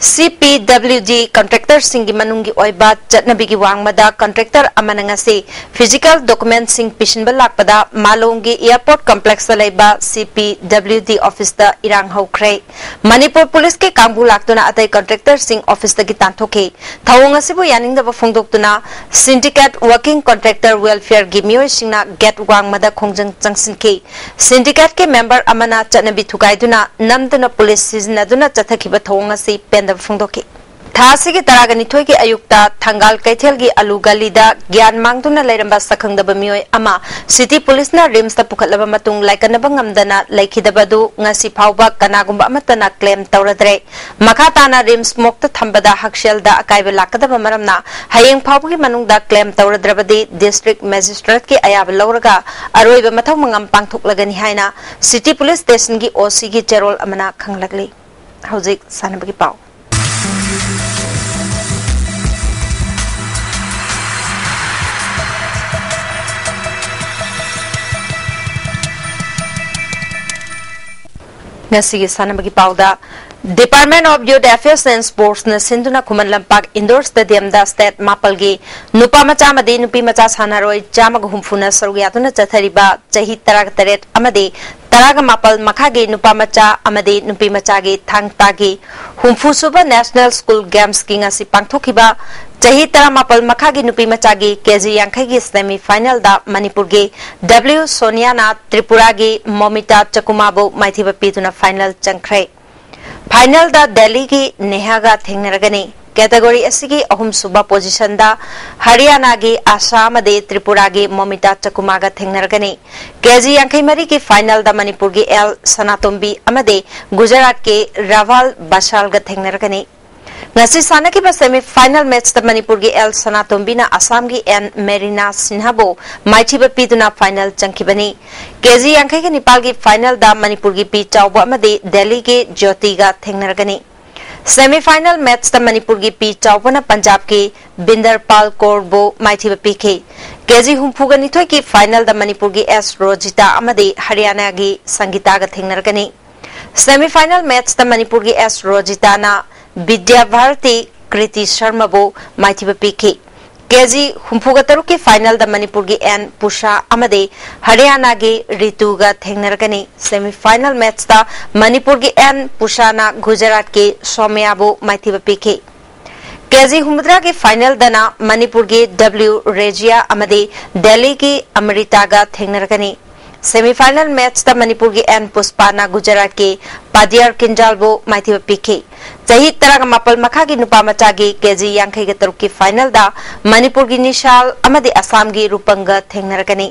ꯁꯤ ꯄꯤ ꯗꯕ꯭ꯂꯤꯎ ꯗꯤ ꯀꯟꯇ꯭ꯔꯦꯛꯇꯔꯁꯤꯡꯒꯤ ꯃꯅꯨꯡꯒꯤ ꯑꯣꯏꯕ ꯆꯠꯅꯕꯤꯒꯤ ꯋꯥꯡꯃꯗ ꯀꯟꯇ꯭ꯔꯦꯛꯇꯔ ꯑꯃꯅ ꯉꯁꯤ ꯐꯤꯖꯤꯀꯦꯜ ꯗꯣꯀꯨꯃꯦꯟꯠꯁꯤꯡ ꯄꯤꯁꯤꯟꯕ ꯂꯥꯛꯄꯗ ꯃꯥꯂꯣꯝꯒꯤ ꯑꯦꯌꯔꯄꯣꯔꯠ ꯀꯝꯄ꯭ꯂꯦꯛꯁꯇ ꯂꯩꯕ ꯁꯤ ꯄꯤ ꯗꯕ꯭ꯂꯤꯎ ꯗꯤ ꯑꯣꯐꯤꯁꯇ ꯏꯔꯥꯡ ꯍꯧꯈ꯭ꯔꯦ꯫ ꯃꯅꯤꯄꯨꯔ ꯄꯨꯂꯤꯁꯀꯤ ꯀꯥꯡꯕꯨ ꯂꯥꯛꯇꯨꯅ ꯑꯇꯩ ꯀꯟꯇ꯭ꯔꯦꯛꯇꯔꯁꯤꯡ ꯑꯣꯐꯤꯁꯇꯒꯤ ꯇꯥꯟꯊꯣꯛꯈꯤ꯫ ꯊꯧꯑꯣꯡ ꯑꯁꯤꯕꯨ ꯌꯥꯅꯤꯡꯗꯕ ꯐꯣꯡꯗꯣꯛꯇꯨꯅ ꯁꯤꯟꯗꯤꯀꯦꯠ ꯋꯥꯔꯀꯤꯡ ꯀꯟꯇ꯭ꯔꯦꯛꯇꯔ ꯋꯦꯜꯐꯤꯌꯔꯒꯤ ꯃꯤꯑꯣꯏꯁꯤꯡꯅ ꯒꯦꯠ ꯋꯥꯡꯃꯗ ꯈꯣꯡꯖꯪ ꯆꯪꯁꯤꯟꯈꯤ꯫ ꯁꯤꯟꯗꯤꯀꯦꯠꯀꯤ ꯃꯦꯝꯕꯔ ꯑꯃꯅ ꯆꯠꯅꯕꯤ ꯊꯨꯒꯥꯏꯗꯨꯅ ꯅꯝꯗꯨꯅ ꯄꯨꯂꯤꯁ ꯁꯤꯖꯤꯟꯅꯗꯨꯅ ꯆꯠꯊꯈꯤꯕ ꯊꯧꯑꯣꯡ ꯑꯁꯤ ꯄꯦꯟꯗꯕ ꯐꯣꯡꯗꯣꯛꯈꯤ꯫ ꯊꯥ ꯑꯁꯤꯒꯤ ꯇꯔꯥꯒ ꯅꯤꯊꯣꯏꯒꯤ ꯑꯌꯨꯛꯇ ꯊꯪꯒꯥꯜ ꯀꯩꯊꯦꯜꯒꯤ ꯑꯂꯨ ꯒꯂꯤꯗ ꯒ꯭ꯌꯥꯟ ꯃꯥꯡꯗꯨꯅ ꯂꯩꯔꯝꯕ ꯁꯛꯈꯪꯗꯕ ꯃꯤꯑꯣꯏ ꯑꯃ ꯁꯤꯇꯤ ꯄꯨꯂꯤꯁꯅ ꯔꯤꯝꯁꯇ ꯄꯨꯈꯠꯂꯕ ꯃꯇꯨꯡ ꯂꯥꯏꯀꯠꯅꯕ ꯉꯝꯗꯅ ꯂꯩꯈꯤꯗꯕ ꯑꯗꯨ ꯉꯁꯤ ꯐꯥꯎꯕ ꯀꯅꯥꯒꯨꯝꯕ ꯑꯃꯠꯇꯅ ꯀ꯭ꯂꯦꯝ ꯇꯧꯔꯗ꯭ꯔꯦ꯫ ꯃꯈꯥ ꯇꯥꯅ ꯔꯤꯝꯁ ꯃꯣꯛꯇ ꯊꯝꯕꯗ ꯍꯛꯁꯦꯜꯗ ꯑꯀꯥꯏꯕ ꯂꯥꯛꯀꯗꯕ ꯃꯔꯝꯅ ꯍꯌꯦꯡ ꯐꯥꯎꯕꯒꯤ ꯃꯅꯨꯡꯗ ꯀ꯭ꯂꯦꯝ ꯇꯧꯔꯗ꯭ꯔꯕꯗꯤ ꯗꯤꯁꯇ꯭ꯔꯤꯛ ꯃꯦꯖꯤꯁꯇ꯭ꯔꯦꯠꯀꯤ ꯑꯌꯥꯕ ꯂꯧꯔꯒ ꯑꯔꯣꯏꯕ ꯃꯊꯧ ꯃꯉꯝ ꯄꯥꯡꯊꯣꯛꯂꯒꯅꯤ ꯍꯥꯏꯅ ꯁꯤꯇꯤ ꯄꯨꯂꯤꯁ ꯁ꯭ꯇꯦꯁꯟꯒꯤ ꯑꯣ ꯁꯤꯒꯤ ꯆꯦꯔꯣꯜ ꯑꯃꯅ ꯈꯪꯂꯛꯂꯤ꯫ ꯍꯧꯖꯤꯛ ꯁꯥꯟꯅꯕꯒꯤ ꯄꯥꯎ꯫ ꯉꯁꯤꯒꯤ ꯁꯥꯟꯅꯕꯒꯤ ꯄꯥꯎꯗ, Department of Youth Affairs and Sportsꯅ ꯁꯤꯟꯗꯨꯅ ꯈꯨꯃꯟ ꯂꯝꯄꯥꯛ Indoor Stadiumꯗ state ꯃꯥꯄꯜꯒꯤ ꯅꯨꯄꯥ ꯃꯆꯥ ꯑꯃꯗꯤ ꯅꯨꯄꯤ ꯃꯆꯥ ꯁꯥꯟꯅꯔꯣꯏ ꯆꯥꯝꯃꯒ ꯍꯨꯝꯐꯨꯅ ꯁꯔꯨꯛ ꯌꯥꯗꯨꯅ ꯆꯠꯊꯔꯤꯕ ꯆꯍꯤ ꯇꯔꯥꯇꯔꯦꯠ ꯑꯃꯗꯤ ꯇꯔꯥꯒ ꯃꯥꯄꯜ ꯃꯈꯥꯒꯤ ꯅꯨꯄꯥ ꯃꯆꯥ ꯑꯃꯗꯤ ꯅꯨꯄꯤ ꯃꯆꯥꯒꯤ ꯊꯥꯡ ꯇꯥꯒꯤ ꯍꯨꯝꯐꯨꯁꯨꯕ National School Gamesꯀꯤ ꯉꯁꯤ ꯄꯥꯡꯊꯣꯛꯈꯤꯕ ꯆꯍꯤ ꯇꯔꯥꯃꯥꯄꯜ ꯃꯈꯥꯒꯤ ꯅꯨꯄꯤ ꯃꯆꯥꯒꯤ ꯀꯦꯖꯤ ꯌꯥꯡꯈꯩꯒꯤ semi finalꯗ ꯃꯅꯤꯄꯨꯔꯒꯤ W ꯁꯣꯅꯤꯌꯥꯅ ꯇ꯭ꯔꯤꯄꯨꯔꯥꯒꯤ ꯃꯣꯃꯤꯇꯥ ꯆꯀꯨꯃꯥꯕꯨ ꯃꯥꯏꯊꯤꯕ ꯄꯤꯗꯨꯅ final ꯆꯪꯈ꯭ꯔꯦ꯫ Finalꯗ ꯗꯦꯜꯂꯤꯒꯤ ꯅꯦꯍꯥꯒ ꯊꯦꯡꯅꯔꯒꯅꯤ꯫ Category ꯑꯁꯤꯒꯤ ꯑꯍꯨꯝꯁꯨꯕ positionꯗ ꯍꯔꯤꯌꯥꯅꯥꯒꯤ ꯑꯥꯁꯥ ꯑꯃꯗꯤ ꯇ꯭ꯔꯤꯄꯨꯔꯥꯒꯤ ꯃꯣꯃꯤꯇꯥ ꯆꯀꯨꯃꯥꯒ ꯊꯦꯡꯅꯔꯒꯅꯤ꯫ ꯀꯦꯖꯤ ꯌꯥꯡꯈꯩ ꯃꯔꯤꯒꯤ finalꯗ ꯃꯅꯤꯄꯨꯔꯒꯤ ꯑꯦꯜ ꯁꯅꯥꯇꯣꯝꯕꯤ ꯑꯃꯗꯤ ꯒꯨꯖꯔꯥꯠꯀꯤ ꯔꯥꯚꯥꯜ ꯕꯁꯥꯜꯒ ꯊꯦꯡꯅꯔꯒꯅꯤ꯫ ꯉꯁꯤ ꯁꯥꯟꯅꯈꯤꯕ semi final matchꯇ ꯃꯅꯤꯄꯨꯔꯒꯤ ꯑꯦꯜ ꯁꯅꯥꯇꯣꯝꯕꯤꯅ ꯑꯁꯥꯝꯒꯤ ꯑꯦꯟ ꯃꯦꯔꯤꯅꯥ ꯁꯤꯟꯍꯥꯕꯨ ꯃꯥꯏꯊꯤꯕ ꯄꯤꯗꯨꯅ final ꯆꯪꯈꯤꯕꯅꯤ꯫ ꯀꯦꯖꯤ ꯌꯥꯡꯈꯩꯒ ꯅꯤꯄꯥꯜꯒꯤ finalꯗ ꯃꯅꯤꯄꯨꯔꯒꯤ ꯄꯤ ꯆꯥꯎꯕ ꯑꯃꯗꯤ ꯗꯦꯜꯂꯤꯒꯤ ꯖ꯭ꯌꯣꯇꯤꯒ ꯊꯦꯡꯅꯔꯒꯅꯤ꯫ Semi final matchꯇ ꯃꯅꯤꯄꯨꯔꯒꯤ ꯄꯤ ꯆꯥꯎꯕꯅ ꯄꯟꯖꯥꯕꯀꯤ ꯕꯤꯟꯗꯔꯄꯥꯜ ꯀꯣꯔꯕꯨ ꯃꯥꯏꯊꯤꯕ ꯄꯤꯈꯤ꯫ ꯀꯦꯖꯤ ꯍꯨꯝꯐꯨꯒ ꯅꯤꯊꯣꯏꯒꯤ finalꯗ ꯃꯅꯤꯄꯨꯔꯒꯤ ꯑꯦꯁ ꯔꯣꯖꯤꯇꯥ ꯑꯃꯗꯤ ꯍꯔꯤꯌꯥꯅꯥꯒꯤ ꯁꯪꯒꯤꯇꯥꯒ ꯊꯦꯡꯅꯔꯒꯅꯤ꯫ Semi final matchꯇ ꯃꯅꯤꯄꯨꯔꯒꯤ ꯑꯦꯁ ꯔꯣꯖꯤꯇꯥꯅ ꯕꯤꯗ꯭ꯌꯥꯚꯥꯔꯇꯤ ꯀ꯭ꯔꯤꯇꯤ ꯁꯔꯃꯕꯨ ꯃꯥꯏꯊꯤꯕ ꯄꯤꯈꯤ꯫ ꯀꯦꯖꯤ ꯍꯨꯝꯐꯨꯒ ꯇꯔꯨꯛꯀꯤ finalꯗ ꯃꯅꯤꯄꯨꯔꯒꯤ ꯑꯦꯟ ꯄꯨꯁꯥ ꯑꯃꯗꯤ ꯍꯔꯤꯌꯥꯅꯥꯒꯤ ꯔꯤꯇꯨꯒ ꯊꯦꯡꯅꯔꯒꯅꯤ꯫ Semi final matchꯇ ꯃꯅꯤꯄꯨꯔꯒꯤ ꯑꯦꯟ ꯄꯨꯁꯥꯅ ꯒꯨꯖꯔꯥꯠꯀꯤ ꯁꯣꯃ꯭ꯌꯥꯕꯨ ꯃꯥꯏꯊꯤꯕ ꯄꯤꯈꯤ꯫ ꯀꯦꯖꯤ ꯍꯨꯝꯐꯨꯇꯔꯥꯒꯤ finalꯗꯅ ꯃꯅꯤꯄꯨꯔꯒꯤ W ꯔꯦꯖꯤꯌꯥ ꯑꯃꯗꯤ ꯗꯦꯜꯂꯤꯒꯤ ꯑꯃ꯭ꯔꯤꯇꯥꯒ ꯊꯦꯡꯅꯔꯒꯅꯤ꯫ Semi final match ꯇ ꯃꯅꯤꯄꯨꯔꯒꯤ ꯑꯦꯟ ꯄꯨꯁꯄꯥꯅ ꯒꯨꯖꯔꯥꯠꯀꯤ ꯄꯥꯗꯤꯌꯥꯔ ꯀꯤꯟꯖꯥꯜꯕꯨ ꯃꯥꯏꯊꯤꯕ ꯄꯤꯈꯤ꯫ ꯆꯍꯤ ꯇꯔꯥꯃꯥꯄꯜ ꯃꯈꯥꯒꯤ ꯅꯨꯄꯥ ꯃꯆꯥꯒꯤ ꯀꯦꯖꯤ ꯌꯥꯡꯈꯩꯒ ꯇꯔꯨꯛꯀꯤ final ꯗ ꯃꯅꯤꯄꯨꯔꯒꯤ ꯅꯤꯁꯥꯜ ꯑꯃꯗꯤ ꯑꯁꯥꯝꯒꯤ ꯔꯨꯄꯪꯒ ꯊꯦꯡꯅꯔꯒꯅꯤ꯫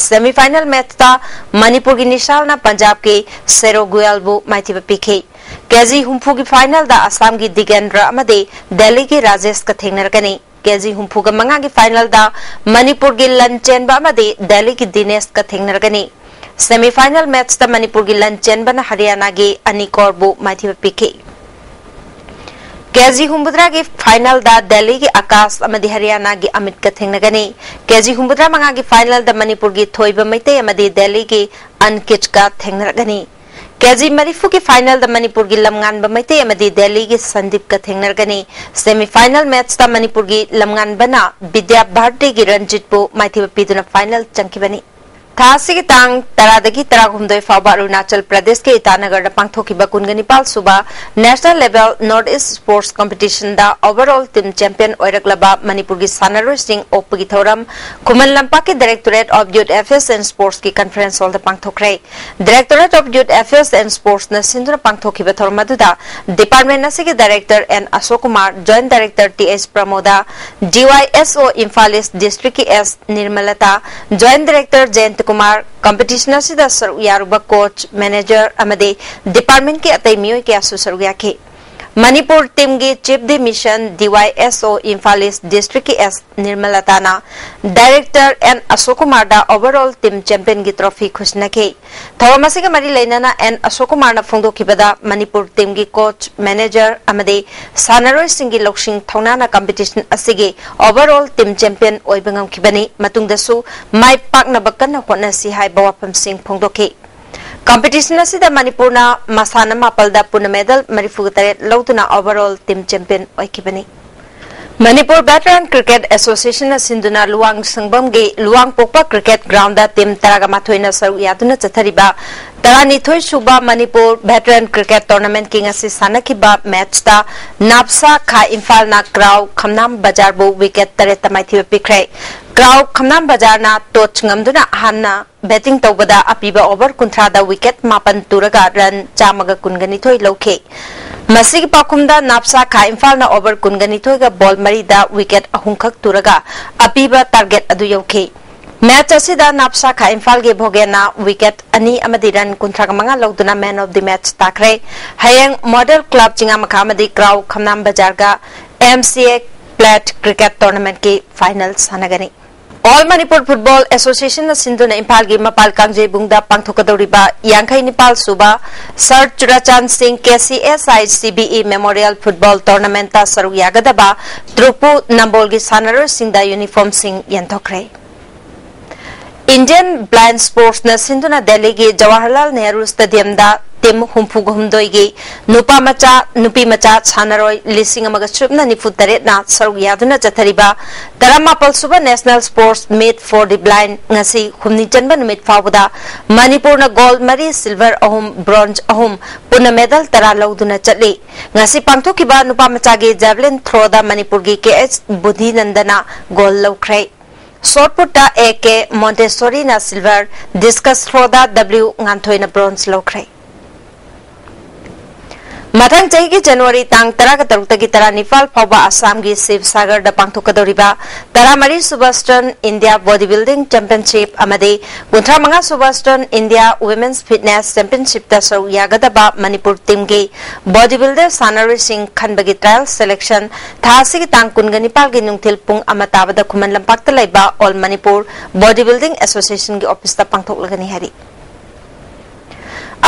Semi final match ꯇ ꯃꯅꯤꯄꯨꯔꯒꯤ ꯅꯤꯁꯥꯜꯅ ꯄꯟꯖꯥꯕꯀꯤ ꯁꯦꯔꯣ ꯒꯨꯌꯦꯜꯕꯨ ꯃꯥꯏꯊꯤꯕ ꯄꯤꯈꯤ꯫ ꯀꯦꯖꯤ ꯍꯨꯝꯐꯨꯒꯤ final ꯗ ꯑꯁꯥꯝꯒꯤ ꯗꯤꯒꯦꯟꯗ꯭ꯔ ꯑꯃꯗꯤ ꯗꯦꯜꯂꯤꯒꯤ ꯔꯥꯖꯦꯁꯀ ꯊꯦꯡꯅꯔꯒꯅꯤ꯫ ꯀꯦꯖꯤ ꯍꯨꯝꯐꯨꯒ ꯃꯉꯥꯒꯤ final ꯗ ꯃꯅꯤꯄꯨꯔꯒꯤ ꯂꯟꯆꯦꯟꯕ ꯑꯃꯗꯤ ꯗꯦꯜꯂꯤꯒꯤ ꯗꯤꯅꯦꯁꯀ ꯊꯦꯡꯅꯔꯒꯅꯤ꯫ Semi final match ꯇ ꯃꯅꯤꯄꯨꯔꯒꯤ ꯂꯟꯆꯦꯟꯕꯅ ꯍꯔꯤꯌꯥꯅꯥꯒꯤ ꯑꯅꯤꯀꯣꯔꯕꯨ ꯃꯥꯏꯊꯤꯕ ꯄꯤꯈꯤ꯫ ꯀꯦꯖꯤ ꯍꯨꯝꯐꯨꯇꯔꯥꯒꯤ final ꯗ ꯗꯦꯜꯂꯤꯒꯤ ꯑꯀꯥꯁ ꯑꯃꯗꯤ ꯍꯔꯤꯌꯥꯅꯥꯒꯤ ꯑꯃꯤꯠꯀ ꯊꯦꯡꯅꯒꯅꯤ꯫ ꯀꯦꯖꯤ ꯍꯨꯝꯐꯨꯇꯔꯥ ꯃꯉꯥꯒꯤ final ꯗ ꯃꯅꯤꯄꯨꯔꯒꯤ ꯊꯣꯏꯕ ꯃꯩꯇꯩ ꯑꯃꯗꯤ ꯗꯦꯜꯂꯤꯒꯤ ꯑꯟꯀꯤꯠꯀ ꯊꯦꯡꯅꯔꯒꯅꯤ꯫ ꯀꯦꯖꯤ ꯃꯔꯤꯐꯨꯒꯤ final ꯗ ꯃꯅꯤꯄꯨꯔꯒꯤ ꯂꯝꯉꯥꯟꯕ ꯃꯩꯇꯩ ꯑꯃꯗꯤ ꯗꯦꯜꯂꯤꯒꯤ ꯁꯟꯗꯤꯞꯀ ꯊꯦꯡꯅꯔꯒꯅꯤ꯫ Semi final match ꯇ ꯃꯅꯤꯄꯨꯔꯒꯤ ꯂꯝꯉꯥꯟꯕꯅ ꯕꯤꯗ꯭ꯌꯥ ꯚꯥꯔꯇꯤꯒꯤ ꯔꯟꯖꯤꯠꯄꯨ ꯃꯥꯏꯊꯤꯕ ꯄꯤꯗꯨꯅ final ꯆꯪꯈꯤꯕꯅꯤ꯫ ꯊꯥ ꯑꯁꯤꯒꯤ ꯇꯥꯡ ꯇꯔꯥꯗꯒꯤ ꯇꯔꯥꯍꯨꯝꯗꯣꯏ ꯐꯥꯎꯕ ꯑꯔꯨꯅꯥꯆꯜ ꯄ꯭ꯔꯗꯦꯁꯀꯤ ꯏꯇꯥꯅꯒꯔꯗ ꯄꯥꯡꯊꯣꯛꯈꯤꯕ ꯀꯨꯟꯒ ꯅꯤꯄꯥꯜ ꯁꯨꯕ National Level North East Sports Competition ꯗ overall team champion ꯑꯣꯏꯔꯛꯂꯕ ꯃꯅꯤꯄꯨꯔꯒꯤ ꯁꯥꯟꯅꯔꯣꯏꯁꯤꯡ ꯑꯣꯛꯄꯒꯤ ꯊꯧꯔꯝ ꯈꯨꯃꯟ ꯂꯝꯄꯥꯛꯀꯤ Directorate of Youth Affairs and Sports ꯀꯤ conference hall the ꯄꯥꯡꯊꯣꯛꯈ꯭ꯔꯦ꯫ Directorate of Youth Affairs and Sports ꯅ ꯁꯤꯟꯗꯨꯅ ꯄꯥꯡꯊꯣꯛꯈꯤꯕ ꯊꯧꯔꯝ ꯑꯗꯨꯗ department ꯑꯁꯤꯒꯤ director N Ashok Kumar, joint director T H Pramod, D Y S O Imphal east district ꯀꯤ ꯑꯦꯁ ꯅꯤꯔꯃꯂꯇꯥ, joint director ꯖꯌꯟꯇ ꯀꯨꯃꯥꯔ, competition ꯑꯁꯤꯗ ꯁꯔꯨꯛ ꯌꯥꯔꯨꯕ coach, manager ꯑꯃꯗꯤ department ꯀꯤ ꯑꯇꯩ ꯃꯤꯑꯣꯏ ꯀꯌꯥꯁꯨ ꯁꯔꯨꯛ ꯌꯥꯈꯤ꯫ ꯃꯅꯤꯄꯨꯔ team ꯒꯤ chief de mission ꯗꯤ Y S O Imphal east district ꯀꯤ ꯑꯦꯁ ꯅꯤꯔꯃꯂꯇꯥꯅ director ꯑꯦꯟ ꯑꯁꯣꯛ ꯀꯨꯃꯥꯔꯗ overall team champion ꯒꯤ trophy ꯈꯨꯠꯁꯤꯟꯅꯈꯤ꯫ ꯊꯧꯔꯝ ꯑꯁꯤꯒ ꯃꯔꯤ ꯂꯩꯅꯅ ꯑꯦꯟ ꯑꯁꯣꯛ ꯀꯨꯃꯥꯔꯅ ꯐꯣꯡꯗꯣꯛꯈꯤꯕꯗ ꯃꯅꯤꯄꯨꯔ team ꯒꯤ coach, manager ꯑꯃꯗꯤ ꯁꯥꯟꯅꯔꯣꯏꯁꯤꯡꯒꯤ ꯂꯧꯁꯤꯡ ꯊꯧꯅꯥꯅ competition ꯑꯁꯤꯒꯤ overall team champion ꯑꯣꯏꯕ ꯉꯝꯈꯤꯕꯅꯤ꯫ ꯃꯇꯨꯡꯗꯁꯨ ꯃꯥꯏ ꯄꯥꯛꯅꯕ ꯀꯟꯅ ꯍꯣꯠꯅꯁꯤ ꯍꯥꯏꯕ ꯋꯥꯐꯝꯁꯤꯡ ꯐꯣꯡꯗꯣꯛꯈꯤ꯫ Competition ꯑꯁꯤꯗ ꯃꯅꯤꯄꯨꯔꯅ ꯃꯁꯥꯟꯅ ꯃꯥꯄꯜꯗ ꯄꯨꯟꯅ medal ꯃꯔꯤꯐꯨꯒ ꯇꯔꯦꯠ ꯂꯧꯗꯨꯅ overall team champion ꯑꯣꯏꯈꯤꯕꯅꯤ꯫ Manipur Veteran Cricket Association ꯅ ꯁꯤꯟꯗꯨꯅ ꯂꯨꯋꯥꯡ ꯁꯪꯕꯝꯒꯤ ꯂꯨꯋꯥꯡꯄꯣꯛꯄ cricket ground ꯗ team ꯇꯔꯥꯒ ꯃꯥꯊꯣꯏꯅ ꯁꯔꯨꯛ ꯌꯥꯗꯨꯅ ꯆꯠꯊꯔꯤꯕ ꯇꯔꯥꯅꯤꯊꯣꯏ ꯁꯨꯕ ꯃꯅꯤꯄꯨꯔ Veteran Cricket Tournament ꯀꯤ ꯉꯁꯤ ꯁꯥꯟꯅꯈꯤꯕ match ꯇ ꯅꯥꯞꯁꯥ ꯈꯥ ꯏꯝꯐꯥꯜꯅ ꯀ꯭ꯔꯥꯎ ꯈꯝꯅꯥꯝ ꯕꯖꯥꯔꯕꯨ wicket ꯇꯔꯦꯠꯇ ꯃꯥꯏꯊꯤꯕ ꯄꯤꯈ꯭ꯔꯦ꯫ ꯀ꯭ꯔꯥꯎ ꯈꯝꯅꯥꯝ ꯕꯖꯥꯔꯅ ꯇꯣꯆ ꯉꯝꯗꯨꯅ ꯑꯍꯥꯟꯅ batting ꯇꯧꯕꯗ ꯑꯄꯤꯕ over ꯀꯨꯟꯊ꯭ꯔꯥꯗ wicket ꯃꯥꯄꯟ ꯇꯨꯔꯒ run ꯆꯥꯝꯃꯒ ꯀꯨꯟꯒ ꯅꯤꯊꯣꯏ ꯂꯧꯈꯤ꯫ ꯃꯁꯤꯒꯤ ꯄꯥꯎꯈꯨꯝꯗ ꯅꯥꯞꯁꯥ ꯈꯥ ꯏꯝꯐꯥꯜꯅ over ꯀꯨꯟꯒ ꯅꯤꯊꯣꯏꯒ ball ꯃꯔꯤꯗ wicket ꯑꯍꯨꯝꯈꯛ ꯇꯨꯔꯒ ꯑꯄꯤꯕ target ꯑꯗꯨ ꯌꯧꯈꯤ꯫ Match ꯑꯁꯤꯗ ꯅꯥꯞꯁꯥ ꯈꯥ ꯏꯝꯐꯥꯜꯒꯤ ꯚꯣꯒꯦꯟꯅ wicket ꯑꯅꯤ ꯑꯃꯗꯤ run ꯀꯨꯟꯊ꯭ꯔꯥꯒ ꯃꯉꯥ ꯂꯧꯗꯨꯅ man of the match ꯇꯥꯈ꯭ꯔꯦ꯫ ꯍꯌꯦꯡ Model Club ꯆꯤꯡꯉꯥꯃꯈꯥ ꯑꯃꯗꯤ ꯀ꯭ꯔꯥꯎ ꯈꯝꯅꯥꯝ ꯕꯖꯥꯔꯒ M C A Plate Cricket Tournamentꯀꯤ final ꯁꯥꯟꯅꯒꯅꯤ꯫ All Manipur Football Associationꯅ ꯁꯤꯟꯗꯨꯅ ꯏꯝꯐꯥꯜꯒꯤ ꯃꯄꯥꯜ ꯀꯥꯡꯖꯩꯕꯨꯡꯗ ꯄꯥꯡꯊꯣꯛꯀꯗꯧꯔꯤꯕ ꯌꯥꯡꯈꯩ ꯅꯤꯄꯥꯜ ꯁꯨꯕ Sir Churachan Singh K C S I C B E Memorial Football Tournamentꯇ ꯁꯔꯨꯛ ꯌꯥꯒꯗꯕ ꯇ꯭ꯔꯨꯄꯨ ꯅꯝꯕꯣꯜꯒꯤ ꯁꯥꯟꯅꯔꯣꯏꯁꯤꯡꯗ uniformꯁꯤꯡ ꯌꯦꯟꯊꯣꯛꯈ꯭ꯔꯦ꯫ Indian Blind Sportsꯅ ꯁꯤꯟꯗꯨꯅ ꯗꯦꯜꯂꯤꯒꯤ ꯖꯋꯥꯍꯔꯂꯥꯜ ꯅꯦꯍꯔꯨ Stadiumꯗ team ꯍꯨꯝꯐꯨꯒ ꯍꯨꯝꯗꯣꯏꯒꯤ ꯅꯨꯄꯥ ꯃꯆꯥ, ꯅꯨꯄꯤ ꯃꯆꯥ ꯁꯥꯟꯅꯔꯣꯏ ꯂꯤꯁꯤꯡ ꯑꯃꯒ ꯁꯨꯞꯅ ꯅꯤꯐꯨ ꯇꯔꯦꯠꯅ ꯁꯔꯨꯛ ꯌꯥꯗꯨꯅ ꯆꯠꯊꯔꯤꯕ ꯇꯔꯥꯃꯥꯄꯜ ꯁꯨꯕ National Sports Meet for the Blind ꯉꯁꯤ ꯍꯨꯝꯅꯤ ꯆꯟꯕ ꯅꯨꯃꯤꯠ ꯐꯥꯎꯕꯗ ꯃꯅꯤꯄꯨꯔꯅ gold ꯃꯔꯤ, silver ꯑꯍꯨꯝ, bronze ꯑꯍꯨꯝ, ꯄꯨꯟꯅ medal ꯇꯔꯥ ꯂꯧꯗꯨꯅ ꯆꯠꯂꯤ꯫ ꯉꯁꯤ ꯄꯥꯡꯊꯣꯛꯈꯤꯕ ꯅꯨꯄꯥ ꯃꯆꯥꯒꯤ javelin throwꯗ ꯃꯅꯤꯄꯨꯔꯒꯤ K H ꯕꯨꯙꯤꯅꯟꯗꯅ gold ꯂꯧꯈ꯭ꯔꯦ꯫ Shot putꯇ A K Montessoriꯅ silver, discus throwꯗ W ꯉꯥꯟꯊꯣꯏꯅ bronze ꯂꯧꯈ꯭ꯔꯦ꯫ ꯃꯊꯪ ꯆꯍꯤꯒꯤ January ꯇꯥꯡ ꯇꯔꯥꯒ ꯇꯔꯨꯛꯇꯒꯤ ꯇꯔꯥꯅꯤꯄꯥꯜ ꯐꯥꯎꯕ ꯑꯁꯥꯝꯒꯤ ꯁꯤꯕꯁꯥꯒꯔꯗ ꯄꯥꯡꯊꯣꯛꯀꯗꯧꯔꯤꯕ ꯇꯔꯥꯃꯔꯤ ꯁꯨꯕ Eastern India Bodybuilding Championship ꯑꯃꯗꯤ ꯀꯨꯟꯊ꯭ꯔꯥ ꯃꯉꯥ ꯁꯨꯕ Eastern India Women's Fitness Championshipꯇ ꯁꯔꯨꯛ ꯌꯥꯒꯗꯕ ꯃꯅꯤꯄꯨꯔ teamꯒꯤ bodybuilder ꯁꯥꯟꯅꯔꯣꯏꯁꯤꯡ ꯈꯟꯕꯒꯤ trial selection ꯊꯥ ꯑꯁꯤꯒꯤ ꯇꯥꯡ ꯀꯨꯟꯒ ꯅꯤꯄꯥꯜꯒꯤ ꯅꯨꯡꯊꯤꯜ ꯄꯨꯡ ꯑꯃ ꯇꯥꯕꯗ ꯈꯨꯃꯟ ꯂꯝꯄꯥꯛꯇ ꯂꯩꯕ All Manipur Bodybuilding Associationꯒꯤ officeꯇ ꯄꯥꯡꯊꯣꯛꯂꯒꯅꯤ ꯍꯥꯏꯔꯤ꯫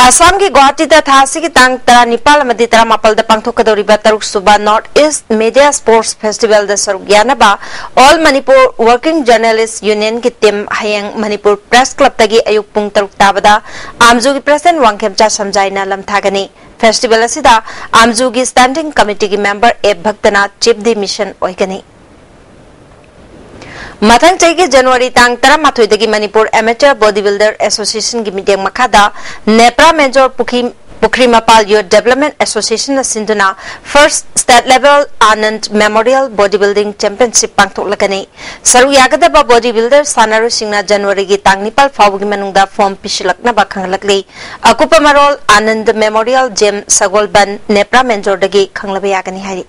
ꯑꯁꯥꯝꯒꯤ ꯒꯨꯋꯥꯍꯥꯇꯤꯗ ꯊꯥ ꯑꯁꯤꯒꯤ ꯇꯥꯡ ꯇꯔꯥꯅꯤꯄꯥꯜ ꯑꯃꯗꯤ ꯇꯔꯥꯃꯥꯄꯜꯗ ꯄꯥꯡꯊꯣꯛꯀꯗꯧꯔꯤꯕ ꯇꯔꯨꯛ ꯁꯨꯕ North East Media Sports Festivalꯗ ꯁꯔꯨꯛ ꯌꯥꯅꯕ All Manipur Working Journalist Unionꯒꯤ team ꯍꯌꯦꯡ ꯃꯅꯤꯄꯨꯔ Press Clubꯇꯒꯤ ꯑꯌꯨꯛ ꯄꯨꯡ ꯇꯔꯨꯛ ꯇꯥꯕꯗ ꯑꯥꯝꯖꯨꯒꯤ President ꯋꯥꯡꯈꯦꯝꯆꯥ ꯁꯝꯖꯥꯏꯅ ꯂꯝꯊꯥꯒꯅꯤ꯫ Festival ꯑꯁꯤꯗ ꯑꯥꯝꯖꯨꯒꯤ Standing Committeeꯒꯤ member A ꯚꯛꯇꯅ Chief of the Mission ꯑꯣꯏꯒꯅꯤ꯫ ꯃꯊꯪ ꯆꯍꯤꯒꯤ January ꯇꯥꯡ ꯇꯔꯥꯃꯥꯊꯣꯏꯗꯒꯤ Manipur Amateur Bodybuilder Associationꯒꯤ ꯃꯤꯠꯌꯦꯡ ꯃꯈꯥꯗ ꯅꯦꯄ꯭ꯔꯥ ꯃꯦꯟꯖꯣꯔ ꯄꯨꯈ꯭ꯔꯤ ꯄꯨꯈ꯭ꯔꯤ ꯃꯄꯥꯜ Youth Development Association ꯅ ꯁꯤꯟꯗꯨꯅ First State Level Anand Memorial Body Building Championship ꯄꯥꯡꯊꯣꯛꯂꯒꯅꯤ꯫ ꯁꯔꯨꯛ ꯌꯥꯒꯗꯕ body builder ꯁꯥꯟꯅꯔꯣꯏꯁꯤꯡꯅ ꯖꯅꯋꯥꯔꯤꯒꯤ ꯇꯥꯡ ꯅꯤꯄꯥꯜ ꯐꯥꯎꯕꯒꯤ ꯃꯅꯨꯡꯗ form ꯄꯤꯁꯤꯜꯂꯛꯅꯕ ꯈꯪꯍꯜꯂꯛꯂꯤ꯫ ꯑꯀꯨꯞꯄ ꯃꯔꯣꯜ Anand Memorial Gym, ꯁꯒꯣꯜꯕꯟ, ꯅꯦꯄ꯭ꯔꯥ ꯃꯦꯟꯖꯣꯔꯗꯒꯤ ꯈꯪꯂꯕ ꯌꯥꯒꯅꯤ ꯍꯥꯏꯔꯤ꯫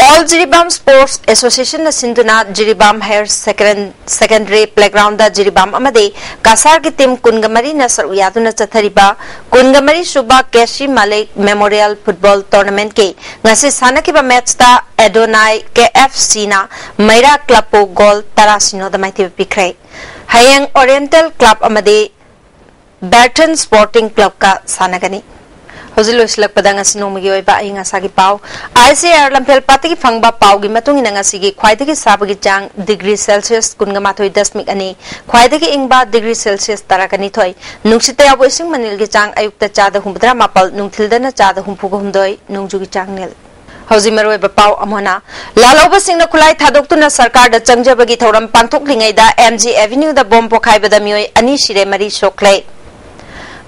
All Jiribam Sports Association ꯅ ꯁꯤꯟꯗꯨꯅ Jiribam Higher Second-, Secondary Playground ꯗ ꯖꯤꯔꯤꯕꯥꯝ ꯑꯃꯗꯤ ꯀꯁꯥꯔꯒꯤ team ꯀꯨꯟꯒ ꯃꯔꯤꯅ ꯁꯔꯨꯛ ꯌꯥꯗꯨꯅ ꯆꯠꯊꯔꯤꯕ ꯀꯨꯟꯒ ꯃꯔꯤ ꯁꯨꯕ ꯀꯦ ꯁꯤ ꯃꯥꯂꯤꯛ Memorial Football Tournament ꯀꯤ ꯉꯁꯤ ꯁꯥꯟꯅꯈꯤꯕ match ꯇ ꯑꯦꯗꯣꯅꯥꯏ ꯀꯦ ꯑꯦꯐ ꯁꯤ ꯅ ꯃꯩꯔꯥ Club ꯄꯨ goal ꯇꯔꯥ ꯁꯤꯅꯣꯗ ꯃꯥꯏꯊꯤꯕ ꯄꯤꯈ꯭ꯔꯦ꯫ ꯍꯌꯦꯡ Oriental Club ꯑꯃꯗꯤ Berthan Sporting Club ꯀ ꯁꯥꯟꯅꯒꯅꯤ꯫ ꯍꯧꯖꯤꯛ ꯂꯣꯏꯁꯤꯜꯂꯛꯄꯗ ꯉꯁꯤ ꯅꯣꯡꯃꯒꯤ ꯑꯣꯏꯕ ꯑꯏꯪ ꯑꯁꯥꯒꯤ ꯄꯥꯎ꯫ ꯑꯥꯏ ꯁꯤ ꯑꯥꯔ ꯂꯝꯐꯦꯜ ꯄꯥꯠꯇꯒꯤ ꯐꯪꯕ ꯄꯥꯎꯒꯤ ꯃꯇꯨꯡ ꯏꯟꯅ ꯉꯁꯤꯒꯤ ꯈ꯭ꯋꯥꯏꯗꯒꯤ ꯁꯥꯕꯒꯤ ꯆꯥꯡ degree Celsius ꯀꯨꯟꯒ ꯃꯥꯊꯣꯏ ꯗꯁꯃꯤꯛ ꯑꯅꯤ, ꯈ꯭ꯋꯥꯏꯗꯒꯤ ꯏꯪꯕ degree Celsius ꯇꯔꯥꯒ ꯅꯤꯊꯣꯏ, ꯅꯨꯡꯁꯤꯠꯇ ꯌꯥꯎꯕ ꯏꯁꯤꯡ ꯃꯅꯤꯜꯒꯤ ꯆꯥꯡ ꯑꯌꯨꯛꯇ ꯆꯥꯗ ꯍꯨꯝꯐꯨꯇꯔꯥ ꯃꯥꯄꯜ, ꯅꯨꯡꯊꯤꯜꯗꯅ ꯆꯥꯗ ꯍꯨꯝꯐꯨꯒ ꯍꯨꯝꯗꯣꯏ, ꯅꯣꯡꯖꯨꯒꯤ ꯆꯥꯡ ꯅꯤꯜ꯫ ꯍꯧꯖꯤꯛ ꯃꯔꯨꯑꯣꯏꯕ ꯄꯥꯎ ꯑꯃꯨꯛ ꯍꯟꯅ꯫ ꯂꯥꯜꯍꯧꯕꯁꯤꯡꯅ ꯈꯨꯠꯂꯥꯏ ꯊꯥꯗꯣꯛꯇꯨꯅ ꯁꯔꯀꯥꯔꯗ ꯆꯪꯖꯕꯒꯤ ꯊꯧꯔꯝ ꯄꯥꯡꯊꯣꯛꯂꯤꯉꯩꯗ ꯑꯦꯝ ꯖꯤ ꯑꯦꯚꯦꯅ꯭ꯌꯨꯗ bomb ꯄꯣꯈꯥꯏꯕꯗ ꯃꯤꯑꯣꯏ ꯑꯅꯤ ꯁꯤꯔꯦ, ꯃꯔꯤ ꯁꯣꯛꯂꯦ꯫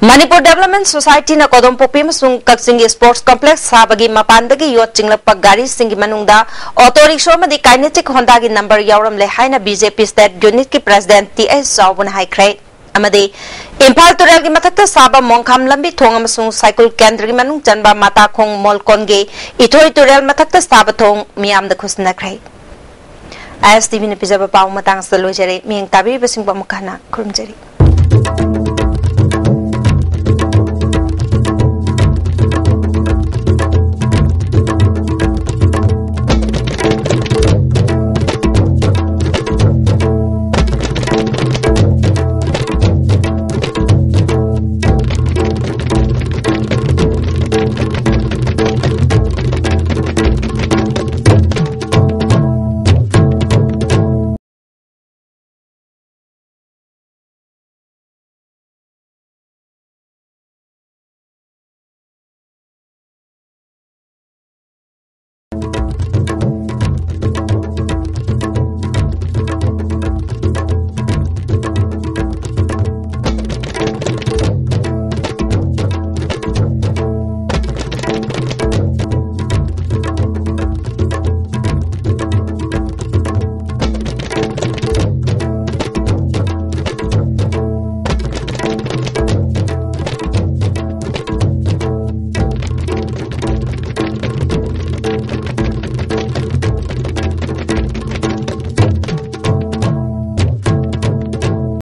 ꯃꯅꯤꯄꯨꯔ Development Society ꯅ ꯀꯣꯗꯣꯝꯄꯣꯛꯄꯤ ꯑꯃꯁꯨꯡ ꯀꯛꯆꯤꯡꯒꯤ sports complex ꯁꯥꯕꯒꯤ ꯃꯄꯥꯟꯗꯒꯤ ꯌꯣꯠ ꯆꯤꯡꯂꯛꯄ ꯒꯥꯔꯤꯁꯤꯡꯒꯤ ꯃꯅꯨꯡꯗ auto rickshaw ꯑꯃꯗꯤ Kinetic Honda ꯒꯤ number ꯌꯥꯎꯔꯝꯂꯦ ꯍꯥꯏꯅ ꯕꯤ ꯖꯦ ꯄꯤ state unit ꯀꯤ president ꯇꯤ ꯑꯩꯆ ꯆꯥꯎꯕꯅ ꯍꯥꯏꯈ꯭ꯔꯦ꯫ ꯑꯃꯗꯤ ꯏꯝꯐꯥꯜ ꯇꯨꯔꯦꯜꯒꯤ ꯃꯊꯛꯇ ꯁꯥꯕ ꯃꯣꯡꯈꯥꯝ ꯂꯝꯕꯤ ꯊꯣꯡ ꯑꯃꯁꯨꯡ ꯁꯥꯏꯀꯨꯜ ꯀꯦꯟꯗ꯭ꯔꯒꯤ ꯃꯅꯨꯡ ꯆꯟꯕ ꯃꯇꯥꯈꯣꯡ ꯃꯣꯜꯀꯣꯟꯒꯤ ꯏꯊꯣꯏ ꯇꯨꯔꯦꯜ ꯃꯊꯛꯇ ꯁꯥꯕ ꯊꯣꯡ ꯃꯤꯌꯥꯝꯗ ꯈꯨꯠꯁꯤꯟꯅꯈ꯭ꯔꯦ꯫ ꯑꯥꯏ ꯑꯦꯁ ꯇꯤ ꯚꯤ ꯅ ꯄꯤꯖꯕ ꯄꯥꯎ ꯃꯇꯥꯡ ꯑꯁꯤꯗ ꯂꯣꯏꯖꯔꯦ꯫ ꯃꯤꯠꯌꯦꯡ ꯇꯥꯕꯤꯔꯤꯕꯁꯤꯡꯕꯨ ꯑꯃꯨꯛ ꯍꯟꯅ ꯈꯨꯔꯨꯝꯖꯔꯤ꯫